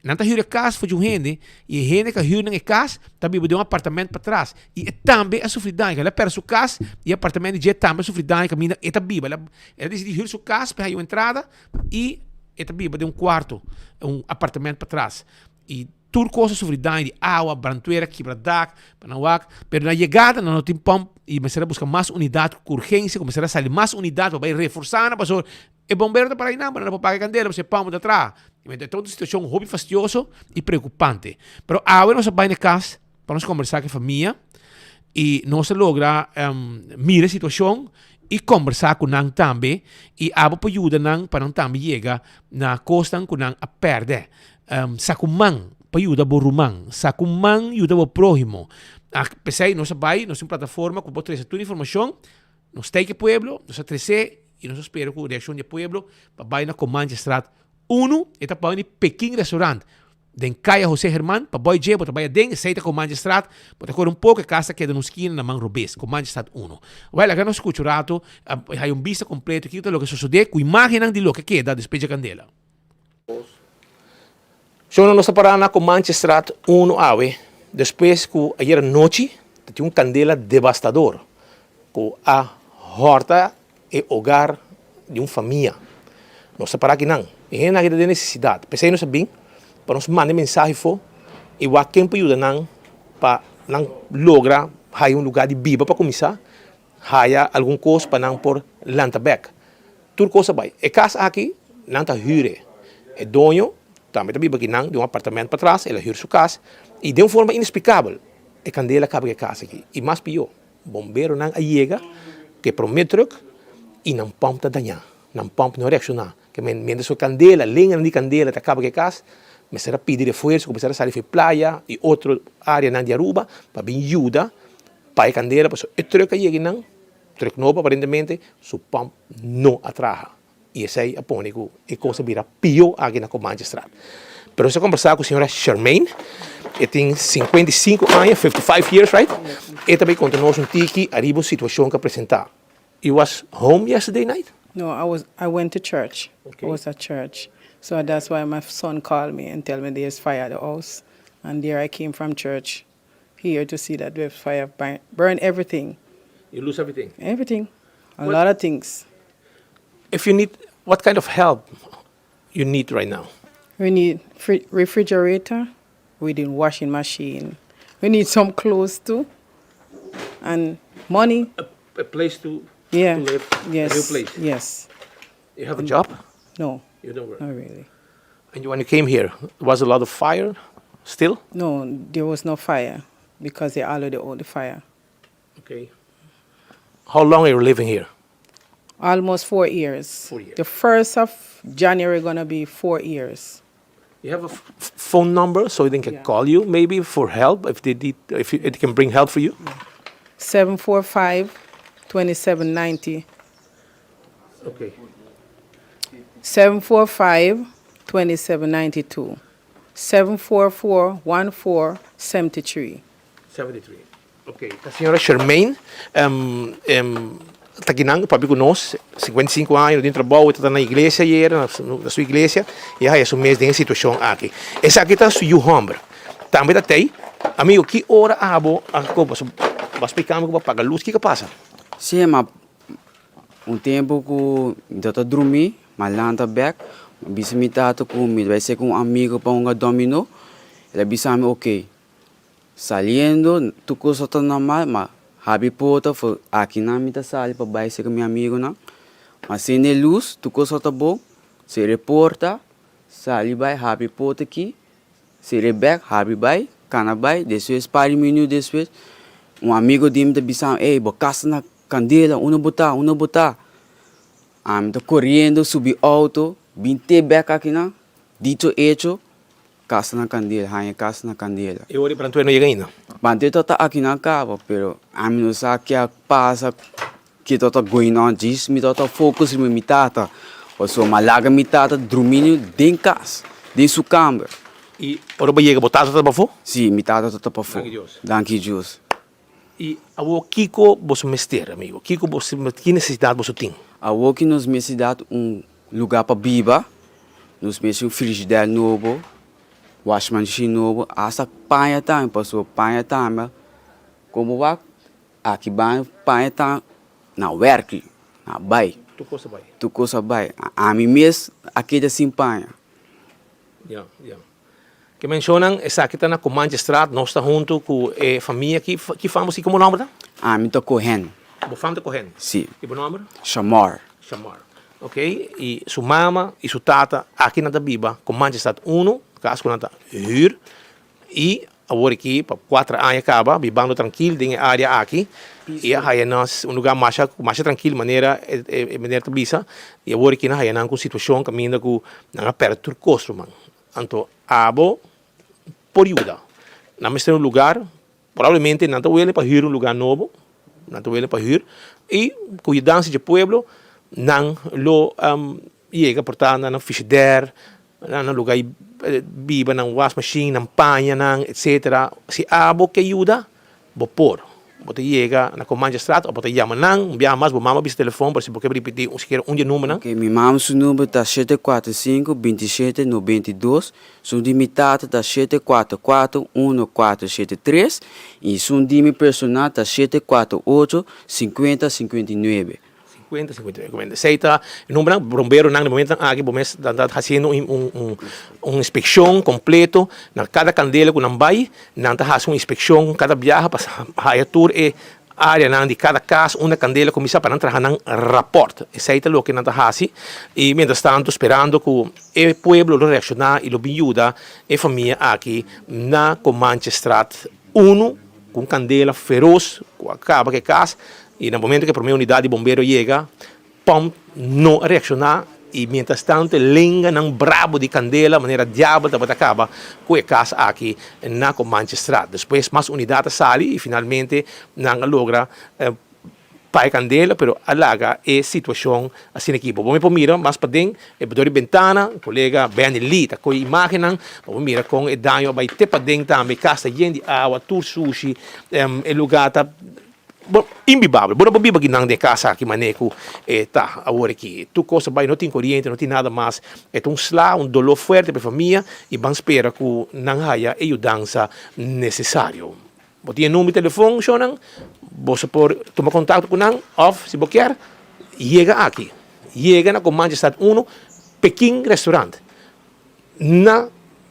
Nan ta hür e kas for dje un hende i e hende ku a hür nan e kas ta biba den un apartament patras i e tambe a sufri daño. El a pèrdè su kas i e apartament di dje tambe a sufri daño kaminda e ta biba. El a el a disidí hür su kas pa e haña un entrada i e ta biba den un kuarto, un apartament patras. I tur kos a sufri daño di awa, brantwera kibra dak, pa nan wak. Pero na yegada nan no tin pòmp i mester a buska mas unidat ku urgensia ku mester a sali mas unidat pa bai reforsá nan pasobra E bombero ta para einan, pero nan no por paga e kandela pasobra e pòmp ta traha. E ta un situashon hopi fastioso i preokupante. Pero awe nos a bai na e kas pa nos kombersá ku e famia i nos a logra mira e situashon i kombersá ku nan tambe i abo por yuda nan pa nan tambe yega na kosnan ku nan a pèrdè. Sa ku man pa yuda bo ruman, sa ku man yuda bo próhimo. P'esei nos a bai, nos tin un plataforma ku por trese tur informashon. Nos ta e pueblo, nos a trece y nos a spera cu reaccion di e pueblo pa bay na Comanchestraat uno, e ta pao di Peking Restaurant den Caya Jose Herman, pa boy dje bo ta bay aden, esey ta Comanchestraat, bo ta core un poco e cas ta keda na un skina na man robes, Comanchestraat uno. Wel, laga nos scucha un rato, haya un bista completo kico ta loke sosode cu imagennan di loke keda despues dje candela. Shona nos ta pará na Comanchestraat uno awe despues ku ayer anochi ta tin un kandela devastador ku a hòrta e hogar di un famia. Nos ta pará akinan. E hendenan aki ta den nesesidat. P'esei nos a bin pa nos manda e mensahe afó i wak ken por yuda nan pa nan logra haya un lugá di biba pa kuminsá haya algun kos pa nan por lanta bèk. Tur kos a bai. E kas aki nan ta hür e. E doño tambe ta biba akinan den un apartament patras, el a hür su kas i den un forma inesplikabel e kandela a kaba ku e kas aki. I mas pió, bomberonan a yega ku e promé trùk i nan pòmp ta dañá, nan pòmp no a reakshoná. Ke men miéntras ku e kandela, lenganan di kandela ta kaba ku e kas, mester a pidi refuerso ku mester a sali for e playa i otro áreanan di Aruba pa bin yuda pa e kandela pasobra e trùk a yega einan. Truck nobo aparentemente su pump no a traha y esey a pone cu e cos a bira pio aki na Comanchestraat. Pero nos a conversa cu señora Shermaine, e tin 55 aña, 55 years right? E ta bay conta nos un tiki ariba un situacion cu a presenta. You was home yesterday night? No, I was I went to church. I was at church. So that's why my son called me and tell me there's fire at the house. And there I came from church here to see that the fire burn everything. You lose everything? Everything. A lot of things. If you need, what kind of help you need right now? We need refrigerator, we need washing machine, we need some clothes too, and money. a place to, Yeah. to live, Yes. a new place. Yes. You have a job? No. You don't work? Not really. And you, when you came here, was a lot of fire still? No, there was no fire because they already owned the fire. Okay. How long are you living here? Almost 4 years. 4 years. The first of January gonna be 4 years. You have a phone number so they can call you maybe for help if they need, if you, it can bring help for you? 745 2790. Okay. 745 2792. 744 1473. 73. Ok. Señora Charmaine, ta akinan papia ku nos, 55 aña, den trabou, ta na iglesia ayera, na su iglesia, i a su mes den e situashon aki. Esaki ta su yu hòmber. Tambe ta tei, amigo, ki ora abo, bo a splika mi ku paga lus, kiko a pasa? Si, ma un tempu ku mi ta drumi, m'a lanta bèk, m'a bisa mi tata ku mi bai ser ku un amigo pa hunga dominó, el a bisa mi ok. Saliendo, tur kos ta normal, ma habri porta for akinan mi ta sali pa bai ser ku mi amigonan, ma sende lus, tur kos ta bon, sera e porta, sali bai, habri porta aki, sera bèk, habri bai, kana bai, despues par di minüt despues, un amigo di mi ta bisa mi, ey bo kas ta na kandela, unda bo ta, unda bo ta? Ami ta koriendo subi outo, bin te bèk akinan, dicho hecho, Kas na kandela, haña kas na kandela. E ora Brantué no yega ainda? Brantué ta ta aki na kaba, pero ami no sa ke a pasa, ke ta ta going on, djis mi ta ta focus riba mi tata, pasobra mi a laga mi tata drumini den kas, den su kamber. I ora bo yega bo tata ta pafó? Si, mi tata ta ta pafó. Danki Dios. Danki Dios. I awor kiko boso mester, amigo? Kiko boso, ki nesesidat boso tin? Awor ki nos mester un lugá pa biba, nos mester un frigider nobo, washmachine nobo, asta paña tambe, pasobra paña tambe, komo wak aki ban paña ta na wèrki, na bai. Tur kos a bai. Tur kos a bai. Ami mes a keda sin paña. Ya, ya. Ke menshonan esaki ta na Comanchestraat, nos ta huntu ku e famia ki ki fam bo si komo nòmber ta? Ami ta Cohen. Bo fam ta Cohen? Si. I bo nòmber? Shamar. Shamar. Ok, i su mama i su tata aki nan ta biba Comanchestraat uno, kas ku nan ta hür i awor aki pa kuater aña kaba bibando trankil den e área aki i a haya nos un lugá masha masha trankil manera e meneer ta bisa i awor aki nan haya nan ku un situashon kaminda ku nan a pèrdè tur kos ruman. Anto abo por yuda. Nan mester un lugar, probablemente nan ta wele pa hür un lugar nobo, nan ta wele pa hür, i ku yudansa dje pueblo nan lo yega por ta na nan frishider, na nan lugar di biba, nan wasmashin, nan pañanan, etcetera. Si abo ke yuda, Bo por. Bo ta yega na Comanchestraat of bo ta yama nan. Un biaha mas bo mama bisa telefon pero si bo ke ripiti un sikiera un di e numbernan. Ok, mi mama su number ta shete kuater sinku bintishete nobenta i dos, sun di mi tata ta shete kuater kuater uno kuater shete tres i sun di mi personal ta shete kuater ocho sinkuenta sinkuenta i nuebe. 50, 59. Esei ta e numbernan. Bomberonan na momentonan aki bo mes ta hasiendo un un inspekshon kompleto na kada kandela ku nan bai, nan ta hasi un inspekshon kada biaha pa haya tur e areanan di kada kas unda kandela kuminsá pa nan traha nan rapòrt. Esei ta loke nan ta hasi i mientras tanto sperando ku e pueblo lo reakshoná i lo bin yuda e famia aki na Comanchestraat unu ku un kandela feros ku a kaba ku e kas i na momento ku e promé unidat di bombero yega pòmp no a reakshoná i mientras tanto e lenganan brabo di kandela manera diabel tabata kaba ku e kas aki na Comanchestraat. Despues mas unidat a sali i finalmente nan a logra pa e kandela pero a laga e situashon asina aki. Bo por mira mas paden e dor di bentana, kolega Benny Lee ta kohe imagennan pa bo mira kon e daño a bai te paden tambe, kas ta yen di awa, tur sushi, e luga ta bo imbibabel. Bo no por biba akinan den e kas aki manera ku e ta awor aki. Tur kos a bai, no tin koriente, no tin nada mas. E ta un sla, un doló fuerte pa e famia i ban spera ku nan haya e yudansa nesesario. Bo tin e number di telefon shownan, boso por tuma kontakto ku nan òf si bo kier yega aki. Yega na Comanchestraat uno, Peking Restaurant. Na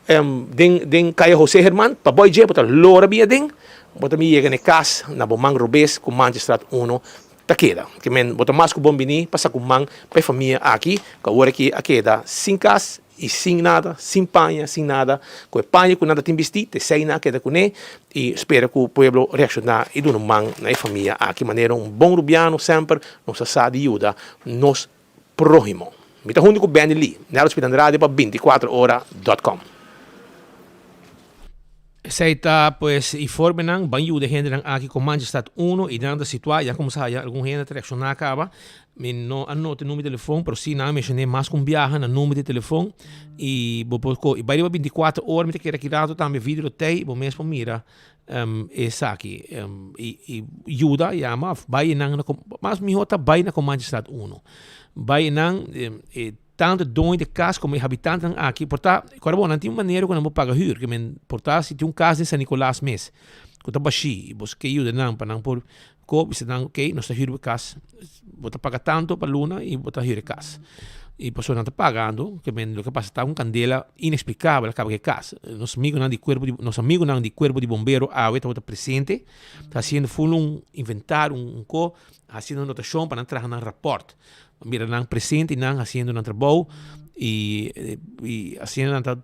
den den Kaya Jose Herman, pa boi dje bo ta lora bia den, bo ta mi yega na e kas na bo man robes Comanchestraat uno. ta keda. Ke men bo ta mas ku bon bini pa sa ku man pa e famia aki ku awor aki a keda sin kas i sin nada, sin paña, sin nada, ku e paña ku nan ta tin bistí ta esei nan a keda kuné i spera ku pueblo reakshoná i duna un man na e famia aki manera un bon rubiano semper nos a sa di yuda nos próhimo. Mi ta huntu ku Benny Lee, Nelo Speed Andrade pa 24 ora dot com. Esei ta pues informenan ban yuda e hendenan aki ku Manchestad uno i nan ta situá ya kuminsá haya algun hende ta reakshoná kaba. Mi no a nota e number di telefon pero si nan a menshoné mas ku un biaha nan number di telefon i bo por ko i bai riba 24 ora mi ta kere aki rato tambe video lo tei bo mes por mira esaki i i yuda yama of bai nan na mas miho ta bai na Comanchestad uno bai nan e Tanto e doño di e kas komo e habitantenan aki por ta, kòrda bo, nan tin un manera ku nan por paga hür, ke men por ta si tin un kas den San Nicolas mes ku ta bashí i bo ke yuda nan pa nan por koop, bisa nan okey nos ta hür bo e kas, bo ta paga tanto pa luna i bo ta hür e kas. I pasobra nan ta pagando, ke men loke pasa ta un kandela ineksplikabel a kaba ku e kas. Nos amigunan di kuerpo di, nos amigunan di kuerpo di bombero awe tabata presente, ta hasiendo ful un inventario, un ko, hasiendo notashon pa nan traha nan rapòrt. Mira nan presente nan haciendo nan trabou y y haciendo nan ta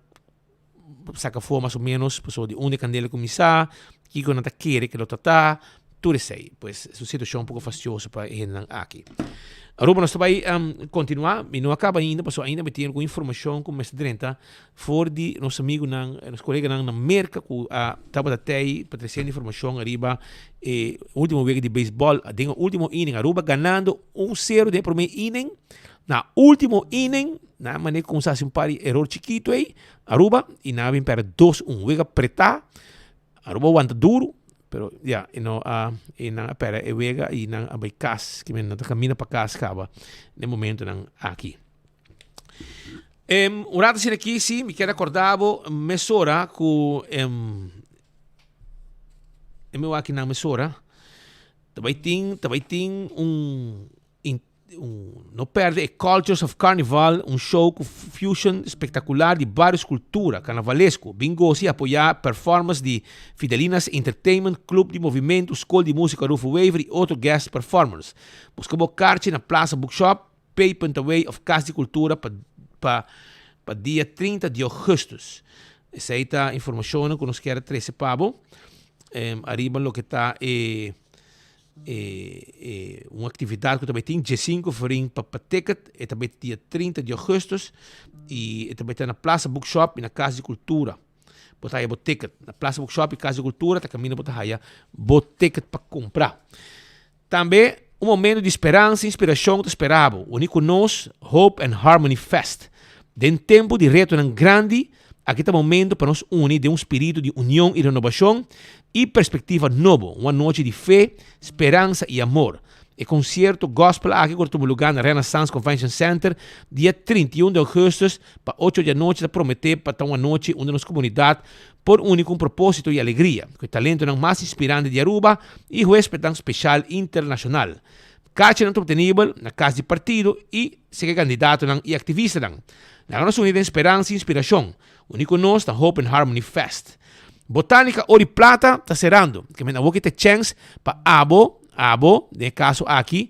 saca afo mas o menos pasobra di unda e candela cuminsa, kico nan ta kere ke lo ta ta, tur esey. Pues es un situacion un poco fastioso pa e hendenan aki. Aruba nos ta bay continua, mi no a caba ainda pasobra ainda mi tin algun informacion cu mester drenta for di nos amigunan, nos coleganan na Merca cu a tabata tey pa treciendo informacion ariba e ultimo wega di baseball den e ultimo inning. Aruba ganando un cero den e prome inning. Na ultimo inning, nan a mane cuminsa haci un par di error chikito ey, Aruba, y nan a bin perde dos un. Wega preta, Aruba wanta duro, pero ya, e no a, e nan a perde e wega y nan a bay cas, kimen nan ta camina pa cas caba den momentonan aki. Um, un rato asina aki, sí, mi kier acorda bo mesora cu um, e mi wak nan mesora, ta bai tin, ta bai tin un, in, un, no perde e Cultures of Carnival, un show cu fusion espectacular di varios cultura carnavalesco. Bin goza y apoya performance di Fidelinas Entertainment, Club di Movimento, School di Musica Rufo Wever y otro guest performers. Busca bo kaartje na Plaza Bookshop. Pay.away of Cas di Cultura pa pa pa dia 30 di augustus. Esey ta informacionnan cu nos kier a trece pa bo ariba loke ta e e e un actividad cu ta bay tin diescinco florin pa pa ticket e ta bay dia 30 di augustus y e ta bay ta na Plaza Bookshop y na Cas di Cultura. Bo ta haya bo ticket na Plaza Bookshop y Cas di Cultura ta caminda bo ta haya bo ticket pa cumpra. Tambe un momento di speransa i inspirashon ta spera bo. Uni ku nos Hope and Harmony Fest. Den tempu di retonan grandi, aki ta momento pa nos uni den un spiritu di union i renobashon i perspektiva nobo, un anochi di fe, speransa i amor. E konsierto gospel aki ku ta tuma lugá na Renaissance Convention Center dia 31 di augustus pa ocho di anochi ta prometé pa ta un anochi unda nos komunidat Por uni cu un proposito y alegria, cu e talentonan mas inspirante di Aruba y huespednan special internacional. Kaartjenan ta obtenibel na cas di partido y serka candidatonan y activistanan. Laga nos uni den speransa y inspiracion. Uni cu nos na Hope and Harmony Fest. Botanica Oro y Plata ta cerando. Ke men awo ki ta e chens pa abo, abo, den e caso aki,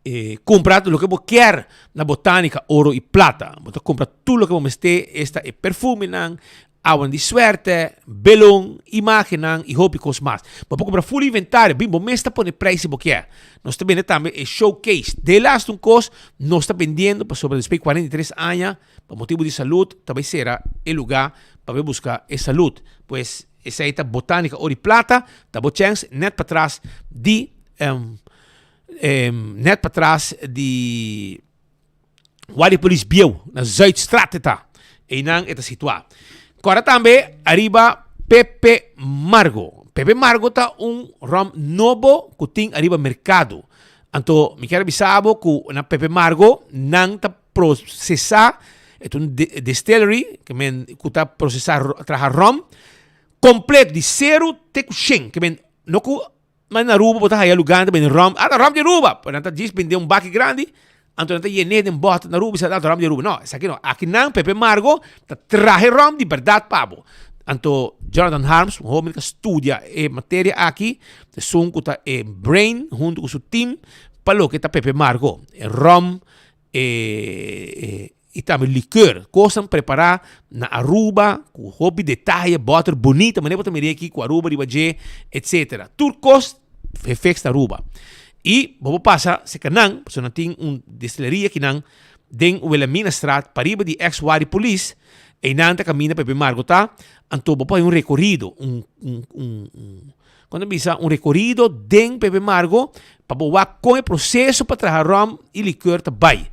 E cumpra loke bo kier na Botanica Oro y Plata. Bo ta cumpra tur loke bo mester, esta e perfumenan, awanan di suerte, belon, imagennan y hopi cos mas. Bo por cumpra full inventario, bin bo mes ta pone prijs si bo kier. Nos ta bende tambe e showcase. De laatste un cos nos ta bendiendo pasobra despues di 43 aña pa motibo di salud ta bay cera e lugar pa bay busca e salud. Pues esey ta Botanica Oro y Plata, ta bo chens net patras di Net patras di Wadi Polis Bieu, na Zuidstraat e ta. Einan e ta situá. Kòrda tambe ariba Pepe Margo. Pepe Margo ta un ròm nobo ku tin ariba merkado. Anto mi kier a bisa bo ku na Pepe Margo nan ta prosesá, e ta un distillery ke men ku ta prosesá traha ròm kompleto di seru te ku shen. Ke men no ku Ma na Aruba bo ta haya lugar nan ta bende rum, ah ta rum di Aruba, pero nan ta djis bende un baki grandi, anto nan ta yen'é den bòter na Aruba i sa ta rum di Aruba. No, esaki no. Aki nan Pepe Margo ta traha e rum di bèrdat pa bo. Anto Jonathan Harms, un hoben ku studia e materia aki, esun ku ta e brain huntu ku su team pa loke ta Pepe Margo, e rum, e, e, i tambe likeur. Kosnan prepará na Aruba ku hopi detaye, bòter bunita, manera bo ta mira aki ku Aruba riba dje, etsetera. Tur kos fix na Aruba. I bo por pasa serka nan, pasobra nan tin un destileria akinan den Wilhelminastraat, pariba di ex Wari Police, Einan ta kaminda Pepe Margo ta, anto bo por hay un rekorido, un, un, un, un, kon ta bisa, un rekorido den Pepe Margo pa bo wak kon e proseso pa traha rum i likeur ta bai.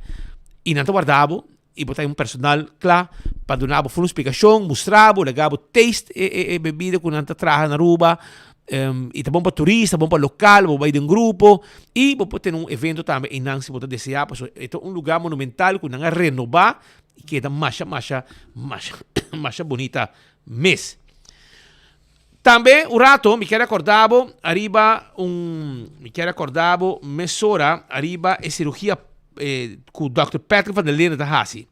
I nan ta warda bo i bo ta hay un personal kla pa duna bo ful un splikashon, mustra bo, laga bo taste e, e, e bebida ku nan ta traha na Aruba. I ta bon pa turista, bon pa lokal, bo bai den grupo i bo por tene un evento tambe einan si bo ta desea, pasobra e ta un luga monumental ku nan a renoba I keda masha masha masha masha bunita mes. Tambe un rato mi kier acorda bo ariba un mi kier acorda bo mesora ariba e cirugia eh, cu Dr. Patrick van der Linden ta haci.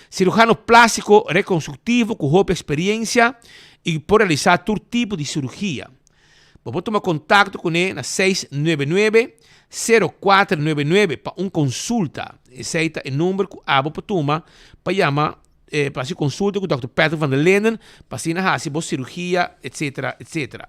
Cirujano plástico reconstructivo cu hopi experiencia y por realisa tur tipo di cirugia. Bo por tuma contacto cune na 699 0499 pa un consulta. Esey ta e number cu abo por tuma pa yama eh, pa haci consulta cu Dòkter Patrick van der Linden pa asina haci bo cirugia etc. Etc.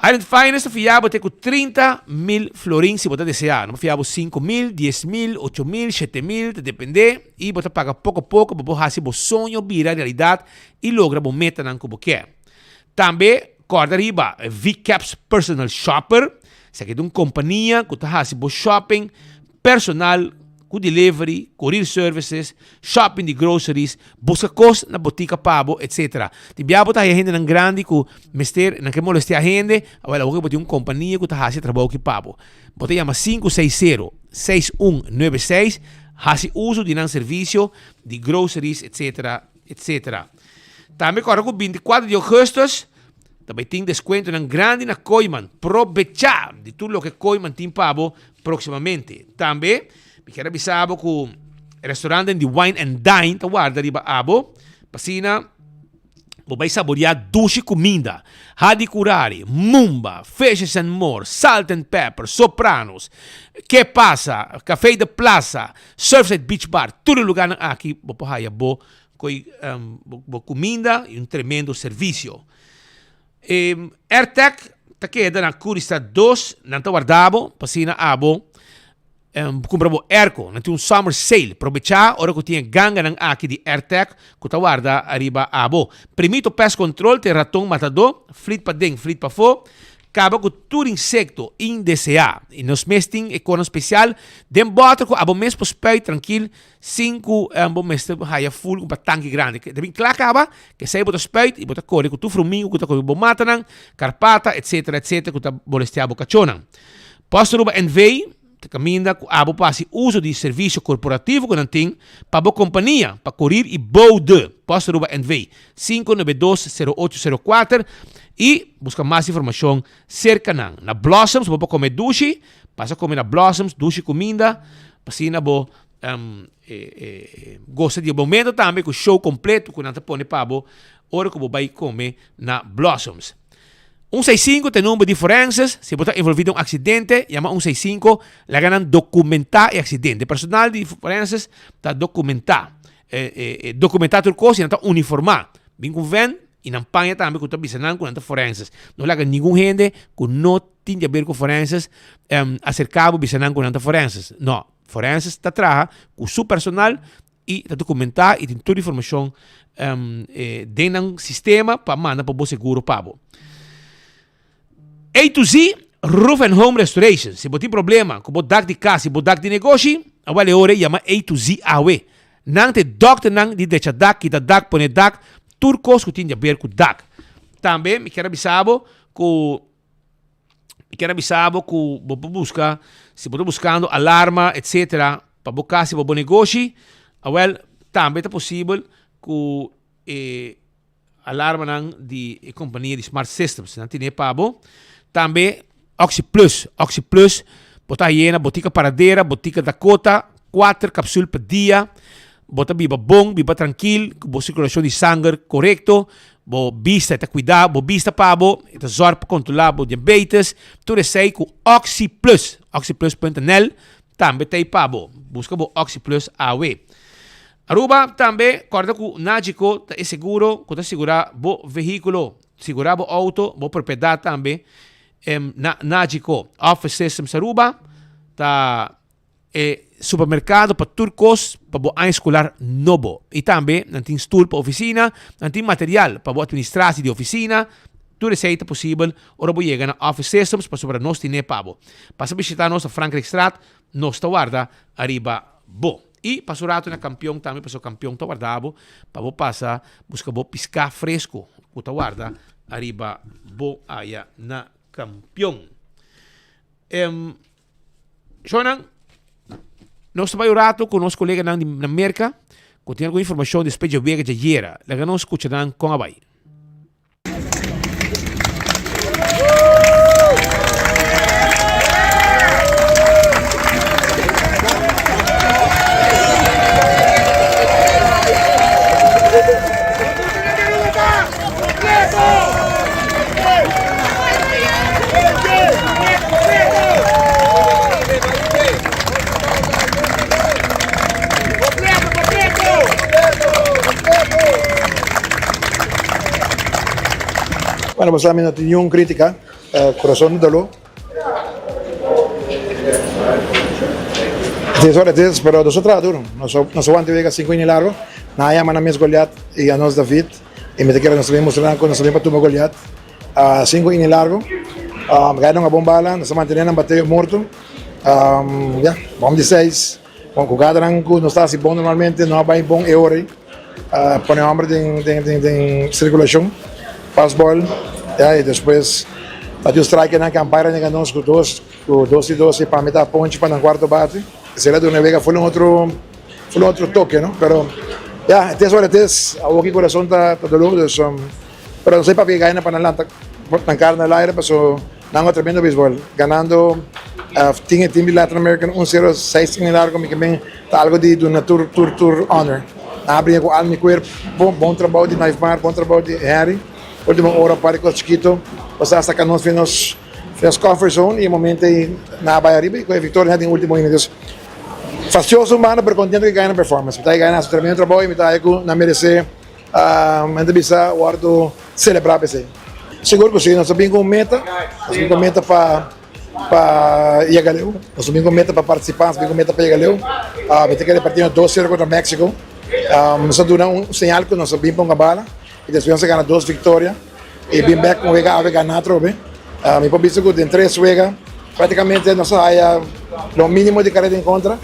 Island Finance ta fia bo te cu 30 mil florin si bo ta desea. Nan por fia bo 5 mil, 10 mil, 8 mil, 7 mil, ta depende. Y bo ta paga poco poco pa bo haci bo soño bira realidad y logra bo metanan cu bo kier. Tambe kòrda riba VCAPS Personal Shopper, esaki ta un kompania ku ta hasi bo shopping personal ku delivery, courier services, shopping di groceries, buska kos na botika pa bo, etc. Tin bia bo ta haya hendenan grandi ku mester nan ke molestia hende, awel awor bo tin un kompania ku ta hasi e trabou aki pa bo. Bo ta yama 560 6196, hasi uso di nan servisio di groceries, etc. Etc. Tambe kòrda ku 24 di ougùstùs ta bai tin deskuentonan grandi na Kooiman. Probechá di tur loke Kooiman tin pa bo próksimamente. Tambe mi kier a bisa bo ku e restaurantnan di Wine and Dine ta warda riba abo pa asina bo bai saboriá dushi kuminda. Hadi Curari, Mumba, Fishes and More, Salt and Pepper, Sopranos, Ke Pasa, Café de Plaza, Surfside Beach Bar, tur e lugánan aki bo por haya bo Koe bo kuminda i un tremendo servisio. E Airtec ta keda na Curistad 2, nan ta warda bo pa asina abo kumpra bo airco. Nan tin un summer sale. Probechá ora ku tin e ganganan aki di Airtec ku ta warda ariba abo. Primito Pest Control ta e raton matadó, flit paden, flit pafó. Kaba ku tur insekto indeseá. I nos mes tin e konan spesial den bòter ku abo mes por spuit trankil Sin ku bo mester haya ful ku pa tanki grandi. Ta bin kla kaba, kesei bo ta spuit i bo ta kore ku tur frumingu ku ta kome bo matanan, karpata, etsetera, etsetera ku ta molestia bo kachónan. Post Aruba NV ta kaminda ku abo pa hasi uso di servisio korporativo ku nan tin pa bo kompania pa korir i boude. Post Aruba NV, 592 0804 i buska mas informashon serka nan. Na Blossoms bo por kome dushi, pasa kome na Blossoms dushi kuminda pa asina bo Gosa di e momento tambe ku show kompleto ku nan ta pone pa bo ora ku bo bai kome na Blossoms. Un seis sinku ta e number di forenses, si bo ta envolvi den un aksidente yama un seis sinku laga nan dokumentá e aksidente. Personal di forenses ta dokumentá dokumentá tur kos i nan ta uniformá. Bin ku vèn i nan paña tambe ku ta bisa nan ku nan ta forenses. No laga ningun hende ku no tin di aber ku forenses aserká bo bisa nan ku nan ta forenses. No. Forenses ta traha ku su personal i ta dokumentá i tin tur informashon den nan sistema pa manda pa bo seguro pa bo. A to Z Roof and Home Restoration. Si bo tin problema ku bo dak di kas i bo dak di negoshi, awel e ora ei yama A to Z awe. Nan ta e dòkternan di drecha dak, kita dak, pone dak, tur kos ku tin di aber ku dak. Tambe mi kier a bisa bo ku Mi kier a bisa bo ku bo por buska, si bo ta buskando alarma etcetera pa bo kas i pa bo negoshi, awel tambe ta posibel ku e alarmanan di e kompania di Smart Systems nan tene pa bo. Tambe Oxi Plus, Oxi Plus bo ta haye na Botica Paradera, Botica Dakota, kuater kapsul pa dia. Bo ta biba bon, biba trankil, ku bo sirkulashon di sanger korekto, bo bista e ta kuidá bo bista pa bo, e ta zòrg pa kontrolá bo diabetes, tur esei ku Oxi Plus, oxiplus.nl tambe ta ei pa bo. Buska bo Oxi Plus awe. Aruba tambe kòrda ku Nagico ta e seguro ku ta sigurá bo vehíkulo, sigurá bo outo, bo propiedat tambe na Nagico. Office Systems Aruba ta E supermercado pa tur cos pa bo aña escolar nobo. Y tambe nan tin stoel pa oficina, nan tin material pa bo administratie di oficina. Tur esey ta posibel ora bo yega na Office Systems pasobra nos tine pa bo. Pasa bishita nos na Frankrijkstraat, nos ta warda ariba bo. Y pasa un rato na Campeon tambe pasobra Campeon ta warda bo pa bo pasa busca bo pisca fresco cu ta warda ariba bo aya na Campeon. Shownan, nos ta bai un rato ku nos koleganan di na Merka ku tin algun informashon despues dje wega djayera. Laga nos skucha nan kon a bai. Bueno, pues mi no tin niun crítica, corazón di dolor. It is what it is, pero nos a traha duro. Nos a wanta wega cinco inning largo. Nan a yama nan mes Goliat y anos David. Y mi ta kere nos ta bin mustra nan cu nos ta bin pa tuma Goliat. Cinco inning largo. Gaya nan a bon bala, nos a mantene nan bateo morto. Ya, bom di seis. Bon, jugadanan cu nos ta haci bon normalmente no a bay bon e ora ey. Pone homber den den den den circulacion. Fastball, ya, y despues bati un strike nan que umpire a nega nos cu dos cu dos y dos y pa mi ta ponche pa nan cuarto bate. Esey la duna e wega full un otro full un otro toke, no? Pero ya, het is wat het is. Awoki corazon ta ta dolor, dus pero nos a papia gana pa nan lanta nan cara na el aire paso nan a tremendo baseball ganando tin e team di Latin American un sero seis inning largo mi ke men ta algo di duna tur tur tur honor. Nan a bringa ku alma i kuerpo, bon trabou di Naifmar, bon trabou di Henry. Ultimo ora un par di kos chikito pasá saka nos fin nos fin nos comfort zone i e momento ei nan a bai ariba i ku e viktoria den ultimo inning. Dus fastioso un banda pero kontento ku e gana performance. Mi ta e gana hasi tremendo trabou i mi ta haña ku nan meresé Men ta bisa wordo celebra p'esey. Sigur cu si, nos a bin cu un meta, nos a bin cu un meta pa pa yega leu, nos a bin cu un meta pa participa, nos a bin cu un meta pa yega leu. Mi ta kere partido dos cero contra Mexico, nos a duna un señal cu nos a bin pa un bala y despues nos a gana dos victoria y bin bek un wega awe gana atrobe. Mi por bisa cu den tres wega practicamente nos a haya lo minimo di careda en contra.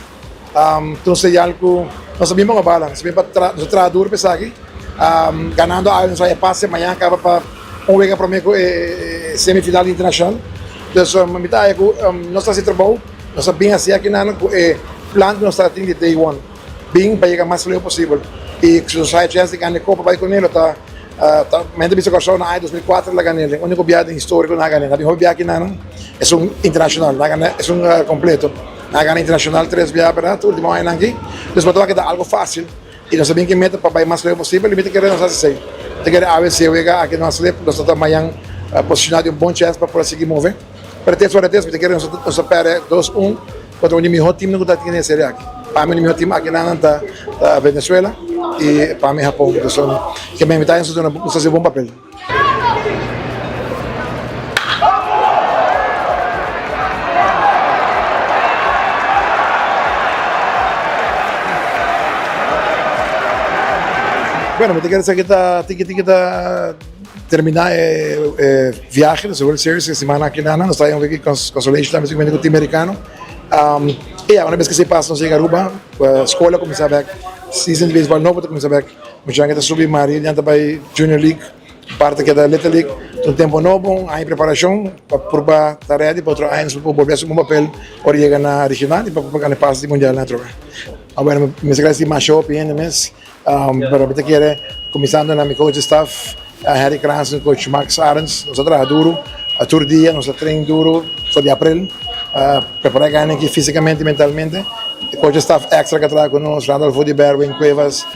Ta un señal cu nos a bin pa un bala, nos a bin pa tra, nos a traha duro pa esaki. Ganando awe nos a haya pase, mañana caba pa un wega prome cu e semifinal internacional. Dus mi ta haya cu nos ta haci trabou, nos a bin haci akinan cu e plan cu nos ta tin di day one. Bin pa yega mas leu posibel y si nos haya chance di gana e copa bay cune lo ta ta mi hende bisa Kòrsou na aña 2004 la gana el, unico biaha den historia cu nan a gana el. Nan a bin hopi biaha akinan, esun internacional, nan a gana esun completo. Nan a gana internacional tres biaha berdad ultimo añanan aki. Dus bo ta wak ta algo facil y nos ta bin ki meta pa bay mas leu posibel y mi ta kere nos haci esey. Mi ta kere awe si e wega aki no a slip nos ta ta mañan posiciona di un bon chance pa por a sigui move. Pero tes ora tes mi ta kere nos ta perde dos un contra un di miho teamnan cu ta tin den e serie aki. Pa mi un di miho team aki nan ta Venezuela y pa mi Japon. Dus ke mi ta nos ta haci bon papel. Bueno, mi ta kere esaki ta tiki tiki ta termina e e viahe di World Series e simana aki nan. Nos ta un wiki consolation tambe siguiendo ku team americano. Y ya, una bes ke esei pasa nos yega Aruba, skola kuminsá bek, season di beisbòl nobo ta kuminsá bek. Muchanan ke ta subi Maria ta bai Junior League. Parti keda Little League ta un tempo nobo, un aña di preparacion pa purba ta ready pa otro aña nos por bolbe haci un bon papel ora yega na regional y pa por gana e pase di mundial na atrobe. Bueno, mi mester gradici masha hopi hende mes, pero mi ta kere cuminsando na mi coach di staff, Harry Krans en coach Max Arends, nos a traha duro tur dia, nos a train duro for di april. Prepará e gana aki físikamente i mentalmente. E coach staff extra ku a traha ku nos, Randolph Oduber, Wayne Cuevas,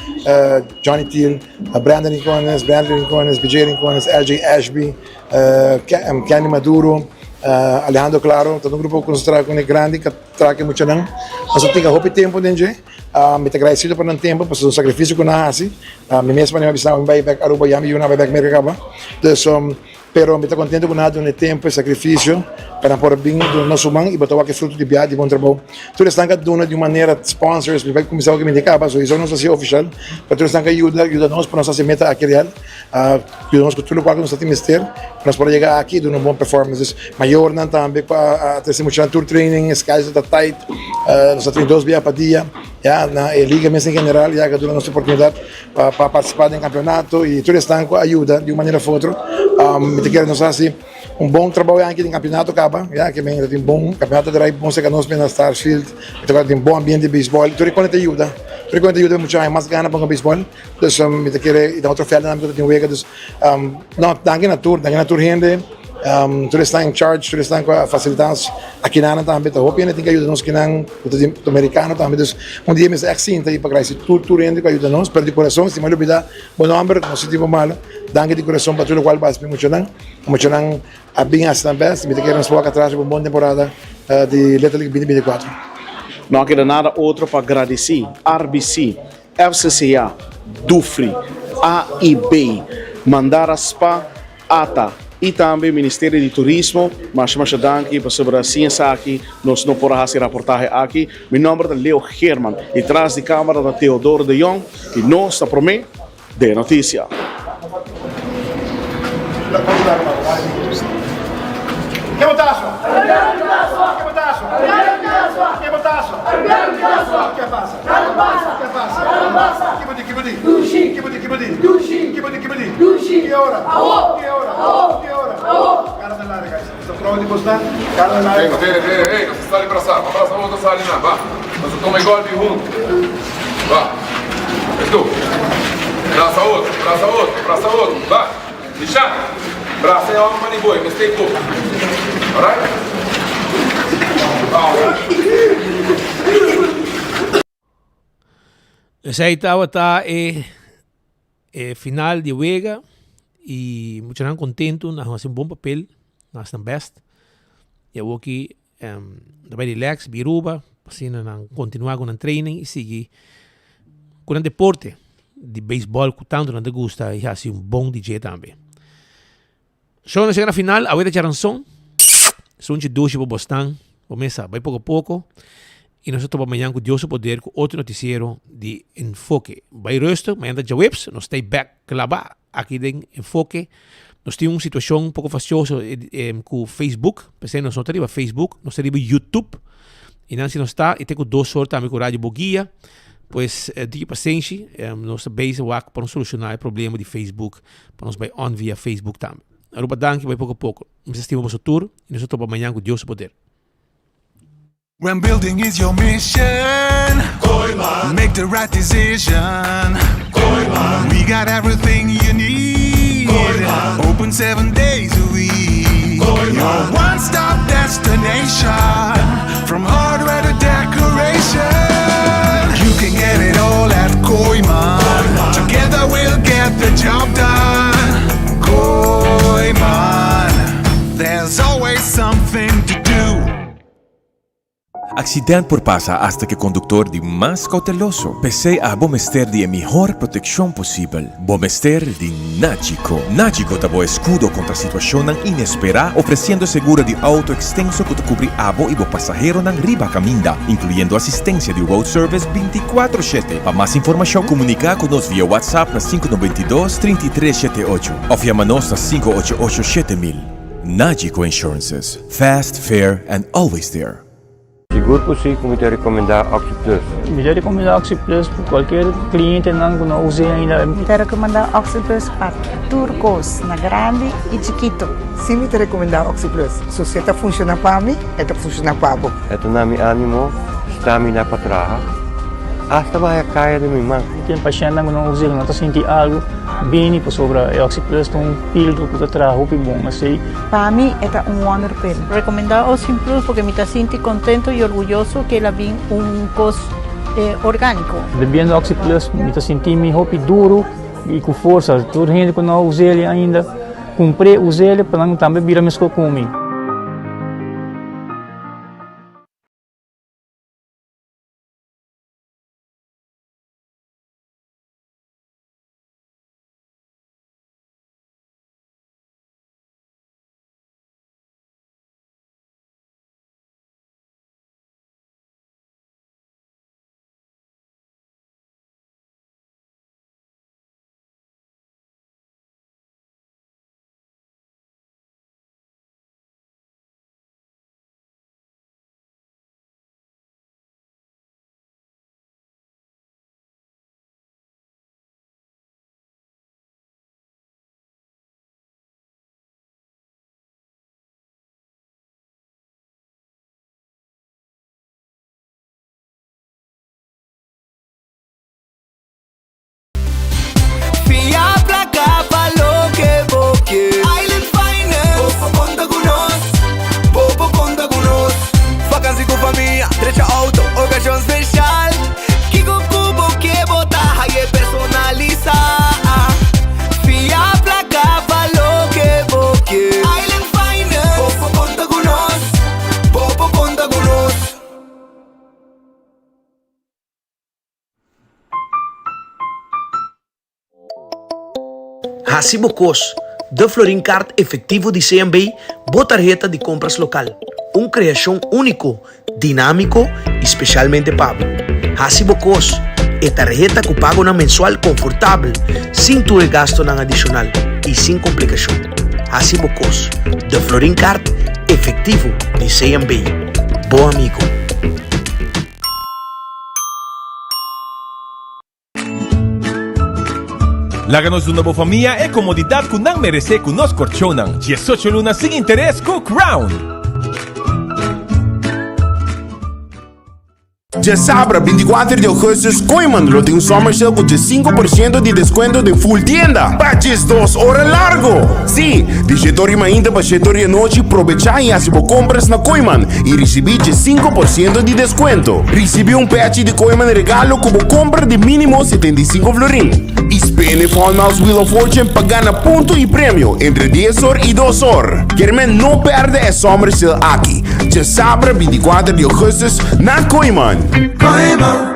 Johnny Thiel, Brandon Rincones, Brandley Rincones, BJ Rincones, LJ Ashby, Kenny Maduro, Alejandro Claro. Ta un grupo ku nos a traha kuné grandi ku a traha ku e muchanan. Nos a tinga hopi tempu den dje. Mi ta agradesido pa nan tempu pasobra un sakrifisio ku nan a hasi. Mi mes manera mi a bisa mi bai bèk Aruba ya mi yunan a bai bèk Merka kaba. Dus. Pero mi ta contento cu nan a duna e tempo, e sacrificio, pa nan por a bin duna nos su man y bo ta wak e fruto di bia di bon trabou. Tur esnan cu a duna di un manera, sponsors, mi bai cuminsa wak mi di caba, so esaki nos a haci oficial, pero tur esnan cu a yuda, yuda nos pa nos haci meta aki real, a yuda nos cu tur locual cu nos ta tin mester pa nos por a yega aki y duna un bon performance. Dus mayornan tambe cu a trece muchanan tur training, e schedule ta tight, nos ta train dos bia pa dia, ya, na e liga mes en general ya cu a duna nos e oportunidad. Pa participa den campeonato y tur esnan cu a yuda di un manera of otro. Mi ta kere nos haci un bon trabou aki den campeonato caba, ya ke men ta tin bon campeonato ta drai bon cerca nos na Starsfield, mi ta kere tin bon ambiente di baseball, tur e con ta yuda, tur e con ta yuda mucha haña mas gana pa hunga baseball, dus mi ta kere y den otro veldennan mi ta tin wega, dus no danki na tur, danki na tur hende. Tur esnan in charge, tur esnan ku a fasilitá nos akinanan tambe. Ta hopi hende tin ku a yuda nos akinan, ku ta di amerikano tambe. Dus un dia mester ègt sinta i pa gradisí tur tur hende ku a yuda nos. Pero di kurason, si mi a lubidá bo nòmber, no sinti bo malu. Danki di kurason pa tur lokual bo a hasi pa e muchanan. E muchanan a bin hasi nan bèst. Mi ta kere nos por wak atras riba un bon temporada di Little League binti 24. No a keda nada otro pa gradisí RBC, FCCA, Dufry, AIB, Mandara Spa, Ata y tambe Ministerio di Turismo, masha masha danki pasobra sin esaki nos no por a haci e raportahe aki. Mi nomber ta Leo Geerman y tras di camera ta Theodoro de Jong y nos ta prome den noticia. Esei tabata e e final di wega y muchanan contento nan haci un bon papel nan haci nan best y awoki ta bay relax biruba asina nan continua cu nan training y sigui cu nan deporte di baseball cu tanto nan ta gusta y haci un bon DJ tambe. Show nos yega na final, awe ta djaranson. Sunchi dushi pa bosnan, bo mesa bai poko poko. Y nos ta topa mañan ku Dios su poder ku otro noticiero di Enfoke. Bai rustig, mañan ta djaweps, nos stay back klaba aki den Enfoke. Nos tin un situacion poko fastioso ku Facebook, p'esei nos no ta riba Facebook, nos ta riba YouTube. Y nan si nos ta, y te ku dos or tambe ku Radio Boguia. Pues diki pasenshi, nos ta bezig wak pa nos soluciona e problema di Facebook. Pa nos bai on via Facebook tambe. Aruba danki bai poko poko. Mi sa stima boso tur y nos ta topa mañan cu Dios su poder. When building is your mission, Kooyman. Make the right decision, Kooyman. We got everything you need, Kooyman. Open seven days a week, Kooyman. Your one-stop destination, from hardware to decoration. You can get it all at Kooyman. Kooyman. Together we'll get the job done. Kooyman, there's always something to do. Accident por pasa hasta cu e conductor di mas cauteloso. P'esey abo mester di e mihor proteccion posibel. Bo mester di Nagico. Nagico ta bo escudo contra situacionnan inespera, ofreciendo seguro di auto extenso cu ta cubri abo y bo pasaheronan riba caminda, incluyendo asistencia di road service binticuatro shete. Pa mas informacion, comunica cu nos via WhatsApp na sinku 92, 33 shete ocho of yama nos na 588 7000. Nagico Insurances. Fast, fair and always there. Sigur ku si ku mi ta rekomendá OxyPlus. Mi ta rekomendá OxyPlus pa kualkier klientenan ku no us'é ainda. Mi ta rekomendá OxyPlus pa tur kos, na grandi i chikitu. Si mi ta rekomendá OxyPlus. So si e ta funshoná pa mi, e ta funshoná pa bo. E ta na mi ánimo, stamina pa traha. Asta bo haya kaya den mi man. Tin pashèntnan ku no usa, ku no ta sinti algu, bini pasobra e Oxi Plus ta un filtro ku ta traha hopi bon. Esei. Pa mi e ta un wonderpil. Recomenda Oxi Plus porque mi ta sinti contento y orguyoso que el a bin un cos organico. Bebiendo Oxi Plus mi ta sinti mi hopi duro y cu forsa. Tur hende cu no a us'el ainda, cumpr'e, us'el pa nan tambe bira mesco cu mi. Fia placa pa loke bo ke. Island Finance. Bo por conta cu nos. Bo por conta cu nos. Vakantie cu famia, drecha auto, ocasion special. Kico cu bo ke bo ta haye personalisa. Fia placa pa loke bo ke. Island Finance. Bo por conta cu nos. Bo por conta cu nos. Hasi bo kos, De Florin Card Efectivo di CMB, bo tarheta di kompras lokal. Un kreashon úniko, dinámiko i spesialmente pa bo. Hasi bo kos, e tarheta ku pagonan mensual konfortabel, sin tur e gastonan adishonal i sin komplikashon. Hasi bo kos, De Florin Card Efectivo di CMB, bo amigo. Laga nos duna bo famia e komodidat ku nan meresé ku nos korchonnan diesocho luna sin interes ku Crown. Djasabra 24 di augustus Kooyman lo tin un summer sale ku 15 por ciento di descuento den full tienda pa 12 ora largo! Sí, di shete ora di mainta pa shete ora di anochi probecha y haci bo compras na Kooyman y ricibi 15 por ciento di descuento. Ricibi un pechi di Kooyman regalo cu bo compra di minimo 75 florin. Y spin e Fun Miles Wheel of Fortune pa gana punto y premio entre 10 or y 2 or. Kermen no perde e summer sale aki, djasabra 24 di augustus na Kooyman. Kooyman.